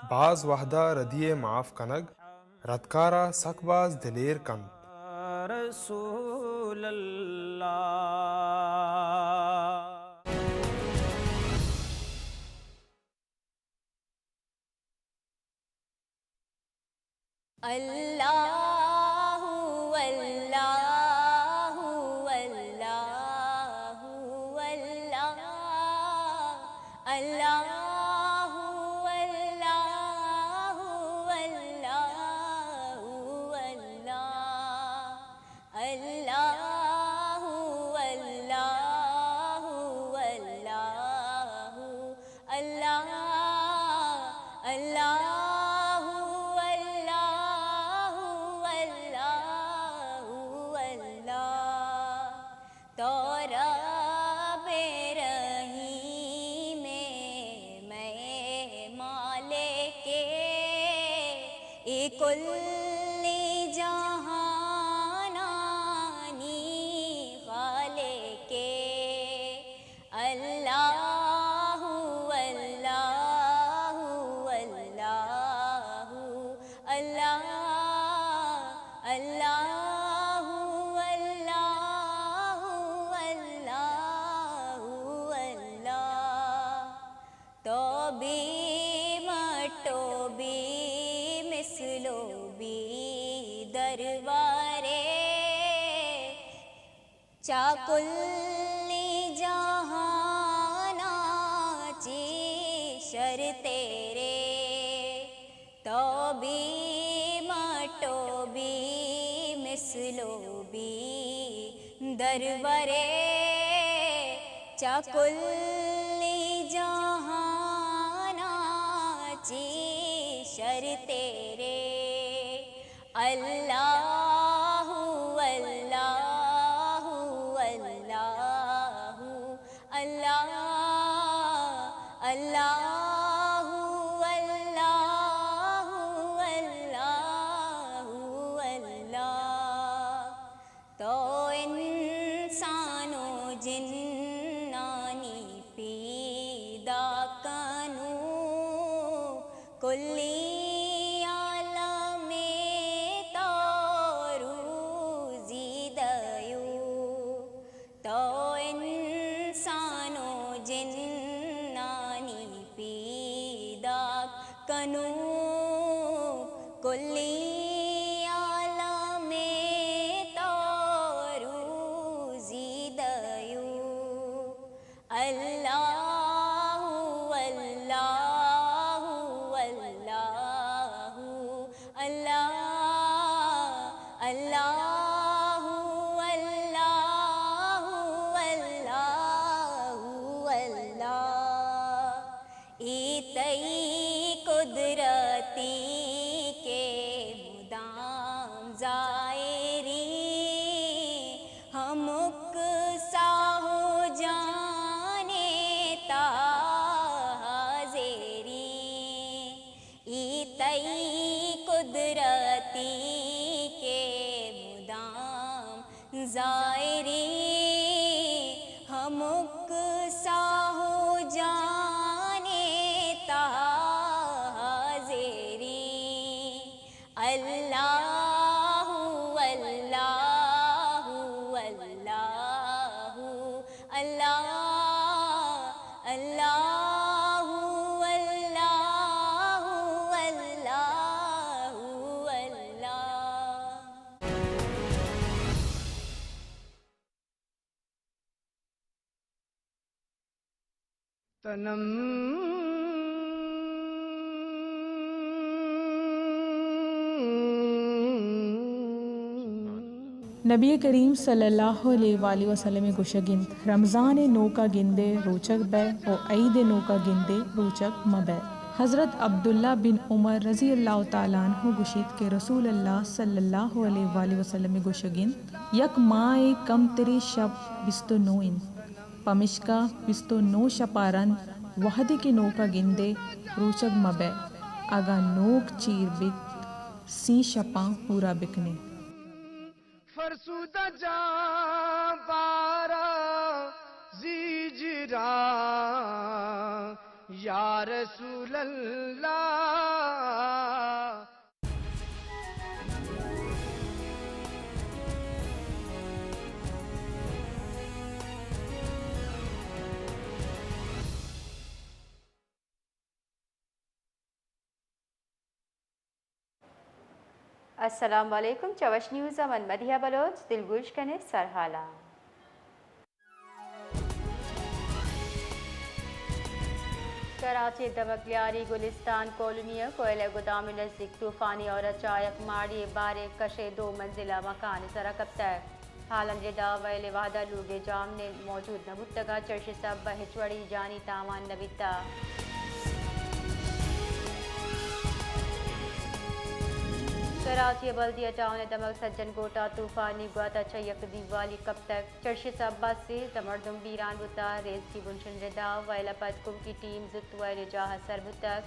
باز وہدا ردی ء معاف کنگ ردکارا سک باز دلیر کنت۔ رسول اللہ۔ اللہ، اللہ، اللہ، اللہ، اللہ، اللہ، اللہ۔ اللہ، اللہ، اللہ، اللہ، اللہ، اللہ، اللہ۔ تو رب رحیم، مئے مالک، اے کل جہانانی خالق۔ اللہ، اللہ، اللہ، اللہ، اللہ، اللہ، اللہ۔ تو بی مٹ و بی مثل و بی درورے، چا کلی جہانا چی شر تیرے۔ تو بی مٹ و بی مثل و بی درورے، چا کلی جہانا چی شر تیرے۔ اللہ، اللہ، اللہ، اللہ، اللہ، اللہ، اللہ، اللہ۔ تو انسان و جنانی پیدا کنو، کلی عالم تو روزی دیو۔ تو انسان و جنانی پیداک کنو، کلی عالم تو روزی دیو۔ اللہ، اللہ، اللہ۔ ہمک ساہ و جان ءِ تہا حاضریں۔ اللہ، اللہ، اللہ، اللہ، اللہ، اللہ، اللہ۔ تنم۔ نبی کریم صلی اللہ علیہ وآلہ وسلم ءِ گوشگ انت، رمضان ءِ نوک ءَ گندئے روچگ بئے و عید ءِ نوک ءَ گندئے روچگ مہ بئے۔ حضرت عبداللہ بن عمر رضی اللہ تعالی عنہ گوشیت کہ رسول اللہ صلی اللہ علیہ وآلہ وسلم ءِ گوشگ انت، یک ماہ ءِ کمتریں شپ بیست و نو انت، پمشکا بیست و نو شپ ءَ رند وہدے کہ نوک ءَ گندئے روچگ مہ بئے، اگاں نوک چیر بیت سی شپاں پورا بکنئے۔ فرسودہ جاں بارا زیجرا یا رسول اللہ۔ السلام علیکم، چوش نیوز ءَ من مدیحہ بلوچ، دلگوش کنیں سرحالاں۔ کراچی ءِ دمگ لیاری گلستان کالونی ءِ کوئلہ گدام ءِ نزیک طوفانی ہور ءَ چاہ یک ماڑی ءِ باریں کش ءِ دو منزلہ مکان ءِ سرا کپتگ۔ حالاں ردا ویل ءِ وہدا لوگ ءِ جاہ ءَ موجود نہ بوتگ ءُ چرشی سبب ءَ ہچ وڑیں جانی تاوان نہ بیتگ۔ کراچی ءِ بلدیہ ٹاؤن ءِ دمگ سجن گوٹ ءَ طوفانی گوات ءَ چہ یک دیوالی کپتگ۔ چرشی سبب ءَ سیزدہ مردم بیران بوتگ۔ ریسکیو بنشن ردا ویل ءَ پد کمکی ٹیم زوت ویل ءِ جاہ ءَ سر بوتگ۔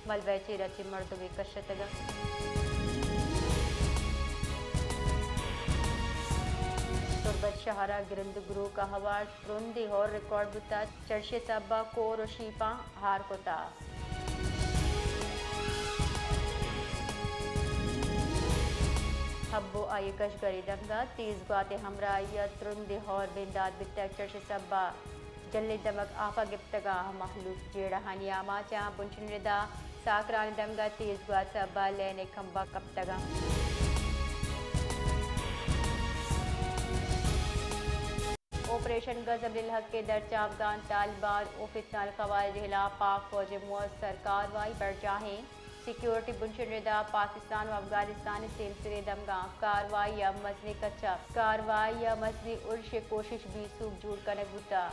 ملبہ ءِ چیر ءَ چہ مردمے کشتگ۔ تربت شہر ءَ گرند گروک ءَ ہوار ترندیں ہور ریکارڈ بوتگ۔ چرشی سبب ءَ کور ءُ شیپاں ہار کتگ۔ حب ءُ آئی ءِ کشگری دمگ ءَ تیز گوات ءِ ہمراہی ءَ ترندیں ہور بندات بیتگ۔ چرشی سبب ءَ جلیں دمگ آپ ءَ گپتگ ءُ مہلوک جیڑہانی آماچ اَنت۔ بنشن ردا ساکرانی دمگ ءَ تیز گوات سبب ءَ لین ءِ کمبگ کپتگ اَنت۔ آپریشن غضب الحق ءِ درچ ءَ افغان طالبان ءُ فتنہ الخوارج ءِ ہلاپ ءَ پاک فوج ءِ موثر کاروائی۔ برجاہیں سیکیورٹی بنشن ردا پاکستان ءُ افغانستان ءِ سیمسریں دمگاں کاروائی ءِ مزنیں کچ ءَ کاروائی ءِ مزنیں ارش ءِ کوشش بے سوب جوڑ کنگ بوتگ۔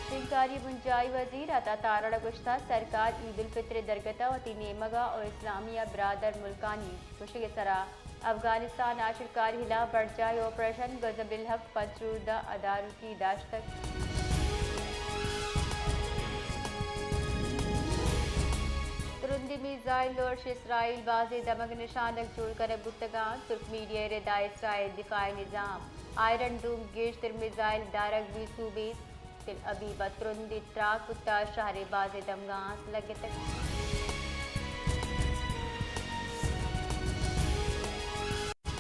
شنگکاری ءِ بنجاہی وزیر عطا تارڑ ءَ گوشتگ، سرکار عید الفطر ءِ درگت ءَ وتی نیمگ ءَ ءُ اسلامیہ برادر ملکانی گوشگ ءِ سرا افغانستان ءَ آشرکاری ہلاپ برجاہیں آپریشن غضب الحق پنچ روزہ ءَ داروکی داشتگ۔ ترندیں میزائل ارش اسرائیل ءَ بازیں دمگ نشانگ جوڑ کنگ بوتگ اَنت۔ ترک میڈیا ءِ ردا اسرائیل ءِ دفاعی نظام آئرن ڈوم ءَ گیشتر میزائل دارگ بے سوب اِنت۔ تل ابیب ءَ ترندیں تراک بوتگ، شہر ءِ بازیں دمگاں آس لگتگ۔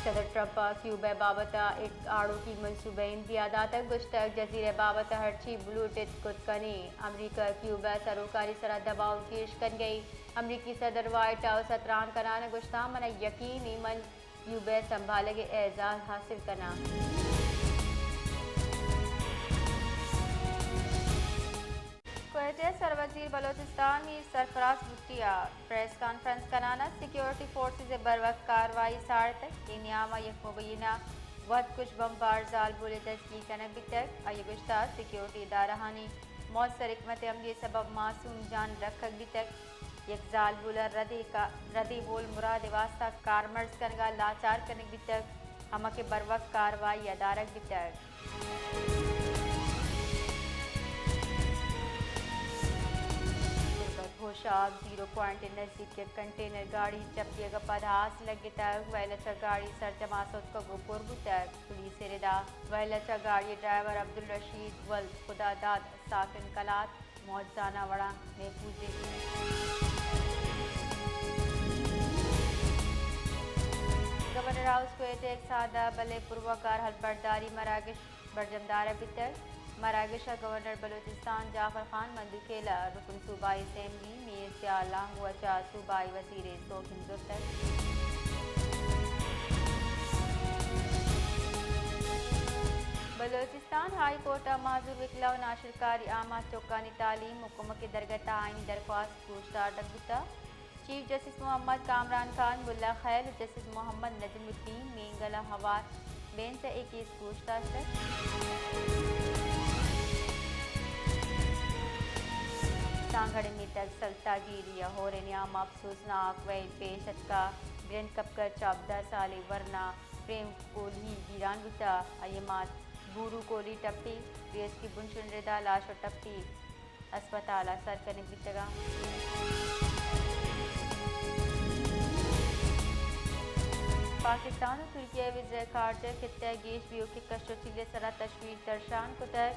صدر ٹرمپ ءَ کیوبا ءِ بابت ءَ یک آڑوکی منصوبہ ءِ دیما داتگ، گوشتگ، جزیرہ ءِ بابت ءَ ہرچی بلوٹ ایت کت کنیں۔ امریکہ ءَ کیوبا ءِ سروکاری ءِ سرا دباؤ گیش کنگ ءَ اِنت۔ امریکی صدر وائٹ ہاؤس ءَ تران کنان ءَ گوشتگ، من ءَ یقین اِنت من کیوبا ءِ سنبھالگ ءِ اعزاز حاصل کناں۔ کوئٹہ ءِ سروزیر بلوچستان میر سرفراز بگٹی ءَ پریس کانفرنس کنان ءَ سیکیورٹی فورسز ءِ بروک کاروائی ساڑتگ۔ اے نیام ءَ یک مبینہ وت کش بمبار زالبولے دزگیر کنگ بیتگ۔ آئی ءَ گوشتگ، سیکیورٹی ادارہانی موثر حکمت عملی ءِ سبب معصوم جان رکھگ بیتگ۔ یک زالبول ءَ ردے کا-، ردے بول مراد ءِ واستہ کارمرز کنگ ءَ لاچار کنگ بیتگ، ہما کہ بروک کاروائی ءَ دارگ بیتگ۔ تربت ہوشاب زیرو پوائنٹ ءِ نزیک یک کنٹینر گاڑی چپیگ ءَ پد آس لگتگ، وئیل ءَ چہ گاڑی سرجم آس اتکگ ءُ پر بوتگ۔ پولیس ءِ ردا وئیل ءَ چہ گاڑی ءِ ڈرائیور عبدالرشید ولد خداداد ساکن کلات موت زاناں وڑا محفوظ انت۔ گورنر ہاؤس کوئٹہ ءَ یک سادہ بلے پرواہ کار ہلبرداری مراگش برجم دارگ بیتگ۔ مراگش ءَ گورنر بلوچستان جعفر خان مندوخیل ءَ رکن صوبائی اسمبلی میر ضیاء لانگو ءَ چہ صوبائی وزیر ءِ سوگند زرتگ۔ بلوچستان ہائی کورٹ ءَ معذور وکلا ءُ ناشرکاری آماچ چکانی تعلیم ءُ کمک ءِ درگت ءَ آئینی درخواست گوشدارگ بوتگ۔ چیف جسٹس محمد کامران خان، ملا خیل ءُ جسٹس محمد نجم الدین مینگل ءَ ہوار بینچ ءَ اے کیس گوش داشتگ۔ سانگھڑ ءِ میتگ سلطاگیری ءَ ہور ءِ نیام ءَ افسوسناک وئیل پیش اتکگ۔ گرینڈ کپکر چہ ہبدہ سالیں ورنا پریم کوہلی بیران بوتگ۔ آئی ءِ مات گورو کوہلی ٹپی ریسکیو بنشن ءِ ردا لاش ءُ ٹپی ہسپتال ءَ سر کنگ بیتگ اَنت۔ پاکستان ءُ ترکیہ ءِ وزرائے خارجہ ءَ خطہ ءِ گیش بی او کے کش ءُ چیل ءِ سرا تشویش درشان کتگ۔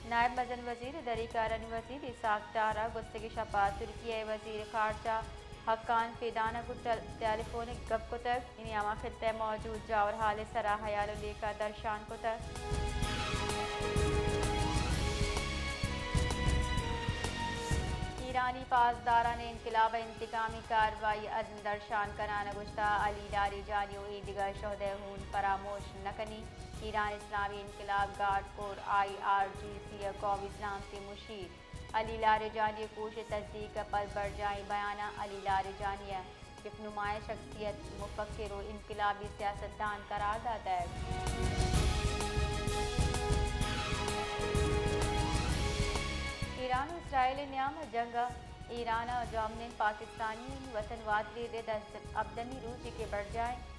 نائب مزن وزیر ءُ دری کارانی وزیر اسحاق ڈار ءَ گوستگیں شپ ءَ ترکیہ ءِ وزیر خارجہ حقان فیدان ءَ گوں ٹل-، ٹیلیفونک گپ کتگ۔ اے نیام ءَ خطہ ءَ موجود جاور حال ءِ سرا ہیال ءُ لیکہ درشان کتگ۔ ایرانی پاسداران ءِ انقلاب ءِ انتقامی کاروائی ءِ عزم درشان کنان ءَ گوشتگ، علی لاریجانی ءُ ایدگہ شہداء ءِ ہون فراموش نہ کنیں۔ ایران اسلامی انقلاب گارڈ کور، آئی آر جی سی، ءِ قومی سلامتی ءِ مشیر علی لاریجانی ءِ کوش ءِ تصدیق ءَ پد برجاہیں بیان ءَ علی لاریجانی ءَ یک نمایاں شخصیت، مفکر ءُ انقلابی سیاستدان قرار داتگ۔ ایران ءُ اسرائیل ءِ نیام ءَ جنگ ءَ ایران ءَ جواب نند۔ پاکستانی وطن واتری ءِ رد ءَ ہبدہمی روچے کہ برجاہ انت۔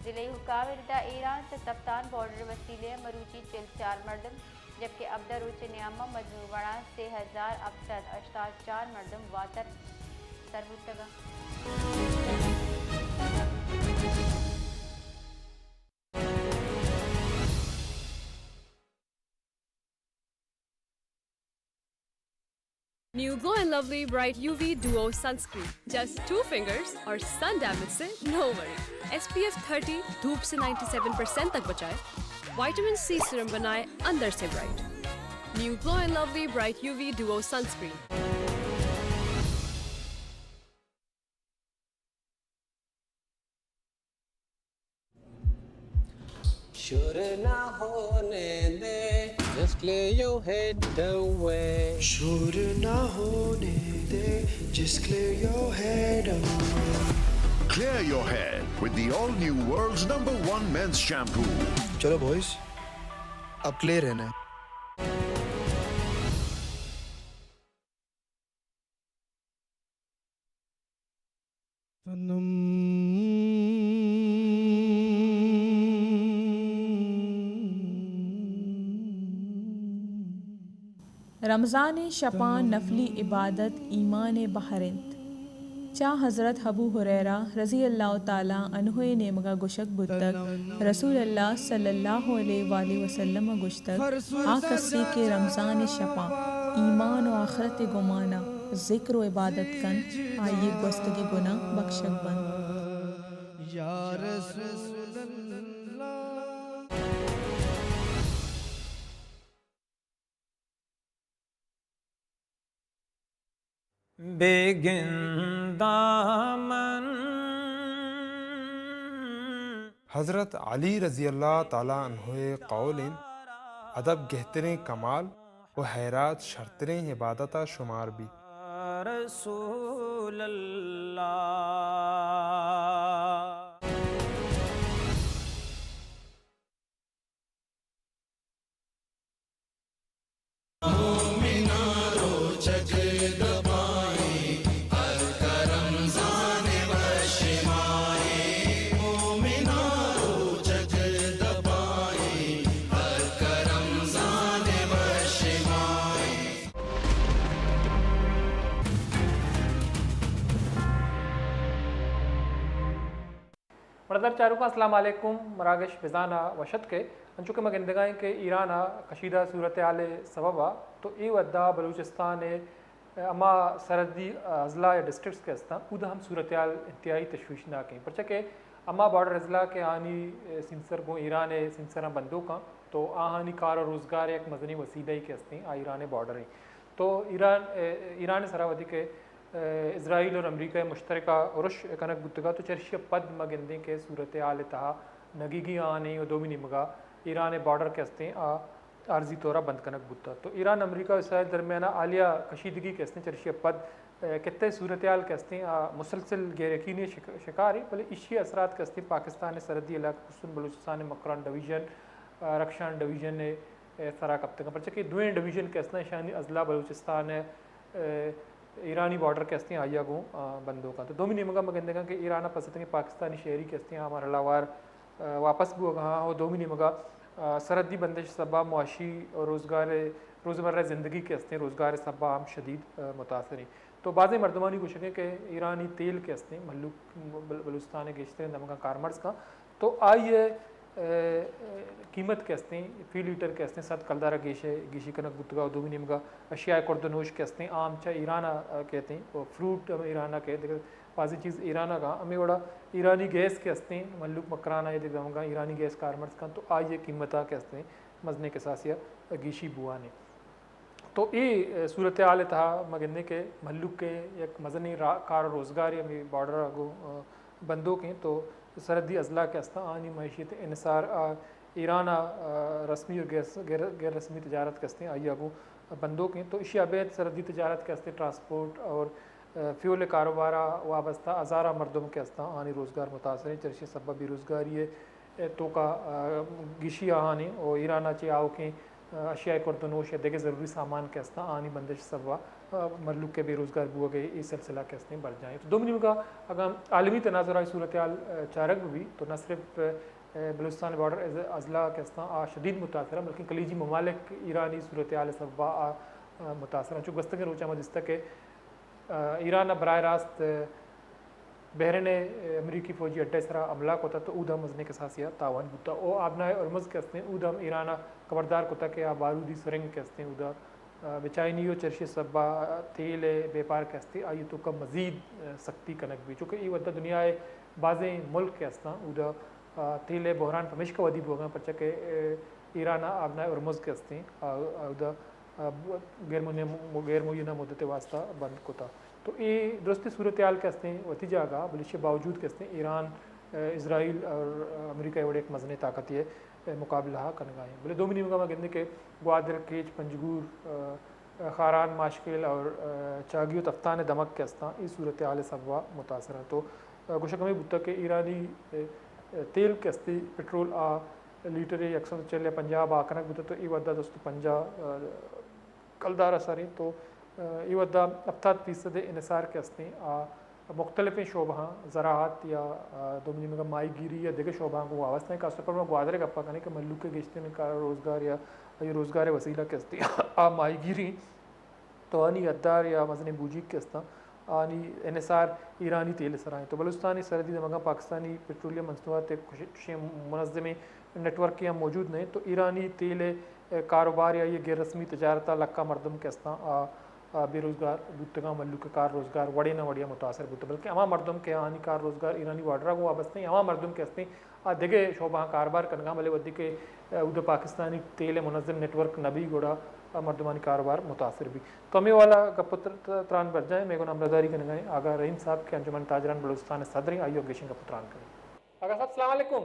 ضلع حقاب ءِ رد ءَ ایران ءَ چہ تفتان بارڈر ءِ وسیلہ ءَ مروچی چل چار مردم، جبکہ ہبدہ روچ ءِ نیام ءَ مجموعی وڑا سے ہزار ہپت سد ہشتاد چار مردم واتر سر بوتگ اَنت۔ New Glow and Lovely Bright U V Duo Sunscreen. Just two fingers और sun damage से no worry. S P F thirty, धूप से ninety seven percent तक बचाए, vitamin C serum बनाए अंदर से bright. New Glow and Lovely Bright U V Duo Sunscreen. شور نہ ہونے دے، just clear your head away. شور نہ ہونے دے, just clear your head away. Clear your head with the all-new world's number one men's shampoo. چلو بوائز, اب کلیئر ہے نا. رمضان ءِ شپاں نفلی عبادت ایمان ءِ بہر اِنت۔ چہ حضرت ابو ہریرہ رضی اللہ تعالیٰ عنہ ءِ نیمگ ءَ گوشگ بوتگ، رسول اللہ صلی اللہ علیہ وآلہ وسلم ءَ گوشتگ، آ کسے کہ رمضان ءِ شپاں ایمان ءُ آخرت ءِ گمان ءَ ذکر ءُ عبادت کنت، آئی ءِ گوستگیں گناہ بکشگ بنت۔ بہ گنداں من۔ حضرت علی رضی اللہ تعالیٰ عنہ ءِ قول اِنت، ادب گہتریں کمال ءُ حیرات شرتریں عبادت ءَ شمار بیت۔ رسول اللہ۔ برادر چاروکاں، السلام علیکم۔ مراگش بزان ءَ وش اتک ئے۔ انچو کہ ما گندگ ءَ ایں کہ ایران ءِ کشیدہ صورتحال ءِ سبب ءَ تو اے وھد ءَ بلوچستان ءِ ہما سرحدی اضلاع یا ڈسٹرکٹس کہ استاں، اود ءَ ہم صورتحال انتہائی تشویشناک ایں، پرچا کہ ہما بارڈر اضلاع کہ آہانی سینسر گوں ایران ءِ سینسراں بندوک آں، تو آہانی کار ءُ روزگار ءِ یک مزنیں وسیلہ ای کہ استیں، آ ایران ءِ بارڈر ایں۔ تو ایران، ایران ءِ سرا وھدے کہ اسرائیل اور امریکہ ءِ مشترکہ ارش کنگ بوتگ ءَ، تو چرشی ءَ پد ما گندیں کہ صورتحال ءِ تہا نگیگی آنی ءُ دومی نیمگ ءَ ایران ءِ بارڈر کہ استیں، آ عارضی طور ءَ بند کنگ بوتگ۔ تو ایران، امریکہ ءُ اسرائیل درمیان ءَ حالیہ کشیدگی کہ استیں، چرشی ءَ پد، اے، خطہ ءِ صورتحال کہ استیں، آ مسلسل غیر یقینی شک-، شکار ایں، بلے ایشی ءِ اثرات کہ استیں، پاکستان ءِ سرحدی علاقہ، خصوصاً بلوچستان ءِ مکران ڈویژن، آ، رخشان ڈویژن ءِ، اے، سرا کپتگ اَں، پرچا کہ دوئیں ڈویژن کہ استاں، ایشانی اضلاع بلوچستان ءِ، اے، ایرانی بارڈر کہ استیں، آئی ءَ گوں، آ، بندوک اَں۔ تو دومی نیمگ ءَ ما گندگ ءَ ایں کہ ایران ءَ پس اتکیں پاکستانی شہری کہ استیں، آ مرحلہ وار، آ، واپس بوگ ءَ اَں ءُ دومی نیمگ ءَ، آ، سرحدی بندش ءِ سبب ءَ معاشی ءُ روزگار ءِ، روزمرہ زندگی کہ استیں، روزگار ءِ سبب ءَ ہم شدید، آ، متاثر ایں۔ تو بازیں مردمانی گوشگ ایں کہ ایرانی تیل کہ استیں، مھلوک بل-، بلوچستان ءِ گیشتریں دمگاں کارمرز کاں، تو آئی ءِ، اے، اے، قیمت کہ استیں، فی لیٹر کہ استیں، صد کلدار ءَ گیش، گیشی کنگ بوتگ ءَ، دومی نیمگ ءَ اشیاء خورد ءُ نوش کہ استیں، عام چہ ایران ءَ کیت ایں، ءُ فروٹ ہم ایران ءَ کیت، دگہ بازیں چیز ایران ءَ کاں، ہمے وڑا ایرانی گیس کہ استیں، مھلوک مکران ءَ یا دگہ دمگاں ایرانی گیس کارمرز کاں، تو آئی ءِ قیمت ءَ کہ استیں، مزنیں کساسے ءَ گیشی بوان ایں۔ تو اے صورتحال ءِ تہا ما گندیں کہ مھلوک ءِ یک مزنیں را-، کار ءُ روزگارے ہمے بارڈر ءَ گوں، آ، بندوک ایں، تو سرحدی اضلاع کہ استاں، آنی معیشت ءِ انحصار، آ، ایران ءَ، آ، رسمی ءُ غیر، غیر، غیر رسمی تجارت کہ استیں، آئی ءَ گوں بندوک ایں۔ تو ایشی ءَ ابید سرحدی تجارت کہ استیں، ٹرانسپورٹ اور، آ، فیول ءِ کاروبار ءَ وابستہ ہزاراں مردم کہ استاں، آنی روزگار متاثر ایں، چرشی ءِ سبب ءَ بے روزگاری ءِ توکا، آ، گیشی آہانی ءُ ایران ءَ چہ آؤکیں، آ، اشیاء خورد ءُ نوش یا دگہ ضروری سامان کہ استاں، آنی بندش ءِ سبب ءَ، آ، مھلوک ءِ بے روزگار بوگ ءِ اے سلسلہ کہ استیں برجاہ ایں۔ تو دومی نیمگ ءَ اگاں عالمی تناظر ءَ صورتحال، آ، چارگ بہ بیت تو نہ صرف، آ، بلوچستان بارڈر از-، اضلاع کہ استاں آ شدید متاثر اَں، بلکن خلیجی ممالک ایرانی صورتحال ءِ سبب ءَ، آ، آ، متاثر اَں۔ چو گوستگیں روچاں ما دیستگ کہ آ، ایران ءَ براہ راست، آ، بحرین ءِ، آ، امریکی فوجی اڈہ ءِ سرا حملہ کتگ تو اود ءَ مزنیں کساسے ءَ تاوان بوتگ۔ او آبنائے ہرمز کہ استیں، اود ءَ ہم ایران ءَ خبردار کتگ کہ آ بارودی سرنگ کہ استیں، اود ءَ، آ، بچائینی ءُ چرشی ءِ سبب ءَ تیل ءِ بیپار کہ استیں، آئی ءِ توکا مزید، آ، سختی کنگ بیت۔ چونکہ اے وھد ءَ دنیا ءِ بازیں ملک کہ استاں، اود ءَ، آ، تیل ءِ بحران پمیشکا ودی بوگ ءَ اَں، پرچا کہ، آ، ایران ءَ آبنائے ہرمز کہ استیں، آ، اود ءَ آ، غیر معین، غیر معینہ مدت ءِ واستہ بند کتگ۔ تو اے درستی صورتحال کہ استیں وتی جاگہ ءَ، بلے ایشی ءِ باوجود کہ استیں ایران، آ، اسرائیل اور امریکہ ءِ وڑیں یک مزنیں طاقتے ءِ مقابلہ ءَ کنگ ءَ ایں۔ بلے دومی نیمگ ءَ ما گندیں کہ گوادر، کیچ، پنجگور، آ، خاران، ماشکیل اور، آ، چاگی ءُ تفتان ءِ دمگ کہ استاں، اے صورتحال ءِ سبب ءَ متاثر اَں۔ تو، آ، گوشگ ہمے بوتگ کہ ایرانی، آ، آ، تیل کہ استیں، پٹرول آ لیٹرے یک سد ءُ چل یا پنجاہ بہا کنگ بوتگ تو اے وھد ءَ دو سد ءُ پنجاہ، آ، کلدار ءَ سر ایں تو، آ، اے وھد ءَ ہپتاد فیصد ءِ انحصار کہ استیں آ مختلفیں شعبہاں، زراعت یا، آ، دومی نیمگ ءَ ماہی گیری یا دگہ شعبہاں گوں وابستہ ایں۔ خاص طور پر ما گوادر ءِ گپ ءَ کنیں کہ مھلوک ءِ گیشتریں کار ءُ روزگار یا آئی ءِ روزگار ءِ وسیلہ کہ استیں آ ماہی گیری ایں۔ تو آنی ادار یا مزنیں بوجیگ کہ استاں، آنی انحصار ایرانی تیل ءِ سرا ایں۔ تو بلوچستان ءِ سرحدی دمگاں پاکستانی پٹرولیم مصنوعات ءِ کش-، چشیں منظمیں نیٹ ورکے ہم موجود نہ ایں۔ تو ایرانی تیل ءِ کاروبار یا آئی ءِ غیر رسمی تجارت ءَ لکاں مردم کہ استاں، آ، آ، بے روزگار بوتگ اَں، مھلوک ءِ کار روزگار وڑے نہ وڑے ءَ متاثر بوتگ، بلکہ ہما مردم کہ آنی کار روزگار ایرانی بارڈر ءَ گوں وابستہ ایں، ہما مردم کہ استیں، آ دگہ شعبہاں کاربار کنگ ءَ اَں، بلے وھدے کہ، آ، اود ءَ پاکستانی تیل ءِ منظم نیٹ ورک نہ بی گڑا آ مردمانی کاروبار متاثر بی۔ تو ہمے والا گپ ءُ تر-، تر-، تران برجاہ ایں، مئے گوں ہمراہداری کنگ ءَ ایں آغا رحیم صاحب کہ انجمن تاجران بلوچستان ءِ صدر ایں، آئی ءَ گیشیں گپ ءُ تران کنیں۔ آغا صاحب، السلام علیکم۔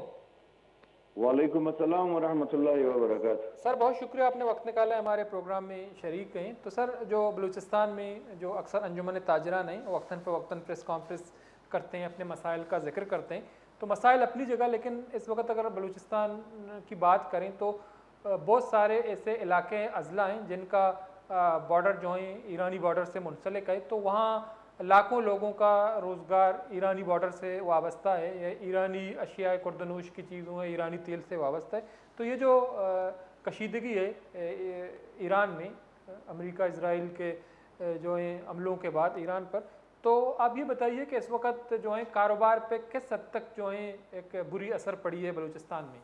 وعلیکم السلام ورحمۃ اللہ وبرکاتہ۔ سر، بہت شکریہ، آپ نے وقت نکالا ہے ہمارے پروگرام میں شریک ہیں۔ تو سر، جو بلوچستان میں جو اکثر انجمن تاجران ہیں، وقتاً فوقتاً پریس کانفرنس کرتے ہیں، اپنے مسائل کا ذکر کرتے ہیں، تو مسائل اپنی جگہ، لیکن اس وقت اگر بلوچستان کی بات کریں تو، آ، بہت سارے ایسے علاقے ہیں، اضلاع ہیں، جن کا، آ، بارڈر جو ہیں ایرانی بارڈر سے منسلک ہے، تو وہاں لاکھوں لوگوں کا روزگار ایرانی بارڈر سے وابستہ ہے، یا ایرانی اشیاء خورد و نوش کی چیزوں ہے، ایرانی تیل سے وابستہ ہے۔ تو یہ جو، آ، کشیدگی ہے، اے، اے، ایران میں، امریکہ اسرائیل کے، اے، جو ہیں حملوں کے بعد ایران پر، تو آپ یہ بتائیے کہ اس وقت جو ہیں کاروبار پہ کس حد تک جو ہیں ایک بری اثر پڑی ہے بلوچستان میں؟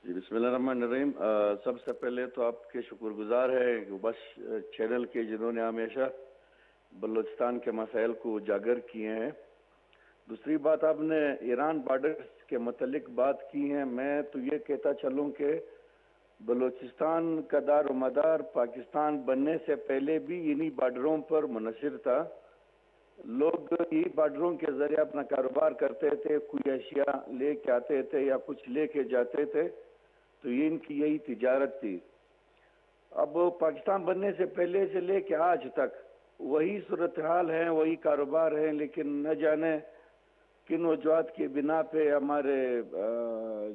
جی، بسم اللہ الرحمن الرحیم۔ آ، سب سے پہلے تو آپ کے شکر گزار ہے کہ بس چینل کے، جنہوں نے ہمیشہ بلوچستان کے مسائل کو اجاگر کیے ہیں۔ دوسری بات، آپ نے ایران بارڈر کے متعلق بات کی ہے۔ میں تو یہ کہتا چلوں کہ بلوچستان کا دار و مدار پاکستان بننے سے پہلے بھی انہی بارڈروں پر منحصر تھا۔ لوگ یہی بارڈروں کے ذریعے اپنا کاروبار کرتے تھے، کوئی اشیاء لے کے آتے تھے یا کچھ لے کے جاتے تھے، تو یہ ان کی یہی تجارت تھی۔ اب پاکستان بننے سے پہلے سے لے کے آج تک وہی صورتحال ہیں، وہی کاروبار ہیں، لیکن نہ جانے کن وجوہات کے بنا پہ ہمارے، آ،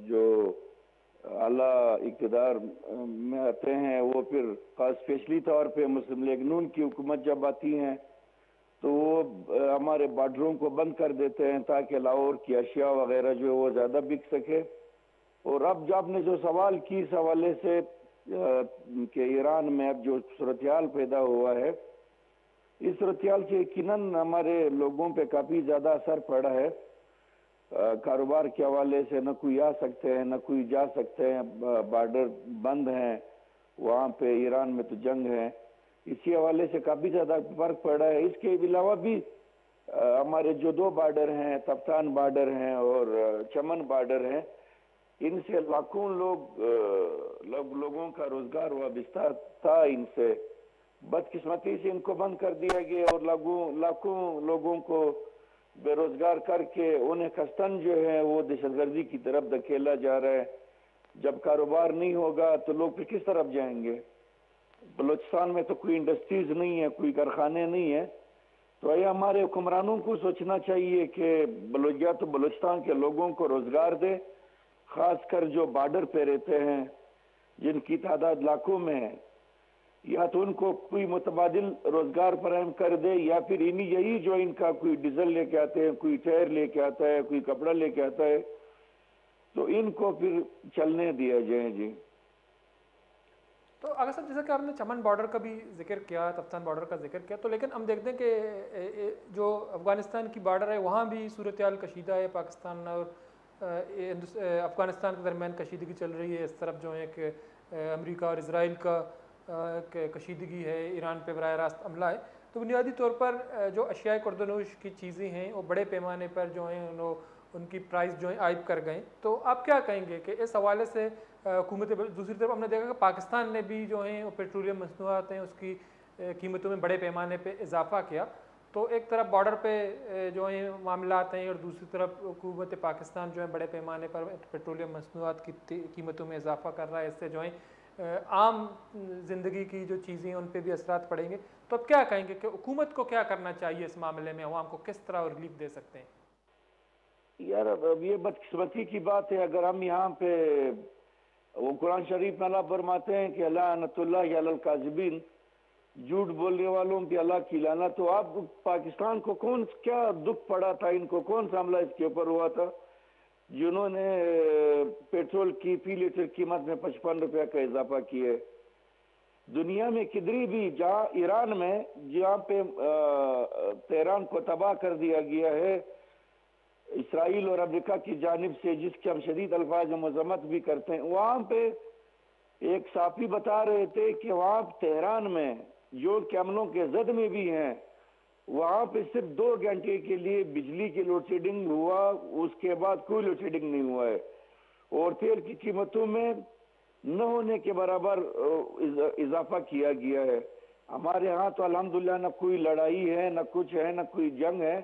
جو اعلیٰ اقتدار میں آتے ہیں، وہ پھر خاص اسپیشلی طور پہ مسلم لیگ نون کی حکومت جب آتی ہیں تو وہ، آ، ہمارے بارڈروں کو بند کر دیتے ہیں تاکہ لاہور کی اشیاء وغیرہ جو ہے وہ زیادہ بک سکے۔ اور اب جو آپ نے جو سوال کی اس حوالے سے، آ، کہ ایران میں اب جو صورتحال پیدا ہوا ہے، اس صورتحال سے یقیناً ہمارے لوگوں پہ کافی زیادہ اثر پڑا ہے۔ آ، کاروبار کے حوالے سے نہ کوئی آ سکتے ہیں، نہ کوئی جا سکتے ہیں، با-، بارڈر بند ہیں، وہاں پہ ایران میں تو جنگ ہے، اسی حوالے سے کافی زیادہ فرق پڑا ہے۔ اس کے علاوہ بھی، آ، ہمارے جو دو بارڈر ہیں، تفتان بارڈر ہیں اور، آ، چمن بارڈر ہیں، ان سے لاکھوں لوگ، آ، لوگ، لوگوں کا روزگار وابستہ تھا ان سے۔ بدقسمتی سے ان کو بند کر دیا گیا اور لاکھوں، لاکھوں لوگوں کو بے روزگار کر کے انہیں قصداً جو ہے وہ دہشت گردی کی طرف دھکیلا جا رہا ہے۔ جب کاروبار نہیں ہوگا تو لوگ پھر کس طرف جائیں گے؟ بلوچستان میں تو کوئی انڈسٹریز نہیں ہے، کوئی کارخانے نہیں ہے، تو یہ ہمارے حکمرانوں کو سوچنا چاہیے کہ بلوچ-، یا تو بلوچستان کے لوگوں کو روزگار دے، خاص کر جو بارڈر پہ رہتے ہیں، جن کی تعداد لاکھوں میں ہے، یا تو ان کو کوئی متبادل روزگار فراہم کر دے، یا پھر انہی یہی جو ان کا کوئی ڈیزل لے کے آتے ہیں، کوئی ٹائر لے کے آتا ہے، کوئی کپڑا لے کے آتا ہے، تو ان کو پھر چلنے دیا جائے۔ جی۔ تو آغا صاحب، جیسا کہ آپ نے چمن بارڈر کا بھی ذکر کیا، تفتان بارڈر کا ذکر کیا، تو لیکن ہم دیکھتے ہیں کہ، اے، اے، جو افغانستان کی بارڈر ہے، وہاں بھی صورتحال کشیدہ ہے پاکستان اور، اے، ہندوس-، اے، افغانستان کے درمیان کشیدگی چل رہی ہے۔ اس طرف جو ہے کہ، اے، امریکہ اور اسرائیل کا، اے، ک-، کشیدگی ہے، ایران پہ براہ راست حملہ ہے۔ تو بنیادی طور پر، اے، جو اشیاء خوردونوش کی چیزیں ہیں، وہ بڑے پیمانے پر جو ہیں، انہوں ان کی پرائز جو ہیں ہائپ کر گئے۔ تو آپ کیا کہیں گے کہ اس حوالے سے، آ، حکومت بل-، دوسری طرف ہم نے دیکھا کہ پاکستان نے بھی جو ہیں وہ پیٹرولیم مصنوعات ہیں اس کی، آ، قیمتوں میں بڑے پیمانے پہ اضافہ کیا۔ تو ایک طرف بارڈر پہ، آ، جو ہیں معاملات ہیں اور دوسری طرف حکومت پاکستان جو ہے بڑے پیمانے پر پیٹرولیم مصنوعات کی تی-، قیمتوں میں اضافہ کر رہا ہے۔ اس سے جو ہیں، آ، عام زندگی کی جو چیزیں ہیں ان پہ بھی اثرات پڑیں گے۔ تو اب کیا کہیں گے کہ حکومت کو کیا کرنا چاہیے اس معاملے میں، عوام کو کس طرح ریلیف دے سکتے ہیں؟ یار، اب، اب یہ بدقسمتی کی بات ہے، اگر ہم یہاں پہ، وہ قرآن شریف میں اللہ فرماتے ہیں کہ لعنت اللہ علی الکاذبین، جھوٹ بولنے والوں پہ اللہ کی لعنت۔ تو آپ پاکستان کو کون، کیا دکھ پڑا تھا ان کو، کون سا حملہ اس کے اوپر ہوا تھا جنہوں نے، اے، پیٹرول کی فی لیٹر قیمت میں پچپن روپیہ کا اضافہ کیا ہے؟ دنیا میں کدھری بھی، جہاں ایران میں، جہاں پہ، آ، تہران کو تباہ کر دیا گیا ہے، اسرائیل اور امریکہ کی جانب سے، جس کی ہم شدید الفاظ میں مذمت بھی کرتے ہیں، وہاں پہ ایک صحافی بتا رہے تھے کہ وہاں تہران میں جو کہ حملوں کے زد میں بھی ہیں، وہاں پہ صرف دو گھنٹے کے لیے بجلی کی لوڈ شیڈنگ ہوا، اس کے بعد کوئی لوڈ شیڈنگ نہیں ہوا ہے، اور تیل کی قیمتوں میں نہ ہونے کے برابر، آ، اض-، اضافہ کیا گیا ہے۔ ہمارے ہاں تو الحمدللہ نہ کوئی لڑائی ہے، نہ کچھ ہے، نہ کوئی جنگ ہے۔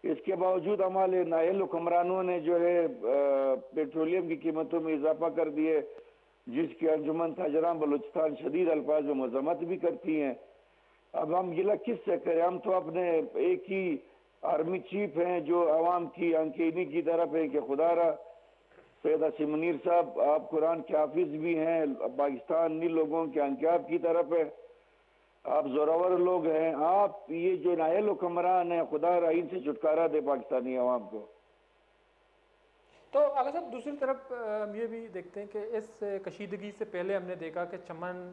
اس کے باوجود ہمارے نااہل حکمرانوں نے جو ہے، آ، پیٹرولیم کی قیمتوں میں اضافہ کر دیے، جس کی انجمن تاجران بلوچستان شدید الفاظ میں مذمت بھی کرتی ہیں۔ اب ہم گلہ کس سے کریں؟ ہم تو اپنے ایک ہی آرمی چیف ہیں جو عوام کی انکینی کی طرف ہیں کہ خدا را، سید عاصم منیر صاحب، آپ قرآن کے حافظ بھی ہیں، پاکستانی لوگوں کے انکیاب کی طرف ہے۔ آپ زورور لوگ ہیں، آپ یہ جو نااہل حکمران ہیں، خدا را ان سے چھٹکارا دے پاکستانی عوام کو۔ تو آغا صاحب، دوسری طرف، آ، ہم یہ بھی دیکھتے ہیں کہ اس کشیدگی سے پہلے ہم نے دیکھا کہ چمن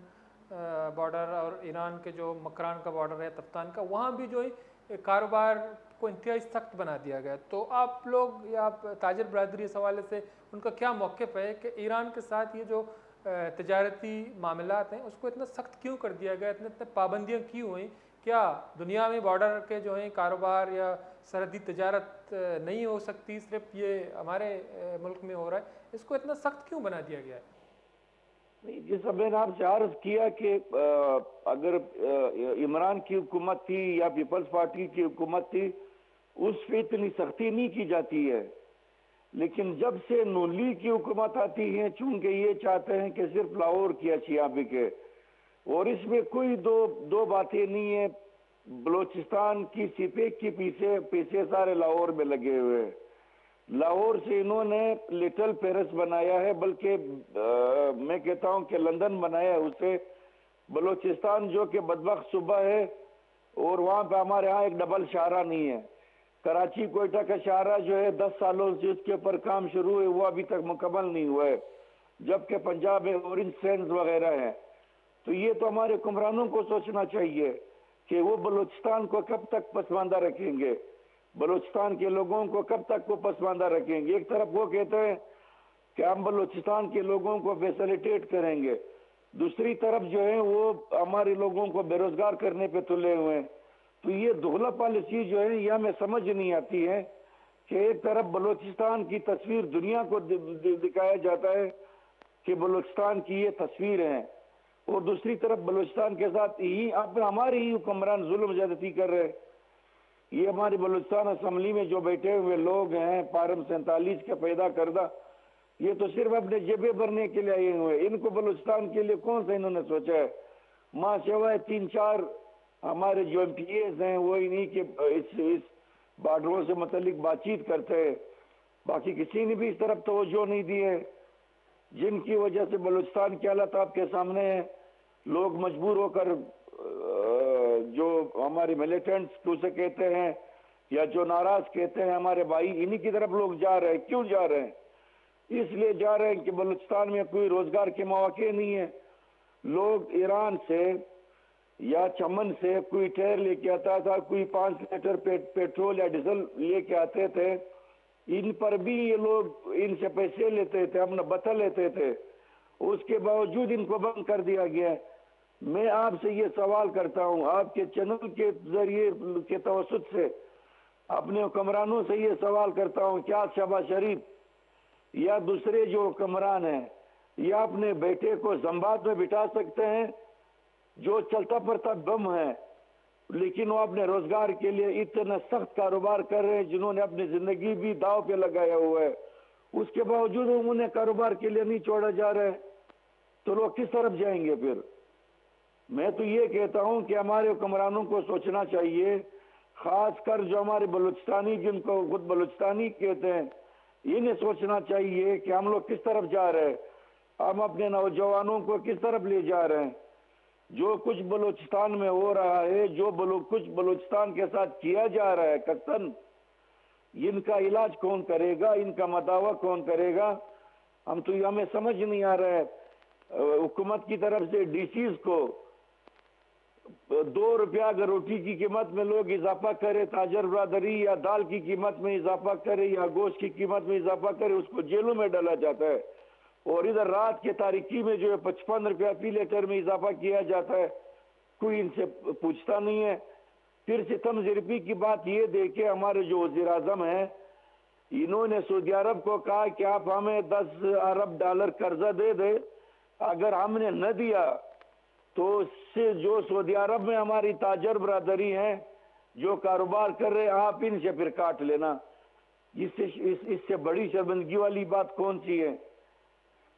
بارڈر اور ایران کے جو مکران کا بارڈر ہے، تفتان کا، وہاں بھی جو ہے کاروبار کو انتہائی سخت بنا دیا گیا۔ تو آپ لوگ یا آپ تاجر برادری اس حوالے سے ان کا کیا موقف ہے کہ ایران کے ساتھ یہ جو تجارتی معاملات ہیں، اس کو اتنا سخت کیوں کر دیا گیا، اتنے اتنے پابندیاں کیوں ہوئیں؟ کیا دنیا میں بارڈر کے جو ہیں کاروبار یا سرحدی تجارت نہیں ہو سکتی، صرف یہ ہمارے ملک میں ہو رہا ہے؟ اس کو اتنا سخت کیوں بنا دیا گیا ہے؟ نہیں، جیسا میں نے آپ سے عرض کیا کہ اگر عمران کی حکومت تھی یا پیپلز پارٹی کی حکومت تھی، اس پہ اتنی سختی نہیں کی جاتی ہے۔ لیکن جب سے نون لیگ کی حکومت آتی ہے، چونکہ یہ چاہتے ہیں کہ صرف لاہور کی اشیاء بکے، اور اس میں کوئی دو دو باتیں نہیں ہیں۔ بلوچستان کی سپیک کی پیسے پیسے سارے لاہور میں لگے ہوئے ہیں۔ لاہور سے انہوں نے لٹل پیرس بنایا ہے، بلکہ میں کہتا ہوں کہ لندن بنایا ہے اسے۔ بلوچستان جو کہ بدبخت صوبہ ہے، اور وہاں پہ ہمارے ہاں ایک ڈبل شاہراہ نہیں ہے۔ کراچی کوئٹہ کا شاہراہ جو ہے، دس سالوں سے اس کے اوپر کام شروع ہے، وہ ابھی تک مکمل نہیں ہوا ہے، جبکہ پنجاب میں اورنج سینڈز وغیرہ ہیں۔ تو یہ تو ہمارے حکمرانوں کو سوچنا چاہیے کہ وہ بلوچستان کو کب تک پسماندہ رکھیں گے، بلوچستان کے لوگوں کو کب تک وہ پسماندہ رکھیں گے۔ ایک طرف وہ کہتے ہیں کہ ہم بلوچستان کے لوگوں کو فیسلیٹیٹ کریں گے، دوسری طرف جو ہے وہ ہمارے لوگوں کو بے روزگار کرنے پہ تلے ہوئے ہیں۔ تو یہ دغلا پالیسی جو ہے، یہ ہمیں سمجھ نہیں آتی ہے کہ ایک طرف بلوچستان کی تصویر دنیا کو دکھایا جاتا ہے کہ بلوچستان کی یہ تصویر ہے، اور دوسری طرف بلوچستان کے ساتھ ہی اپنا ہمارے ہی حکمران ظلم زیادتی کر رہے ہیں۔ یہ ہماری بلوچستان اسمبلی میں جو بیٹھے ہوئے لوگ ہیں، فارم سینتالیس کے پیدا کردہ، یہ تو صرف اپنے جیبیں بھرنے کے لیے آئے ہوئے ہیں۔ ان کو بلوچستان کے لیے کون سا انہوں نے سوچا ہے؟ ماں سوائے تین چار ہمارے جو ایم پی ایز ہیں، وہ انہی کے اس اس بارڈروں سے متعلق بات چیت کرتے ہیں، باقی کسی نے بھی اس طرف توجہ نہیں دی ہے۔ جن کی وجہ سے بلوچستان کے حالات آپ کے سامنے ہیں۔ لوگ مجبور ہو کر جو ہمارے ملیٹنٹس اسے کہتے ہیں یا جو ناراض کہتے ہیں ہمارے بھائی، انہی کی طرف لوگ جا رہے ہیں۔ کیوں جا رہے ہیں؟ اس لیے جا رہے ہیں کہ بلوچستان میں کوئی روزگار کے مواقع نہیں ہے۔ لوگ ایران سے یا چمن سے کوئی ٹائر لے کے آتا تھا، کوئی پانچ لیٹر پیٹرول یا ڈیزل لے کے آتے تھے۔ ان پر بھی یہ لوگ ان سے پیسے لیتے تھے، اپنا بتا لیتے تھے، اس کے باوجود ان کو بند کر دیا گیا۔ میں آپ سے یہ سوال کرتا ہوں، آپ کے چینل کے ذریعے کے توسط سے اپنے حکمرانوں سے یہ سوال کرتا ہوں، کیا شہباز شریف یا دوسرے جو حکمران ہیں، یہ اپنے بیٹے کو زمبات میں بٹھا سکتے ہیں؟ جو چلتا پھرتا بم ہے، لیکن وہ اپنے روزگار کے لیے اتنا سخت کاروبار کر رہے ہیں، جنہوں نے اپنی زندگی بھی داؤ پہ لگایا ہوا ہے، اس کے باوجود انہیں کاروبار کے لیے نہیں چھوڑا جا رہا ہے، تو لوگ کس طرف جائیں گے پھر؟ میں تو یہ کہتا ہوں کہ ہمارے حکمرانوں کو سوچنا چاہیے، خاص کر جو ہمارے بلوچستانی، جن کو خود بلوچستانی کہتے ہیں، انہیں سوچنا چاہیے کہ ہم لوگ کس طرف جا رہے ہیں، ہم اپنے نوجوانوں کو کس طرف لے جا رہے ہیں۔ جو کچھ بلوچستان میں ہو رہا ہے، جو بلو کچھ بلوچستان کے ساتھ کیا جا رہا ہے قصداً، ان کا علاج کون کرے گا، ان کا مداوع کون کرے گا؟ ہم تو ہمیں سمجھ نہیں آ رہا ہے۔ حکومت کی طرف سے ڈی سیز کو دو روپیہ اگر روٹی کی قیمت میں لوگ اضافہ کرے، تاجر برادری یا دال کی قیمت میں اضافہ کرے یا گوشت کی قیمت میں اضافہ کرے، اس کو جیلوں میں ڈالا جاتا ہے۔ اور ادھر رات کے تاریکی میں جو ہے پچپن روپیہ فی لیٹر میں اضافہ کیا جاتا ہے، کوئی ان سے پوچھتا نہیں ہے۔ پھر ستم ظرفی کی بات یہ دیکھے، ہمارے جو وزیر اعظم ہیں، انہوں نے سعودی عرب کو کہا کہ آپ ہمیں دس ارب ڈالر قرضہ دے دیں، اگر ہم نے نہ دیا تو اس سے جو سعودی عرب میں ہماری تاجر برادری ہیں، جو کاروبار کر رہے ہیں، آپ ان سے پھر کاٹ لینا۔ اس سے اس اس سے بڑی شرمندگی والی بات کون سی ہے؟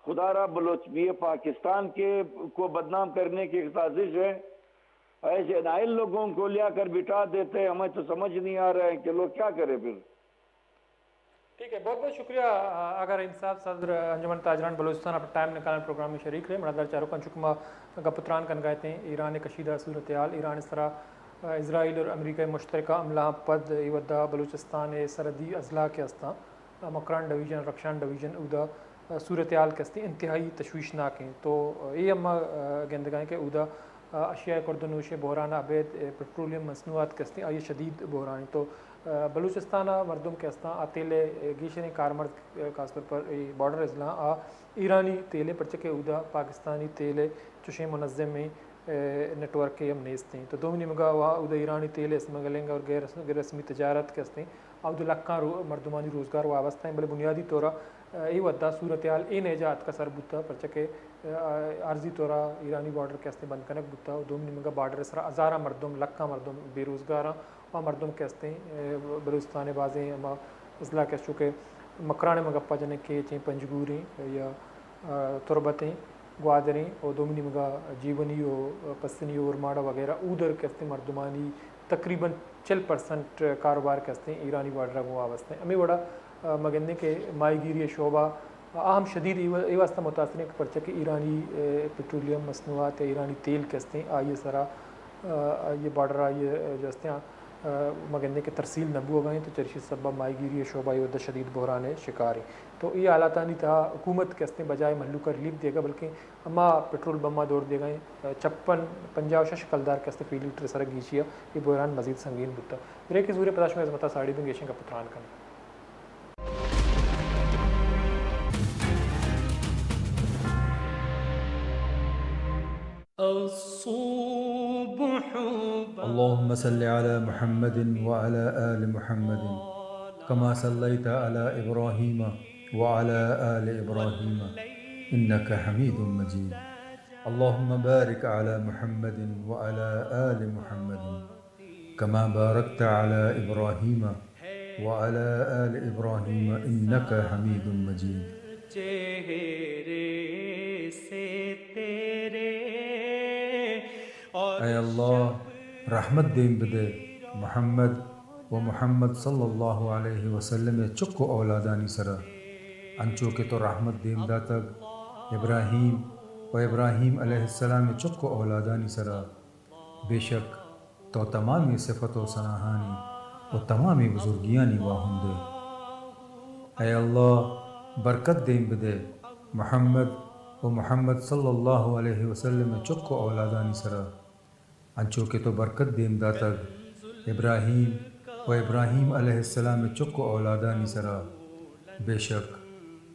خدا را بلوچ یہ پاکستان کے کو بدنام کرنے کی ایک سازش ہے۔ ایسے نائل لوگوں کو لیا کر بٹھا دیتے ہیں، ہمیں تو سمجھ نہیں آ رہا ہے کہ لوگ کیا کریں پھر۔ ٹھیک ہے، بہت بہت شکریہ آغا رحیم صاحب، صدر انجمن تاجران بلوچستان، اپنا ٹائم نکالن پروگرام میں شریک رہے۔ مڑادار چاروکاں چکما گپ تران کنگا اتیں ایران کشیدہ صورتحال، ایران اس طرح اسرائیل اور امریکہ مشترکہ حملہ پد اے ودا بلوچستان سرحدی اضلاع کے استاں مکران ڈویژن، رخشان ڈویژن اودا صورتحال کہ استیں انتہائی تشویشناک ایں۔ تو اے ہم ما گندگائیں کہ اودا اشیاء خوردنوش ءِ بحران ءَ ابید پٹرولیم مصنوعات کہ استیں آئی شدید بحران ایں۔ تو بلوچستان ءِ مردم کہ استاں آ تیل ءِ گیشتریں کارمرد، خاص طور پر اے بارڈر اضلاع آ ایرانی تیل ءِ، پرچہ کہ اودا پاکستانی تیل ءِ چوشیں منظمیں نیٹ ورکے ہم نیست ایں۔ تو دومی نیمگا وا اودا ایرانی تیل ءِ اسمگلنگ اور غیر، غیر رسمی تجارت کہ استیں، اودا لکاں رو-، مردمانی روزگار وابستہ ایں، بلے بنیادی طور ءَ اے وھد ءَ صورتحال اے نہج ءَ اتکا سر بوتہ، پرچہ کہ عارضی طور ءَ ایرانی بارڈر کہ استیں بند کنگ بوتہ، و دومی نیمگا بارڈر ءِ سرا ہزاراں مردم، لکاں مردم بے روزگار آں، و مردم کہ استیں بلوچستان ءِ بازیں ہما اضلاع کہ است، چو کہ مکران ءِ ما گپا جنیں کہ چہ پنجگور ایں یا تربت ایں، گوادر ایں، و دومی نیمگا جیونی و پسنی و اورماڑہ وغیرہ، اودر کہ استیں مردمانی تقریباً چل پرسنٹ کاروبار کہ استیں ایرانی بارڈر ءَ گوں وابستہ ایں۔ ہمے وڑا ما گندیں کہ ماہی گیری ءِ شعبہ آ ہم شدید اے وا-، اے واسطہ متاثر ایں کہ پرچہ کہ ایرانی پٹرولیم مصنوعات یا ایرانی تیل کہ استیں آئی ءِ سرا، آئی ءِ بارڈر، آئی ءِ جو استیں، ما گندیں کہ ترسیل نہ بوگا ایں، تو چریشی سبب ماہی گیری ءِ شعبہ اے وھد ءَ شدید بحران ءِ شکار ایں۔ تو اے حالاتانی تہا حکومت کہ استیں بجائے مہلوک ءَ ریلیف دیگا، بلکیں ہما پٹرول بمب ءَ دور دیگا ایں، چپن، پنجاہ و شش کلدار کہ استیں فی لیٹر ءِ سرا گیشی ءَ اے بحران مزید سنگین بوتہ۔ بریکے زوریں، پدا شمئے ہزمتا ساڑی بیں، گیشیں گپ ءُ تران کنیں۔ اللهم صل على محمد وعلى آل محمد كما صليت على إبراهيم وعلى آل إبراهيم إنك حميد مجيد. اللهم بارك على محمد وعلى آل محمد كما باركت على إبراهيم وعلى آل إبراهيم إنك حميد مجيد. اے اللہ، رحمت دیم بدے محمد و محمد صلی اللہ علیہ وسلم ءِ چک و اولادانی سرا، انچو کہ تو رحمت دیم داتگ ابراہیم و ابراہیم علیہ السلام ءِ چک و اولادانی سرا۔ بے شک تو تمامیں صفت و ثناہانی و تمامیں بزرگیانی واہند ئے۔ اے اللہ، برکت دیم بدے محمد و محمد صلی اللہ علیہ وسلم ءِ چک و اولادانی سرا، انچو کہ تو برکت دیم داتگ ابراہیم و ابراہیم علیہ السلام ءِ چک و اولادانی سرا۔ بے شک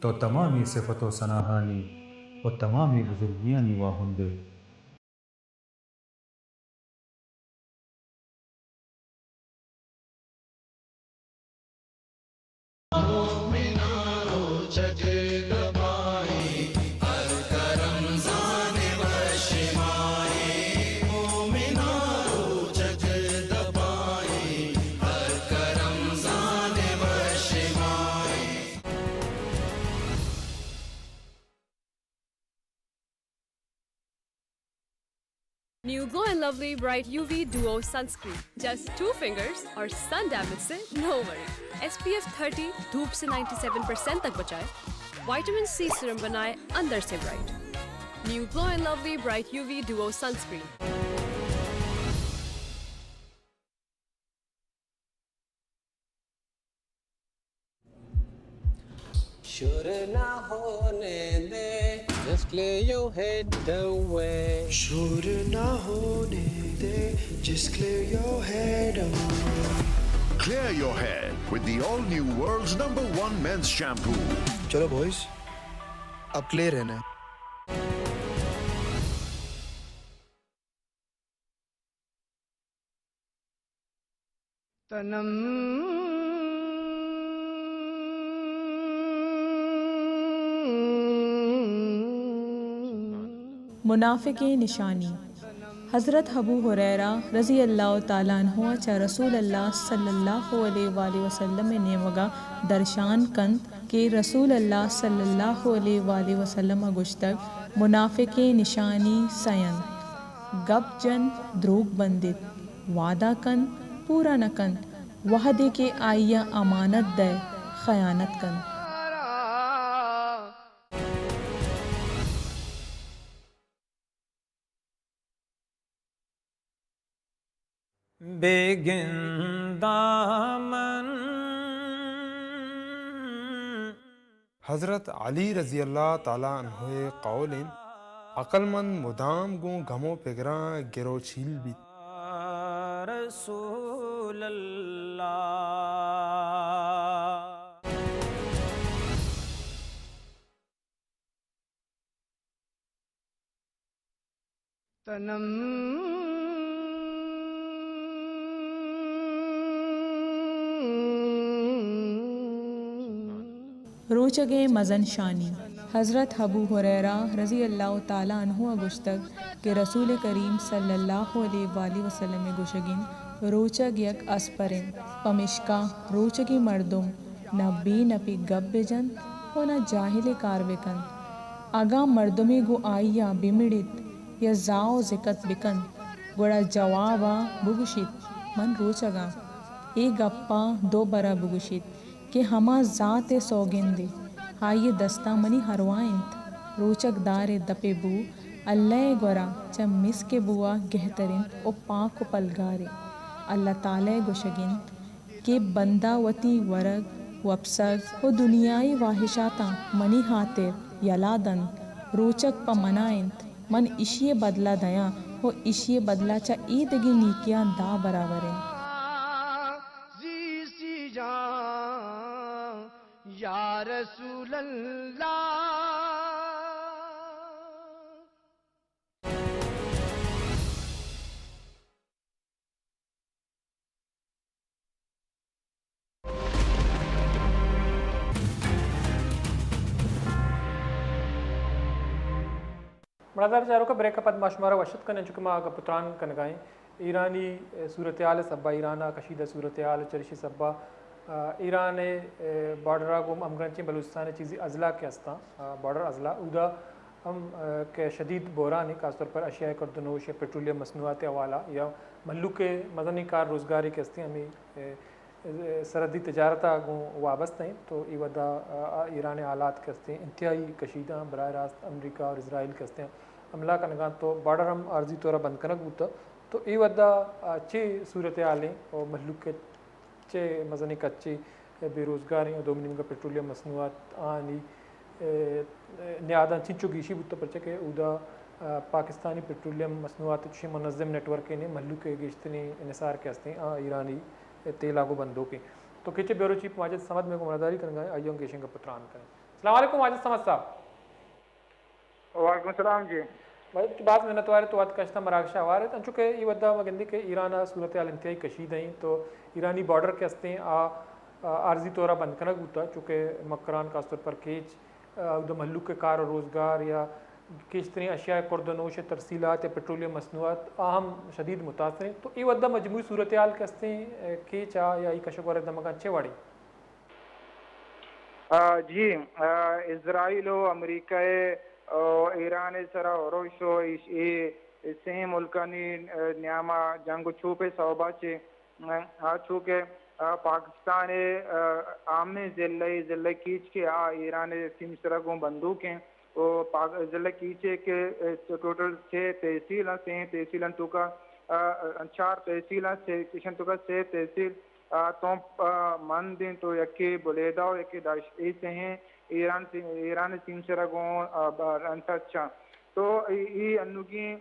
تو تمامیں صفت و ثناہانی و تمامیں بزرگیانی واہند ئے۔ New Glow and Lovely Bright U V Duo Sunscreen, just two fingers और sun damage से no worry। S P F thirty, धूप से ninety seven percent तक बचाए, vitamin C serum बनाए अंदर से bright। New Glow and Lovely Bright U V Duo Sunscreen। شور نہ ہونے دے، just clear your head away. شور نہ ہونے دے، just clear your head away. Clear your hair with the all new world's number one men's shampoo. چلو بوائز، اب کلیئر ہے نا؟ تنم۔ منافقیں نشانی۔ حضرت ابو ہریرہ رضی اللہ تعالی عنہ چہ رسول اللہ صلی اللہ علیہ وآلہ وسلم ءِ نیمگا درشان کنت کہ رسول اللہ صلی اللہ علیہ وآلہ وسلم ءَ گوشتگ، منافقیں نشانی سئے انت۔ گپ جنت، دروگ بندیت، وعدہ کنت، پورا نہ کنت، وہدے کہ آئی ءَ امانت دئے، خیانت کنت۔ بگنداں من۔ حضرت علی رضی اللہ تعالی عنہ ءِ قول انت، عقل مند مدام گوں گم و پگراں گروچیل بیت۔ رسول اللہ۔ تنم۔ روچگ ءِ مزن شانی۔ حضرت ابو ہریرہ رضی اللہ تعالی عنہ ءَ گوشتگ کہ رسول کریم صلی اللہ علیہ وآلہ وسلم ءِ گوشگ انت، روچگ یک اسپر انت، پمشکا روچگی مردم نہ بے نپی گپ بہ جنت و نہ جاہلی کار بہ کنت۔ اگاں مردمے گوں آئی ءَ بہ مڑیت یا زاہ و زکت بہ کنت، گڑا جواب ءَ بگوشیت، من روچگ آں۔ اے گپ ءَ دو بر ءَ بگوشیت کہ ہما ذات ءِ سوگندے، آئی ءِ دستاں منی ارواہ انت۔ روچگ دار ءِ دپ ءِ بو اللہ ءِ گورا چہ مسک ءِ بو ءَ گہتر انت و پاک و پلگارے۔ اللہ تعالی ءِ گوشگ انت، کہ بندہ وتی ورگ، وپسگ و دنیائی واہشاتاں منی ہاتر یلہ دنت، روچگ پہ منا انت، من اشی ءِ بدلہ دیاں و اشی ءِ بدلہ چہ اے دگہ نیکیاں دہ برابر انت۔ زیسی جان یا رسول اللہ۔ مڑادار چاروکاں، بریک ءَ پد ما شمارا وش اتک کنیں، چونکہ ما گپ ءُ تران کنگا ایں ایرانی، اے، صورتحال ءِ سبب ءَ، ایران ءَ کشیدہ صورتحال ءُ چریشی سبب ءَ، آ، ایران ءِ، اے، بارڈر ءَ گوں ہمگرنچیں بلوچستان ءِ چیزے اضلاع کہ استاں، آ، بارڈر اضلاع، اودا ہم، آ، کہ شدید بحران ہے، خاص طور پر اشیاء خوردنوش یا پٹرولیم مصنوعات ءِ حوالہ یا مہلوک ءِ مزنیں کار روزگارے کہ استیں، ہمیں، اے، سرحدی تجارت ءَ گوں وابستہ انت، تو اے وھد ءَ، آ، ایران ءِ حالات کہ استیں انتہائی کشیدہ آں، براہ راست امریکہ اور اسرائیل کہ استیں حملہ کنگا انت، تو بارڈر ہم عارضی طور ءَ بند کنگ بوتگ۔ تو اے وھد ءَ، آ، چے صورتحال ایں اور مہلوک ءِ چے مزنیں کچے بے روزگار ایں اور دومی نیمگ ءَ پٹرولیم مصنوعات آنی، اے، اے، نیاداں چنچو گیشی بوتگ، پرچہ کہ اودا، آ، پاکستانی پٹرولیم مصنوعات ءِ چشیں منظم نیٹ ورکے نے، مہلوک ءِ گیشتریں انحصار کہ استیں آ ایرانی تیل ءَ گوں بندوک ایں۔ تو کیچ ءِ بیورو چیف ماجد صمد مئے گوں مڑاداری کنگا ایں، آئی ءَ ہم گیشیں گپ ءُ تران کنیں۔ السلام علیکم ماجد صمد صاحب۔ وعلیکم السلام جی۔ ماجد، باز منت وار، تو وت کشتہ مراگش ءَ ہوار ات۔ انچو کہ اے وھد ءَ ما گندیں کہ ایران ءِ صورتحال انتہائی کشیدہ ایں، تو ایرانی بارڈر کہ استیں آ، آ، عارضی طور ءَ بند کنگ بوتگ، چونکہ مکران خاص طور پر کیچ، آ، اودا مہلوک ءِ کار ءُ روزگار یا گیشتریں اشیاء خوردنوش ءِ ترسیلات یا پٹرولیم مصنوعات آ ہم شدید متاثر انت۔ تو اے وھد ءَ مجموعی صورتحال کہ استیں، اے، کیچ ءَ یا اے کش ءُ گور ءِ دمگاں چے وڑیں؟ آ، جی، آ، اسرائیل و امریکہ ء، آ، ایران ء سرا اروش و ایش-، اے سئیں ملکانی، آ، نیاما جنگ و چوپ ء سوبا چہ، آ، چو کہ، آ، پاکستان ء، آ، عامیں ضلع، ضلع کیچ کہ آ ایران ء سیم سرا گوں بندوک انت و پاک-، ضلع کیچ ء کہ، آ، ٹوٹل چھ تحصیل انت، سئیں تحصیل انت توکا، آ، چار تحصیل انت، سے، ایشان توکا سے تحصیل آ، تمپ، آ، مند انت و یکے بلیدہ و یکے دشت۔ اے سئیں ایران سی-، ایران ء سیمسر ء گوں، آ، ب-، رند تچ انت۔ تو اے، اے انوگیں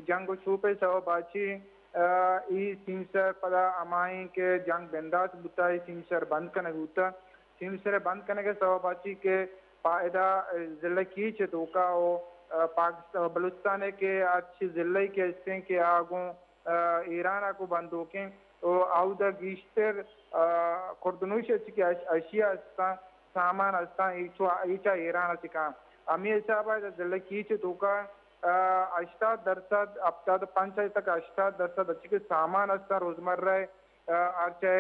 جنگ و چوپ ء سوب ء چہ، آ، اے سیمسر پدا ہمائیں کہ جنگ بندات بوتا، اے سیمسر بند کنگ بوتا۔ سیمسر ء بند کنگ ء سوب ء چہ کہ پائدہ، آ، ضلع کیچ ء توکا و، آ، پاکستان، بلوچستان ء کہ ہرچی ضلع کہ استیں کہ آ گوں آ، ایران ء کو بندوکیں و اودا گیشتر، آ، کردنوش ء چہ کہ اش-، اشیا استاں، سامان استاں، اے چو-، اے چا ایران ء چکاں۔ ہمے حساب ء ضلع کیچ ء توکا، آ، ہشتاد درصد، ہفتاد و پنچ تک ہشتاد درصد اچ کہ سامان استاں روزمرہ ء، آ، ہرچہ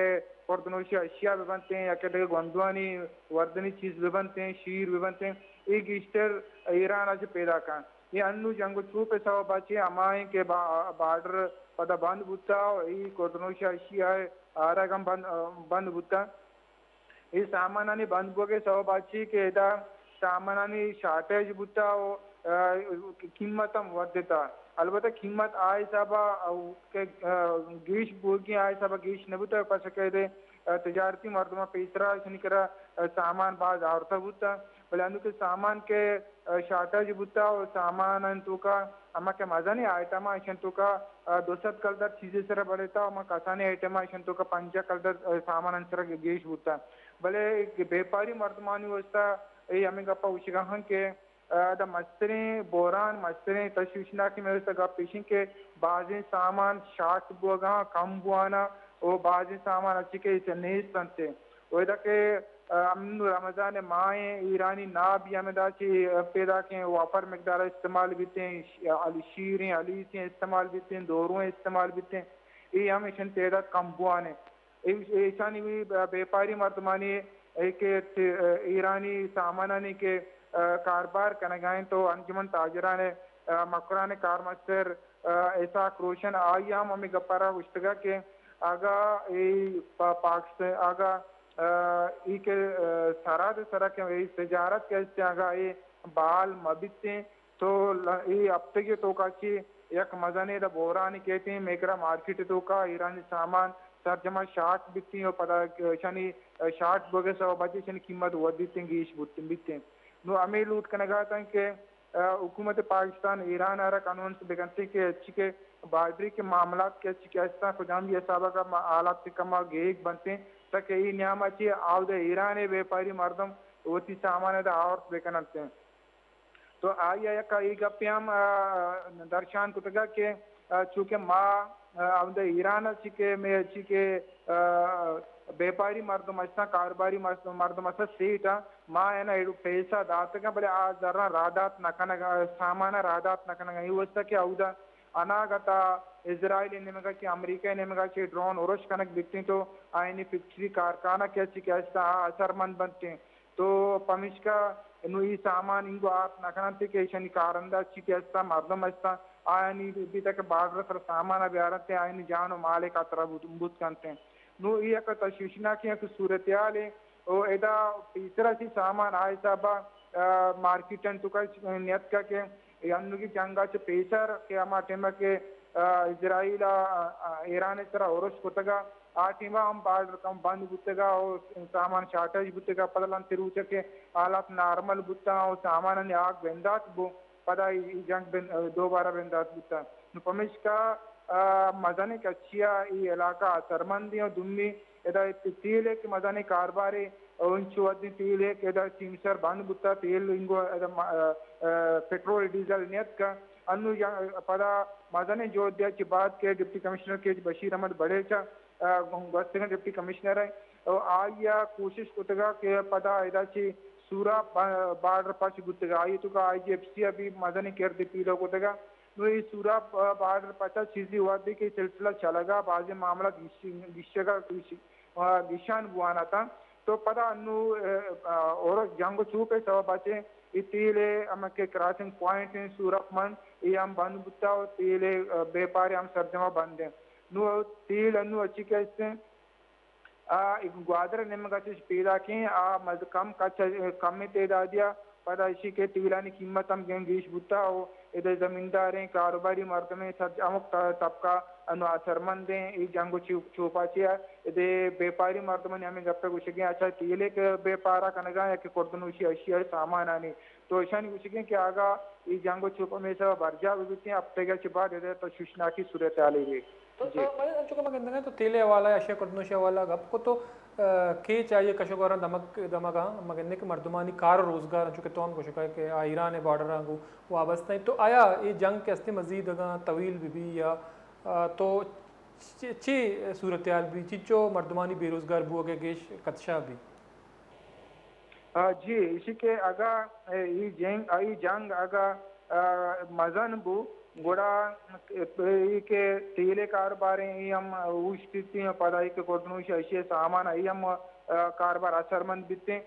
کردنوش ء اشیا بہ بنتیں یا کہ دگہ گوندوانی وردنی چیز بہ بنتیں، شیر بہ بنتیں، اے گیشتر ایران ء چہ پیدا کن۔ اے انو جنگ و چوپ ء سوب ء چہ ہمائیں کہ با-، بارڈر پدا بند بوتا و اے کردنوش ء اشیا ء آرگ ہم بند، بند بوتا۔ اے سامانانی بند بوگ ء سوب ء چہ کہ ادا سامانانی شارٹیج بوتا و، آ، قیمت ہم ودتا۔ البتہ قیمت آ حساب ء کہ، آ، گیش بوگی آ حساب ء گیش نہ بوتا، پرچہ کہ ادے، آ، تجارتی مردماں پیسرا اشانی کرا، آ، سامان باز آورتا بوتا۔ بلے انو کہ سامان کہ، ء، شارٹیج بوتا و سامان انتو کا ہما کہ مزنیں آئٹم ایشن تو کا، ء، دو سد کلدار چیزے سرا بڑھتا و ہما کسانیں آئٹم ایشن تو کا پنجاہ کلدار، ء، سامان ان سرا گیش بوتا۔ بلے بیپاری مردمانی واسطہ اے ہمیں گپا گوشگا ہن کہ ء، ادا مستریں بحران، مستریں تشویشناکی مئے واستہ گپ ایش انت کہ بازیں سامان شارٹ بوگاں، کم بوانا و بازیں سامان اچی کہ ایسے نیست انت۔ و ادا کہ، ء، ہم رمضان ماہ ایرانی ناب ہمدا چی پیدا کہ وافر مقدار استعمال بیتیں، ش-، علی شیریں، علیسیں استعمال بیتیں، دورویں استعمال بیتیں، ای ہم ایشن تعداد کم بوانے۔ ایش-، ایشانی وی بیپاری مردمانی اے کہ ت-، ایرانی سامانانی کہ، ء، کاربار کنگا انت و انجمن تاجران، ء، مکران کارمستر، ء، اسحاق روشن آئی ہم ہمیں گپارا گوشتگا کہ اگا اے پا-، پاکستان اگا، ء، ای کہ، ء، سرحد سرا کہ اے تجارت کہ است اگا اے بحال مبیتیں تو ل-، اے ہفتگے توکا چی یک مزنیں دا بحرانی کیتیں، میکرا مارکیٹ توکا ایرانی سامان سرجما شارٹ بیتیں و پدا ایشانی شارٹ بوگے سبب ء چی ایشانی قیمت ودیتیں، گیش بوتیں بیتیں۔ نو ہمیں لوٹ کنگا اتاں کہ، ء، حکومت پاکستان ایران ء را کنونس بکنتیں کہ اچی کہ بارڈری کے معاملات کے اچی کہ استاں کجام بھی حسابہ کا ما-، حالات سے کما گیگ بنتیں تاکہ ای نیام اچی آود ایران بیپاری مردم وتی سامان دا آورت بکننتیں۔ تو آئی ء یک ای گپے ہم، ء، درشان کتگ کہ، ء، چونکہ ما، ء، ہمدا ایران ء چی کہ مئے چی کہ، ء، بیپاری مردم استاں، کاروباری مس-، مردم استاں، سیٹ ء ما اینا ایڈو پیسہ داتگاں، بلے آ زراں راہ دات نہ کنگ، ء، سامان ء راہ دات نہ کنگ ء۔ اے واسطہ کہ اودا اناگت ء اسرائیل ء نیمگ ء چہ امریکہ ء نیمگ ء چہ ڈرون ارش کنگ بیتیں تو آیانی فیکٹری کارخانہ کہ چی کہ استاں آ اثرمند بنتیں۔ تو پمیشکا نوں اے سامان اینگو آرت نہ کننت کہ ایشانی کارندہ چی کہ استاں، مردم استاں، آیانی بیتگ کہ بارڈر سر سامان ء بیارنت، آیانی جان و مال ء خطرہ بوت، بوت کنت۔ نوں اے یک تشویشناکیں یک صورتحالے و ادا پیسرا چی سامان آ حسابا، ء، مارکیٹ انت تو کا نیتکا کہ انوگی جنگا چہ پیسر کہ ہما ٹیما کہ، ء، اسرائیل ء، ء، ایران ء سرا ارش کتگا، آ ٹیما ہم بارڈر کم بند بوتگا و سامان شارٹیج بوتگا، پدا لنتے روچ کہ حالات نارمل بوتاں و سامانانی آگ بندات بو، پدا ای جنگ بن-، دوبارہ بندات بوتاں۔ نو پمیشکا، ء، مزنیں کچیا ای علاقہ اثرمندیں و دومی ادا تیل ء کہ مزنیں کاروبارے، انچو وھدیں تیل ء کہ ادا سیمسر بند بوتا، تیل انگو ادا م-، ء، ء، پٹرول ڈیزل نیتکا۔ انو یا پدا مزنیں جہدے ء چہ بعد کہ ڈپٹی کمشنر کیچ بشیر احمد بڑیچ ء، ء، گوستگیں ڈپٹی کمشنر ء، ء، آئی ء کوشش کتگ کہ پدا ادا چہ سوراب با-، بارڈر پچ بوتگ، آئی ء توکا آئی جی ایف سی ء بھی مزنیں کردے پیلو کتگ۔ نوں اے سوراب بارڈر پچ ء چیزے وھدے کہ سلسلہ چلگ ء بازیں معاملات گیش-، گیشگ ء گیش-، ء گیشان بوان اتاں۔ تو پدا انو، ء، ء، اور جنگ و چوپ ء سبب ء چہ اے تیل ء ہمے کہ کراسنگ پوائنٹ انت سوراب مند، اے ہم بند بوتا و تیل ء، ء، بیپار ہم سرجم ء بند انت۔ نوں تیل انو اچی کہ است انت، آ گوادر ء نیمگ ء چش پیداکیں، آ مز-، کم کچ ء کمیں تعدادے ء، پدا ایشی کہ تیلانی قیمت ہم گیں گیش بوتا و ادے زمینداریں، کاروباری مردمیں، سر ہمک ط-، طبقہ انو اثرمندیں۔ اے جنگ و چو-، چوپا چیا ادے بیپاری مردمانی ہمیں گپ ء گوشگیں، اچھا تیلے کہ بیپارا کنگا یا کہ کردنوشی اشیاء سامانانی، تو ایشانی گوشگیں کہ آگا اے جنگ و چوپ ہمیشہ برجا بہ بیتیں، ہفتگے چہ بعد ادے تشویشناکی صورتحالے بی۔ تو، جی۔ تو مزید انچو کہ ما گندگا تو تیل ء حوالہ ء، اشیا کردنوش ء حوالہ ء گپ کو تو، ء، کیچ آئی ء کشوگاراں دمگ، دمگاں ما گندیں کہ مردمانی کار و روزگار انچو کہ تو ہم گوشگا کہ آ ایران ء بارڈراں گوں وابستہ انت۔ تو آیا اے جنگ کہ استیں مزید اگاں طویل بہ بی یا، ء، تو چ-، چی صورتحال بی، چنچو مردمانی بے روزگار بوگ ء گیش کتشا بی؟ آ، جی، ایشی کہ اگاں، اے، ای جنگ، ای جنگ اگاں، آ، مزن بو، گڑا، اے، ای کہ تیلے کاروباریں، ای ہم اوشتیتیں، پدا ای کہ کردنوش اشی سامان، ای ہم، آ، کاروبار اثرمند بیتیں۔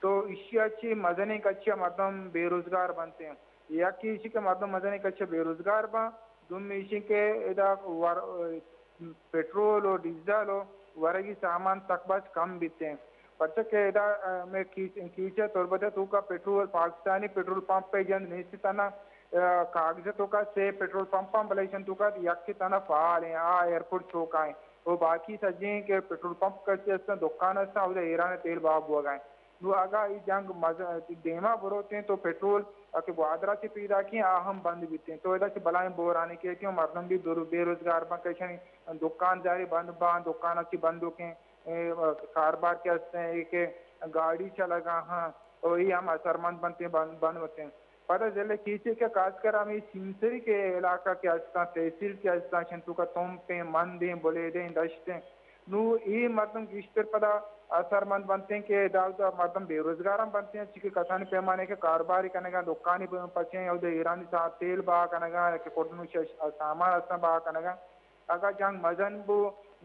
تو ایشی ء چی مزنیں کچی ء مردم بے روزگار بنتیں۔ یکی ایشی کہ مردم مزنیں کچی ء بے روزگار باں، دومی ایشی کہ ادا ور-، پٹرول و ڈیزل و ورگی سامان سک باز کم بیتیں۔ پرچہ کہ ادا، ء، مئے کیچ-، کیچ ء تربت ء توکا پٹرول، پاکستانی پٹرول پمپ ء جند نیست، تنا، ء، کاغذ ء توکا سے پٹرول پمپ ہم، بلے ایشان توکا یکے تنا فعال ہیں، آ ایئرپورٹ چوکا ہیں۔ و باقی سجیں کہ پٹرول پمپ کسی ہستن، دکان ہستن، اودا ایران ء تیل بہا بوگا ہیں۔ نوں اگاں اے جنگ مز-، دیما بروتیں تو پٹرول کہ گوادر ءَ چہ پیداکیں آ ہم بند بیتیں، تو ادا چہ بلاہیں بحرانے کیتیں و مردم بھی بے-، بے روزگار بنت کہ ایشانی دکانداری بند باں، دکان ءَ چہ بندوکیں، اے، کاربار کہ ہستیں، اے کہ گاڑی چلگا ہاں، و اے ہم اثرمند بنتیں، بند، بند بنتیں۔ پدا ضلع کیچ ءَ کہ خاص کر ہمے سیمسری کہ علاقہ کہ ہستاں، تحصیل کہ ہستاں، چنتو کہ تمپیں، مندیں، بلیدیں، دشتیں، نوں اے مردم گیشتر پدا اثرمند بنتیں کہ ادا، ادا مردم بے روزگار ہم بنتیں، چی کہ کسانی پیمانے کہ کاروباری کنگا، دکانی پچیں، یا ادا ایرانی سا-، تیل بہا کنگا، یا کہ کڈنوش سامان ہستاں بہا کنگا۔ اگاں جنگ مزن بو،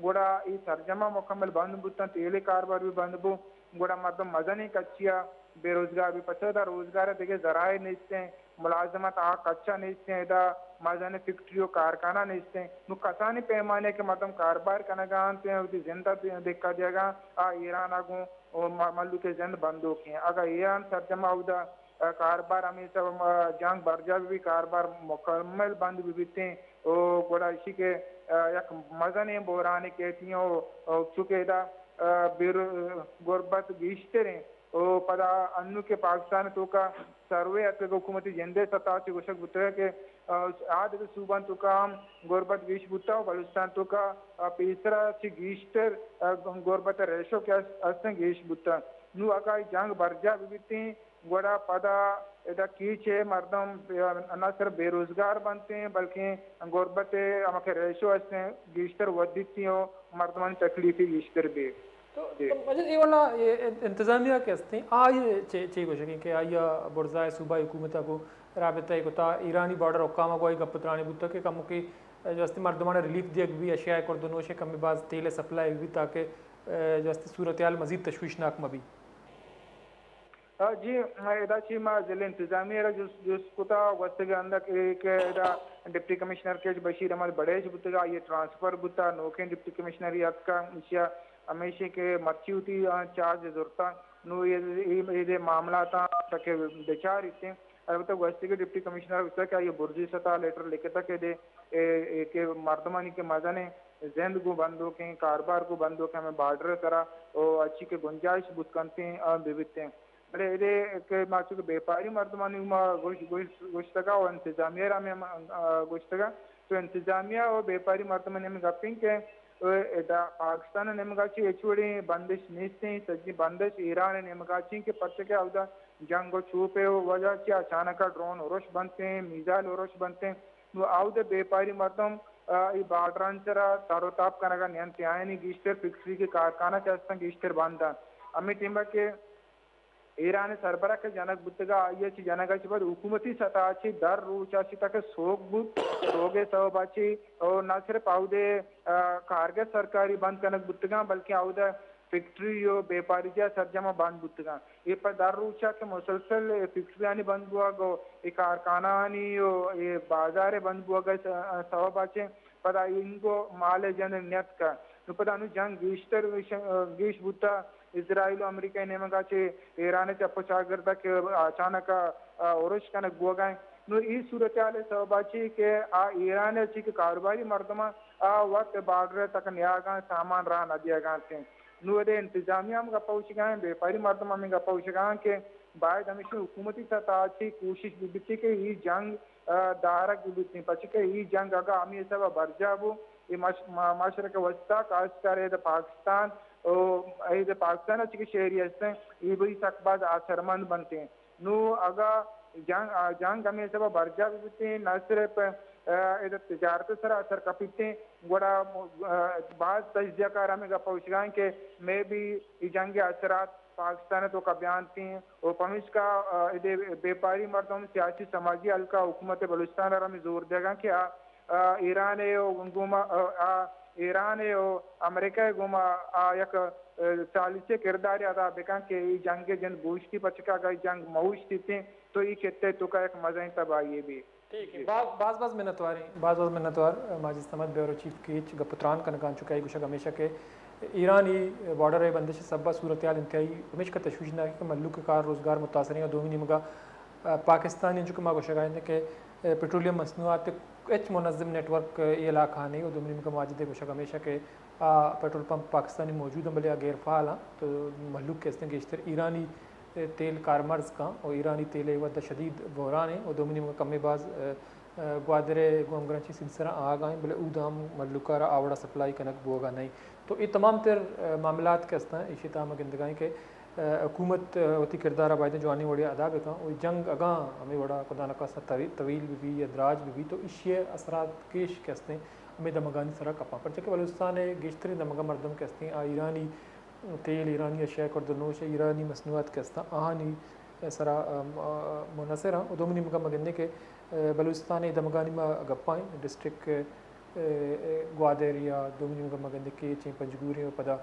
گڑا اے سرجما مکمل بند بوتاں، تیلے کاروبار بھی بند بو، گڑا مردم مزنیں کچیا بے روزگار بی، پچا ادا روزگار دگہ ذرائع نیستیں، ملازمت آ کچا نیستیں، ادا مزن فیکٹری و کارخانہ نیستیں۔ نوں کسانی پیمانے کہ مردم کاربار کنگا انت، وتی زند ءَ دکا دیگا، آ ایران ءَ گوں و م-، ملوک زند بندوکیں۔ اگاں ایران سرجما اودا، ءَ، کاربار ہمے سب، م-، جنگ برجا بہ بی، کاربار مکمل بند بہ بیتیں، و گڑا اشی کہ، ءَ، یک مزنیں بحرانے کیتیں و، و چونکہ ادا، ءَ، بے رو-، غربت گیشتریں۔ و پدا انوں کہ پاکستان توکا سروے اتکگ، حکومتی جندے سطح چہ گوشگ بوتگ کہ، ءَ، آ دگہ صوبان توکا ہم غربت گیش بوتا و بلوچستان توکا، ءَ، پیسرا چہ گیشتر، ءَ، غربت ریشو کہ است-، استیں گیش بوتا۔ نوں اگاں اے جنگ برجا بہ بیتیں، گڑا پدا ادا کیچ ءِ مردم نہ صرف بے روزگار بنتیں، بلکیں غربت ءِ ہما کہ ریشو استیں، گیشتر ودیتیں و مردمانی تکلیفی گیشتر بی۔ تو، جی۔ تو مجید، اے وڑا اے انتظامیہ کہ استیں، آئی چے، چے گوشگیں کہ آئی ءَ برزا ءِ صوبائی حکومت ءَ گوں رابطہ ءَ کتا، ایرانی بارڈر حکام ءَ گوں آئی گپ و ترانے بوتا کہ کمکے جو استیں مردماں ریلیف دیگ بی، اشیاء کردنوش ءِ کمے باز تیل ءِ سپلائی بی تاکہ، ءَ، جو استیں صورتحال مزید تشویشناک مہ بی۔ آ، جی، ادا چی ما ضلع انتظامیہ ءَ را جست، جست کتا، گوستگیں ہند ءَ کہ، کہ ادا ڈپٹی کمشنر کیچ بشیر احمد بڑیچ بوتگا، آئی ءِ ٹرانسفر بوتا، نوکیں ڈپٹی کمشنر اتکا، ایشی ءَ ہمیشی کہ مرچی وتی، آ، چارج زرتا، نوں اے، اے، اے دے معاملاتاں تک بچاریتیں۔ البتہ گوستگیں ڈپٹی کمشنر گوشتا کہ آئی ءَ برزی سطح لیٹر لکھتا کہ دے، اے، اے کہ مردمانی کہ مزنیں زند گوں بندوکیں، کاربار گوں بندوکیں، ہمے بارڈر ءِ سرا و اچی کہ گنجائش بوت کنتیں، آ، بہ بیتیں۔ بلے ادے کہ ما چونکہ بیپاری مردمانی ما گوش-، گوش-، گوشتگا و انتظامیہ را ہمے ہم، آ، گوشتگا، تو انتظامیہ و بیپاری مردمانی ہمے گپیں کہ، آ، ادا پاکستان ءِ نیمگا چہ ہچ وڑیں بندش نیستیں، سجیں بندش ایران ءِ نیمگا چیں کہ پرچہ کہ اودا جنگ و چوپ ءِ وجہ چہ اچانک ءَ ڈرون ارش بنتیں، میزائل ارش بنتیں، نوں اود ءِ بیپاری مردم، آ، اے بارڈرانی سرا تر و تاب کنگا نینت، آیانی گیشتر فیکٹری کہ کارخانہ کہ استن گیشتر بند انت۔ ہمے ٹیمبا کہ ایران ءِ سربراہ کہ جنگ بوتگا، آئی ءَ چہ جنگ ءَ چہ بعد حکومتی سطح ءَ چہ در روچ ءَ چہ تک سوگ بوت، سوگ ءِ سبب ءَ چہ اور نہ صرف اود ءِ، آ، کارگس سرکاری بند کنگ بوتگاں، بلکیں اود ءِ فیکٹری و بیپاری جاہ سرجم ءَ بند بوتگاں۔ اے پہ در روچ ءَ کہ مسلسل اے فیکٹریانی بند بوگ و اے کارخانہانی و اے بازار ءِ بند بوگ ءِ س-، سبب ءَ چہ پدا اینگو مال ءِ جند نیتکا۔ نوں پدا انوں جنگ گیشتر گیش، گیش بوتا۔ اسرائیل و امریکہ ءِ نیمگ ءَ چہ ایران ءِ چپ و چاگرد ءَ کہ اچانک ءَ، آ، ارش کنگ بوگ ءَ انت۔ نوں اے صورتحال ءِ سبب ءَ چہ کہ آ ایران ءِ چہ کہ کاروباری مردماں آ وت بارڈر ءِ تک نیاگ ءَ انت، سامان راہ نہ دیگ ءَ انت۔ نوں ادے انتظامیہ ہم گپ ءَ گوشگ ءَ انت، بیپاری مردم ہمے گپ ءَ گوشگ ءَ انت کہ باید ہمیشی حکومتی سطح ءَ چہ کوشش بہ بیت کہ اے جنگ، آ، دارگ بہ بیت، پرچہ کہ اے جنگ اگاں ہمے حساب ءَ برجاہ بو، اے مش-، ما-، مشرق وسطی خاص کر اے پاکستان و اے پاکستان ءَ چہ کہ شہری ہستن، اے بی سک باز اثرمند بنتیں۔ نوں اگاں جنگ، آ، جنگ ہمے سبب برجاہ بہ بیتیں، نہ صرف، آ، ادا تجارت ءِ سرا اثر کپیتیں، گڑا، آ، باز تجزیہ کار ہمے گپ ءَ گوشگ ءَ انت کہ مے بی اے جنگ ءِ اثرات پاکستان ءِ توکا بیانتیں و پمیشکا، آ، ادے بیپاری مردم، سیاسی سماجی حلقہ، حکومت بلوچستان ءَ را ہمے زور دیگ ءَ انت کہ آ، آ، ایران ءِ و گوما، آ، آ، ایران ءِ و امریکہ ءِ گوما آ یک، آ، ثالثیں کردارے ادا بکن کہ اے جنگ ءِ جند بوشتی، پرچکہ اگاں اے جنگ مہ اوشتیتیں تو اے خطہ ءِ توکا یک مزنیں تباہی یے بی۔ ٹھیک ہے، جی۔ باز، باز، باز منتوار ہیں، باز، باز منتوار، آ، ماجد صمد بیورو چیف کیچ گپ و تران کنگا انچو کہ آئی گوشگ ہمیشہ کہ ایرانی بارڈر ءِ بندش ءِ سبب ءَ صورتحال انتہائی ہمیشکا تشویشناک کہ ملوک کار روزگار متاثریں اور دومی نیمگا، آ، پاکستانی انچو کہ ما گوشگ ءَ انت کہ پٹرولیم مصنوعات ءِ ہچ منظم نیٹ ورک اے علاقہ ءَ نہیں، اور دومی نیمگا ماجد ءِ گوشگ ہمیشہ کہ آ پٹرول پمپ پاکستانی موجود ہیں، بلے آ غیر فعال ہیں، تو مہلوک کہ ہستیں گیشتر ایرانی تیل کارمرز کاں، اور ایرانی تیل ءِ وھد ءَ شدید بحران ہیں، اور دومی نیمگا کمے باز، ا، ا، گوادر ءِ گوں ہمگرنچیں سیمسراں آگا ہیں، بلے اودا ہم مہلوک ءَ را آ وڑا سپلائی کنگ بوگا نہیں۔ تو اے تمام تر، ا، معاملات کہ ہستاں، ایشی تہا ما گندگا ہیں کہ ء، حکومت، ء، وتی کردار ء بایدیں جوانیں وڑے ء ادا بہ کن۔ و جنگ اگاں ہمے وڑا خدا نخواستہ طوی-، طویل بہ بی یا دراج بہ بی تو ایشی ء اثرات گیش کہ استیں ہمے دمگانی سرا کپاں، پرچہ کہ بلوچستان ء گیشتریں دمگاں مردم کہ استیں آ ایرانی تیل، ایرانی اشیاء کرد و نوش، ایرانی مصنوعات کہ استاں آہانی سرا، ء، م-، ء، منحصر آں۔ و دومی نیمگا ما گندیں کہ، ء، بلوچستان ء دمگانی ما گپاں ڈسٹرکٹ ء، ء، گوادر یا دومی نیمگا ما گندیں کیچ ایں، پنجگور ایں و پدا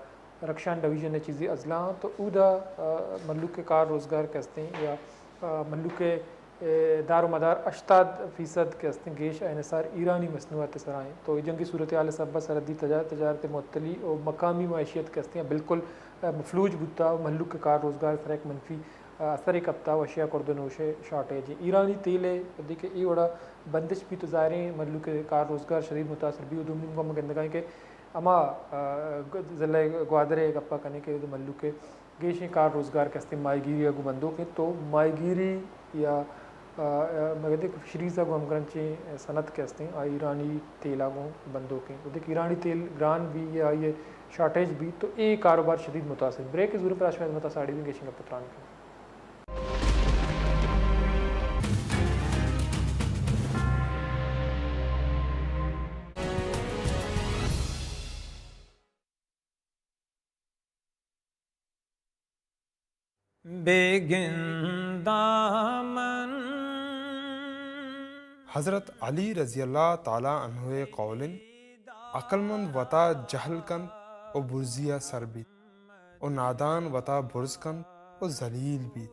رخشان ڈویژن ء چیزے اضلاع آں تو اودا، ء، مھلوک ء کار روزگار کہ استیں یا، ء، مھلوک ء، ء، دار و مدار ہشتاد فیصد کہ استیں گیش ء انحصار ایرانی مصنوعات ء سرا ایں۔ تو اے جنگی صورتحال ء سبب ء سرحدی تجا-، تجارت ء معطلی و مقامی معیشت کہ استیں بالکل، ء، مفلوج بوتا و مھلوک ء کار روزگار ء سرا یک منفی اثرے کپتا و اشیا کرد و نوش ء شارٹیج ایں۔ ایرانی تیل ء وھدے کہ اے وڑا بندش بیت تو ظاہریں مھلوک ء کار روزگار شدید متاثر بیت و دومی نیمگا ما گندگا ایں کہ ہما، ء، ضلع گوادر ء گپا کنیں کہ مھلوک ء گیشیں کار روزگار کہ استیں ماہیگیری ء گوں بندوک انت تو ماہیگیری یا، ء، ء، ما گندیں کہ فشریز ء گوں ہمگرنچیں صنعت کہ استیں آ ایرانی تیل ء گوں بندوک انت۔ وھدے کہ ایرانی تیل گران بی یا آئی ء شارٹیج بی تو اے کاروبار شدید متاثر۔ بریک ء زور ء پدا شمئے خدمت ء ساڑی بیں گیشیں گپ ء تران کنیں۔ بگنداں من۔ حضرت علی رضی اللہ تعالی عنہ ء قول انت، عقلمند وتا جہل کنت و برزی ء سر بیت، و نادان وتا برز کنت و ذلیل بیت۔